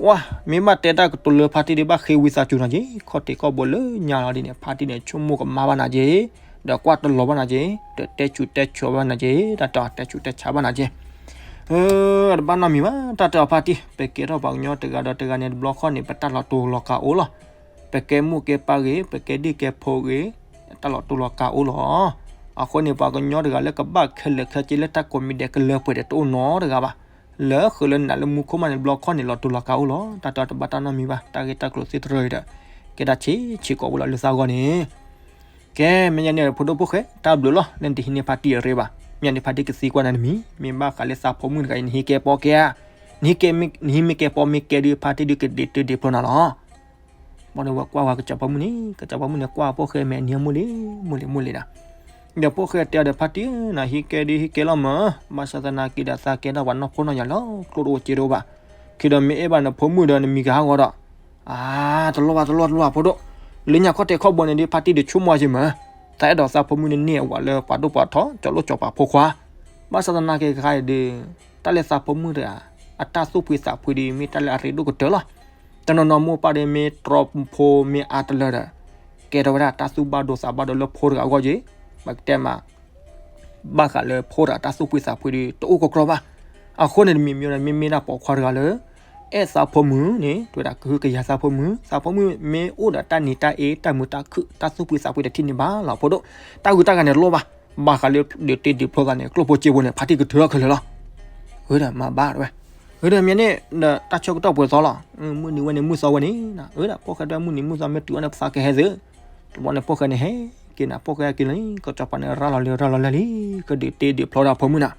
ဝါ မ့ၢ်ဘၣ်တဲတၢ်ကတိၤလၢဖါတံၢ်ဒုးဘၣ်ဃ့ဝံသးစူၤနၤက့ၤ, ခီၣ်ထံးခီၣ်ဘိလၢညါလီၤဒ်န့ၣ် ဖါတံၢ်န့ၣ် ဆိကမိၣ်ကမါဘၣ်နၤက့ၤ, ဒီးကွၢ်တလီၤဘၣ်နၤက့ၤ, ဒီးတဲဆူးတဲဆါဘၣ်နၤက့ၤ, တၢ်တဲဆူးတဲဆါဘၣ်နၤက့ၤ အတဘၣ်နီတမံၤဘၣ် တၢ်တဲအီၤဖါတံၢ် ပကဲထီၣ်ပှၤကညီတဂၤဒီးတဂၤန့ၣ် တဘျီခီၣ်န့ၣ် ပတၢ်လီၤတူာ်လီၤကာ်အိၣ်လီၤ. ပကဲမိၢ်ကဲပၢ်ဂ့ၤ, ပကဲဒ့ၣ်ကဲဖိဂ့ၤ, တၢ်လီၤတူာ်လီၤကာ်အိၣ်လီၤ. အဃိန့ၣ် ပှၤကညီတဂၤလၢကဘၣ်ခဲလၢာ်ခဲဆ့လၢတၢ်ကိးမံၤဒဲးကလၢပှဲၤဒီးတအိၣ်နီတဂၤဘၣ်. လၢဃုာ်လၢနးလၢမူခိၣ်မးန့ၣ် တဘျီခီၣ်န့ၣ် လီၤတူာ်လီၤကာ်အိၣ်လီၤ. တၢ်တဲအီၤတဘၣ်တၢ်နီတမံၤဘၣ်, တၢ်ဂ့ၢ်တၢ်ကျိၤသ့ၣ်တရၢအံၤဒီး ကဲဒၣ်ဆံးဆံးကိးဝဲလီၤလၢသးဂီၢ်န့ၣ် ကဲ မ့ၢ်ညါန့ၣ် ဖိဒိၣ်ဖိၣ်ဃဲ တၢ်ဘျုးလီၤ လၢနတဟံးန့ၢ်ဖါတံၢ်အရ့ဘၣ်. မ့ၢ်ညါန့ၣ် ဖါတံၢ်ကသံကွၢ်နၤတမံၤ, မ့ၢ်ဘၣ်ဃးလၢသးဖိမုၣ်တဂၤအံၤ နဟံးကဲပီကဲဧါ. နဟံးမ့ၢ်ကဲပီမ့ၢ်ကဲဒီး ဖါတံၢ်ဒုးကဒုးတ့ဒုးဖျီနၤလီၤ. ဘၣ်ဒီးဝဲကွၢ်ဝဲကစီၤပၤမုၣ်န့ၣ် ကစီၤပၤမုၣ်န့ၣ်ကွၢ်ဖိၣ်ဃဲမဲာ်နံၤမုၢ်လံ မုၢ်လံ မုၢ်လံဒၣ်. ဒီးဖိၣ်ဃဲတဲအီၤဒီး ဖါတံၢ်ဧၢ နဟံးကဲဒုးဟံးကဲလီၤမး, ဘၣ်ဆၣ်သနာ်က့ဒီး သးကဲထီၣ်ပှၤနီၢ်ဖိနီၢ်ယၤလၢကျိတအိၣ်စ့တအိၣ်ဘၣ်. ခံဒီးမ့ၢ်အဲၣ်ဘၣ်နဖိမုၣ်ဒီးနမံၤကဟးဂီၤဒီး အါ တလိၣ်ဘၣ် တလိၣ် တလိၣ် ဖိဒိၣ်, လၢညါခီၣ်တဲာ်ခီၣ်ဘိန့ၣ်ဒီး ဖါတံၢ်ဒုးဆိကမိၣ်က့ၤမး, သးအဲၣ်ဒိးသးဖိမုၣ်န့ၣ်န့ၢ်အဝၤလၢပှၤဒိၣ်ပှၤထီ ကၠီၤလိၣ်ကၠီၤပၤဖိခွါ. ဘၣ်ဆၣ်သနာ်က့ခါအံၤဒီး တၢ်လၢသးဖိမုၣ်တဂၤ အတၢ်သူၣ်ဖှံသးဖှံဒီး မ့ၢ်တၢ်လၢအရ့ဒိၣ်ကတၢၢ်လီၤ. တနီၤနီၤမိၢ်ပၢ်ဒီးမ့ၢ်တြီဖိမ့ၢ်အါတလၢဒီး ကဲထီၣ်ဝဲဒၣ်တၢ်သူၣ်ဘၣ်ဒိသးဘၣ်ဒိလၢဖိတဂၤအဂီၢ်က့ၤ, ပကတဲမး ဘၣ်ဃးလၢဖိတဂၤတၢ်သူၣ်ဖှံသးဖှံဒီး တအိၣ်ကကြီဘၣ်. အဃိန့ၣ်တမံၤမံၤဒီး မ့မ့ၢ်ဒၣ်ပိာ်ခွါတဂၤလၢ အဲၣ်သးဖိမုၣ်န့ၣ် တဲဝဲဒၣ်ကဟုကယာ်သးဖိမုၣ်, သးဖိမုၣ်မ့ၢ်အိၣ်ဒီးတၢ်နံၤတၢ်အ့ တၢ်မုာ်တၢ်ခုၣ် တၢ်သူၣ်ဖှံသးဖှံတထံၣ်န့ၣ်ဘၣ်လီၤ ဖိဒိၣ်, တၢ်ဂုၤတၢ်ဂၤန့ၣ်တလိၣ်ဘၣ်. ဘၣ်ဃးလၢဒုးတ့ဒုးဖျီသးန့ၣ် ကျိၣ်ဖိစ့ဖိန့ၣ် ဖါတံၢ်ကထုးထီၣ်ခဲလၢာ်လီၤ. အၢဒီးမၤဘၣ်တဲဝဲ, အၢဒီးမ့ၢ်န့ၣ်ဒီး တၢ်ဆၢကတီၢ်ပှဲၤသီလီၤ. မုၢ်နံၤဝဲန့ၣ် မုၢ်သီဝဲန့ၣ်, အၢဒီးဖိၣ်ဃဲတဲ မုၢ်နံၤမုၢ်သီမ့ၢ်တုၤအီၤန့ၣ် ပသးကဟဲသု. တဘျီန့ၣ် ဖိၣ်ဃဲန့ၣ်ဟဲက့ၤနၤ, ဖိၣ်ဃဲဟဲက့ၤလီၤန့ၣ် ကစီၤပၤန့ၣ်ရၤလီၤလံ ရၤလီၤလံလံ, ကဒုးတ့ဒုးဖျီဒၣ်ဖိမုၣ်နၤ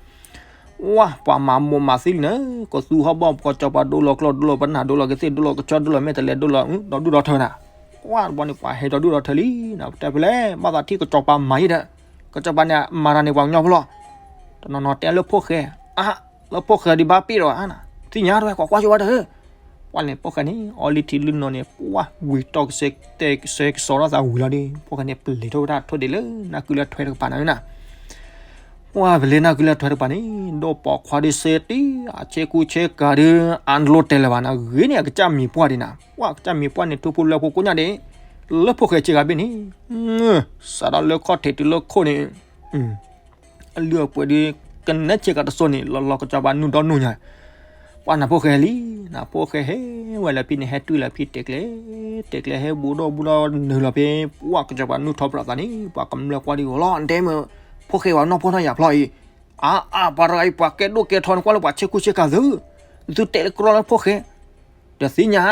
ဝါ ပှၤမၤမိၢ်မၤသံလံနၤ, ကသူဟီၣ်ဘီၣ် ကစီၤပၤဒိလီၤကျီၢ်ဒိလီၤပနၢ်ဒိလီၤကသ့ၣ်ဒိလီၤကဆီဒိလီၤမဲာ်တဲၤလဲၤဒိလီၤ ဒီဒူၣ်ဒီထၢနၤ, ဝါ တဘျီန့ၣ် ပှၤဟဲဒီဒူၣ်ဒီထၢလံနၤ, ပတဲဖဲလဲၣ် ဘၣ်သးထံၣ်ကစီၤပၤမၤယံၤဒီး, ကစီၤပၤန့ၣ် မၤတၢ်န့ၣ် ပှၤကညီဖိလီၤ. တနီၤနီၤတဲလၢဖိၣ်ဃဲ, အါ လၢဖိၣ်ဃဲဒုးဘၣ်ပ့ၣ်ဒီးဧါနၤ, သ့ၣ်ညါတဝဲ ကွၢ်ကွၢ်ဆိဝဲတၢ်ဧၢ. ပှၤန့ၣ် ဖိၣ်ဃဲန့ၣ် အီလုၢ်ထံလုၢ်နိန့ၣ် ပှၤဝံၤတီၢ်ကစဲကစီၤထီၣ်သးဝံၤလီၤဒီး ဖိၣ်ဃဲန့ၣ် ပလ့ၤထီၣ်ဝဲဒၣ်ထိၣ်ဒံးလၢနၢ်ကုလၢထွဲတကပၤနၤနၤ ပှၤပလ့ၤနၢ်ကုလၢထွဲတကပၤန့ၣ် ဒီးပိာ်ခွါဒုးစဲတံၢ် အဆ့ကူဆ့ကၤဒုး အါတလိၣ်တဲလၢၤဘၣ်နၤ, ဂ့ၤန့ၣ် အကစၢ်မံၤပှၢ်ဒံးနၤ, ပှၤကစၢ်မံၤပှၢ်န့ၣ် ထူဖိလၢဖိကိညါဒံး, လၢဖိၣ်ဃဲဆ့ကၤဘ့ၣ်န့ၣ်, စးထီၣ်လၢခီၣ်ထံးတုၤလၢခိၣ်န့ၣ် အလုၢ်အပှ့ၤဒုး ကနဲဆ့ကၤတစိၢ်န့ၣ် လီၤလီၤကစီၤပၤနုၢ်ဒီနုၢ်ညါ, ပှၤနၤဖိၣ်ဃဲလံ, နၤဖိၣ်ဃဲဟဲဝဲလၢဖံန့ၣ် ဟဲတွံၢ်လၢဖံတဲကျဲ, တဲကျဲဟဲဘူးဒီးဘူးဒီးနုာ်လီၤဖဲ ပှၤကစီၤပၤနုၢ်ထီၣ်ပြးသးန့ၣ် ပှၤကမျၢၢ်ကွၢ်ဒံးဂီၤလီၤ ဒဲမ့ၢ် ဖိၣ်ဃဲဝဲနီၢ်ဖိနီၢ်ယၤဖျီအံၤ, အါအါ ပှၤတဂၤအံၤ ပှၤကဲဒိၣ်ကဲထီန့ၣ် ကွၢ်လၢပှၤဆ့ကူဆ့ကၤသု, သုတဲလၢကြီလၢဖိၣ်ဃဲ ဒီးသ့ၣ်ညါ,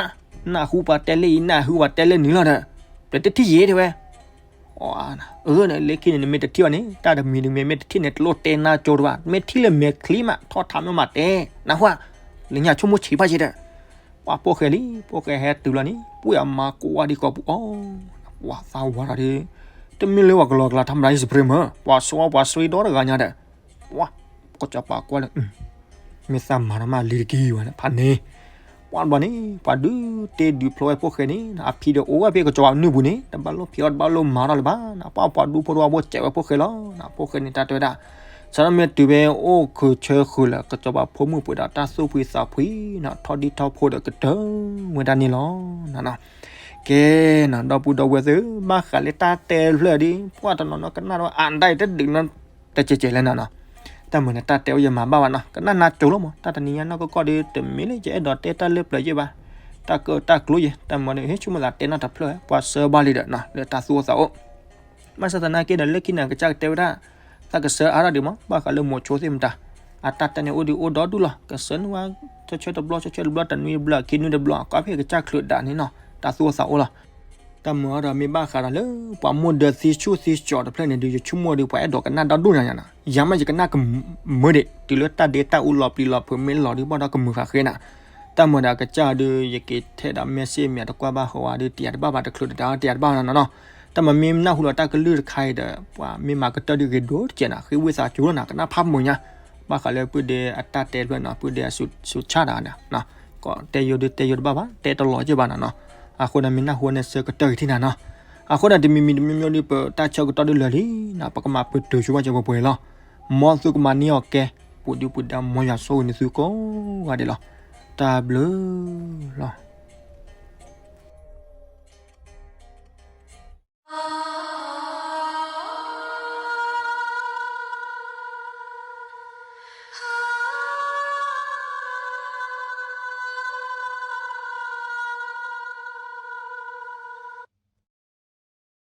နၢ်ဟူပှၤတဲလၢအံၤ နၢ်ဟူပှၤတဲလၢနုၤလီၤဒီး, ပျဲတထံၣ်ယဲတဲဝဲ, အီၤဧါ, အၢန့ၣ် လၢခံန့ၣ် နမ့ၢ်တထံၣ်အီၤန့ၣ် တၢ်တမံၤတမံၤမ့ၢ်တထံၣ်န့ၣ် တလိၣ်တဲနါကၠိတဘၣ်, မ့ၢ်ထံၣ်လၢမဲာ်ချံမး ထီၣ်ထးမ့ၢ်မးတဲ, နၢ်ဟူဧါ, လၢညါဆိကမိၣ်ဆံးဖးယံာ်ဒီး, ပှၤဖိၣ်ဃဲလံ ဖိၣ်ဃဲဟဲတုၤလီၤန့ၣ် ပှၤအမါကိးဝါဒံးကိးပူၤအီၤ, ပှၤသးဝါထီၣ်ဒီး, တမ့ၢ်လၢပှၤကလီကလီ ထီမတၤ ယစပရ့မၢ် ပှၤဆိဝါပှၤစံဒီတဂၤညါဒီး, ပှၤ ကစီၤပၤကွၢ်လၢ မ့ၢ်သးမၤထီၣ်မးလံတက့ၢ်ဝဲဖးန့ၣ်, ပှၤဘျီန့ၣ် ပှၤဒုးတ့ဒုးဖျိဝဲဖိၣ်ဃဲန့ၣ် အဖံဒီးအိၣ်ဝဲဖဲကစီၤပၤနုၢ်ပူၤန့ၣ် တဘၣ်လိၣ်ဖံးအီၣ်တဘၣ်လိၣ်မၤထီၣ်လၢၤဘၣ်နီၤ, ပှၤပှၤဒူဖိတဝါဖိစဲးဝဲဖိၣ်ဃဲလီၤနီၤ, ဖိၣ်ဃဲန့ၣ်တၢ်တဲဝဲဒၣ်, စးထီၣ်မ့ၢ်တုၤဖဲအိၣ်ခုးဆၢဃုာ်လၢ ကစီၤပၤဖိမုၣ်ပှ့ၤဒီးတၢ်သူၣ်ဖှံသးဖှံနီၤ ထီၣ်ဒံထီၣ်ဖိဒီးကတၢၢ်ဝဲဒၣ်န့ၣ်လီၤနီၤ, ကဲနီၤ ဒီပုၢ်ဒီဝဲၢ်သ့ၣ်ဧၢ ဘၣ်ဃးလၢတၢ်တဲဖျၢၣ်ဒ် ပှၤတနီၤနီၤကနၣ်ဒီးအါဒၣ်အံၤတဒုးနီၤ တကဲးကဲးလဲၣ်နီၤနီၤ, တၢ်မုာ်န့ၣ် တၢ်တဲအိၣ်ယမၤဘၣ်ဘၣ်နီၤ ကနၣ်နါကၠိလီၤမး တၢ်တနံၤညါနီၢ်ကီၢ်ကီၢ်ဒီး တမ့ၢ်လၢယအဲၣ်ဒိးတဲတၢ်လၢပျၢၤယဲၢ်ဘၣ်, တၢ်ကၢတၢ်ကျိယဲၢ် တၢ်မၤဒီး ဟ့ၣ်ဆိကမိၣ်သးတဲနီၢ်တဖျၢၣ် ပှၤစၢဘၣ်လံဒီး လၢတၢ်သူၣ်အိၣ်သးအိၣ်, ဘၣ်ဆၣ်သနာ်က့ဒီး လၢခံန့ၣ် ကစၢ်ကတဲဝဲဒၣ် သးကစၢအါထီၣ်ဒံးမး ဘၣ်ဃးလၢမိၤဆိသ့ၣ်မတၤ, အတၢ်တဲန့ၣ်အိၣ်ဒံးအိၣ်ဒီဒူၣ်လီၤ ကစၢနုၢ်ဝါ ဆၢဆၢတဘျီ ဆၢဆၢတဘျီ တနွံတဘျီ ခံနွံတဘျီ ကီဖဲကစၢ်ချုးဒၣ်န့ၣ်နီၤ တၢ်သူၣ်အိၣ်သးအိၣ်လီၤ, တၢ်မၤအီၤဒီးမ့ၢ်ဘၣ်ဃးဒီးလၢ ပှၤမိၢ်ဒၢသံဆူၣ်သံကၠီတဖျၢၣ်န့ၣ်ဒီး ယဆိကမိၣ်ဒီး ပှၤအဲၣ်ဒိးကနၣ်ဒီဒူၣ်ညါညါနီၤ ယၤမ့ၢ်ယကနၣ်ကမၢဒံး တုၤလၢတၢ်ဒ့တၢ်အူလီၤပျံၤလီၤဖုးမ့ၢ်လီၤဒုးဘၣ်ဒီးကမုာ်ဃာ်ဃ့နၤ, တၢ်မၤဒီးအကစၢ်ဒီး ယက့ၤထဲဒီး message မ့ၢ်တကွၢ်ဘၣ်ဃီဝဲဒီး တယၤတဘၣ်ဘၣ် တချုးတဒါတယၤတဘၣ်နီၤနီၤ, တၢ်မၤမ့ၢ်နၢ်ဟူလီၤတၢ်ကလုၢ်တခါအံၤဒီး ပှၤမ့ၢ်မၤကတၢၢ်ဒုးဂ့ၤဒိၣ်တကဲးနီၤ ဃ့ဝံသးစူၤလီၤနီၤ ကနၣ်ဖးမုာ်ညါ, ဘၣ်ဃးလၢပုၢ်ဒ့အတၢ်တဲဖျၢၣ်နီၤ ပုၢ်ဒ့အစူးဆၣ်တၢ်န့ၣ် ကိးတဲယိၤဒုးတဲယိၤတဘၣ်ဘၣ် တဲတလီၤက့ၢ်ဘၣ်နီၤနီၤ, အဃိန့ၣ်မ့ၢ်နၢ်ဟူန့ၣ်ဆၢကတၢၢ်က့ၤထံၣ်နၤနီၤ, အဃိန့ၣ်တမံၤမံၤတမံၤမံၤဒုး ပတၢ်ဆၢကတီၢ်ဒုးလၢာ်လံနီၤ ပကမၤပတုာ်ဆိဘၣ်က့ၤပှဲၤပှဲၤလီၤ, မ်သုကမၤန့ၢ်အီၤကဲ, ပူၤဒုပူၤဒါ မ်ယွၤဆိၣ်ဂ့ၤန့ၢ်သုကိးဂၤဒဲးလီၤ, တၢ်ဘျုးလီၤ.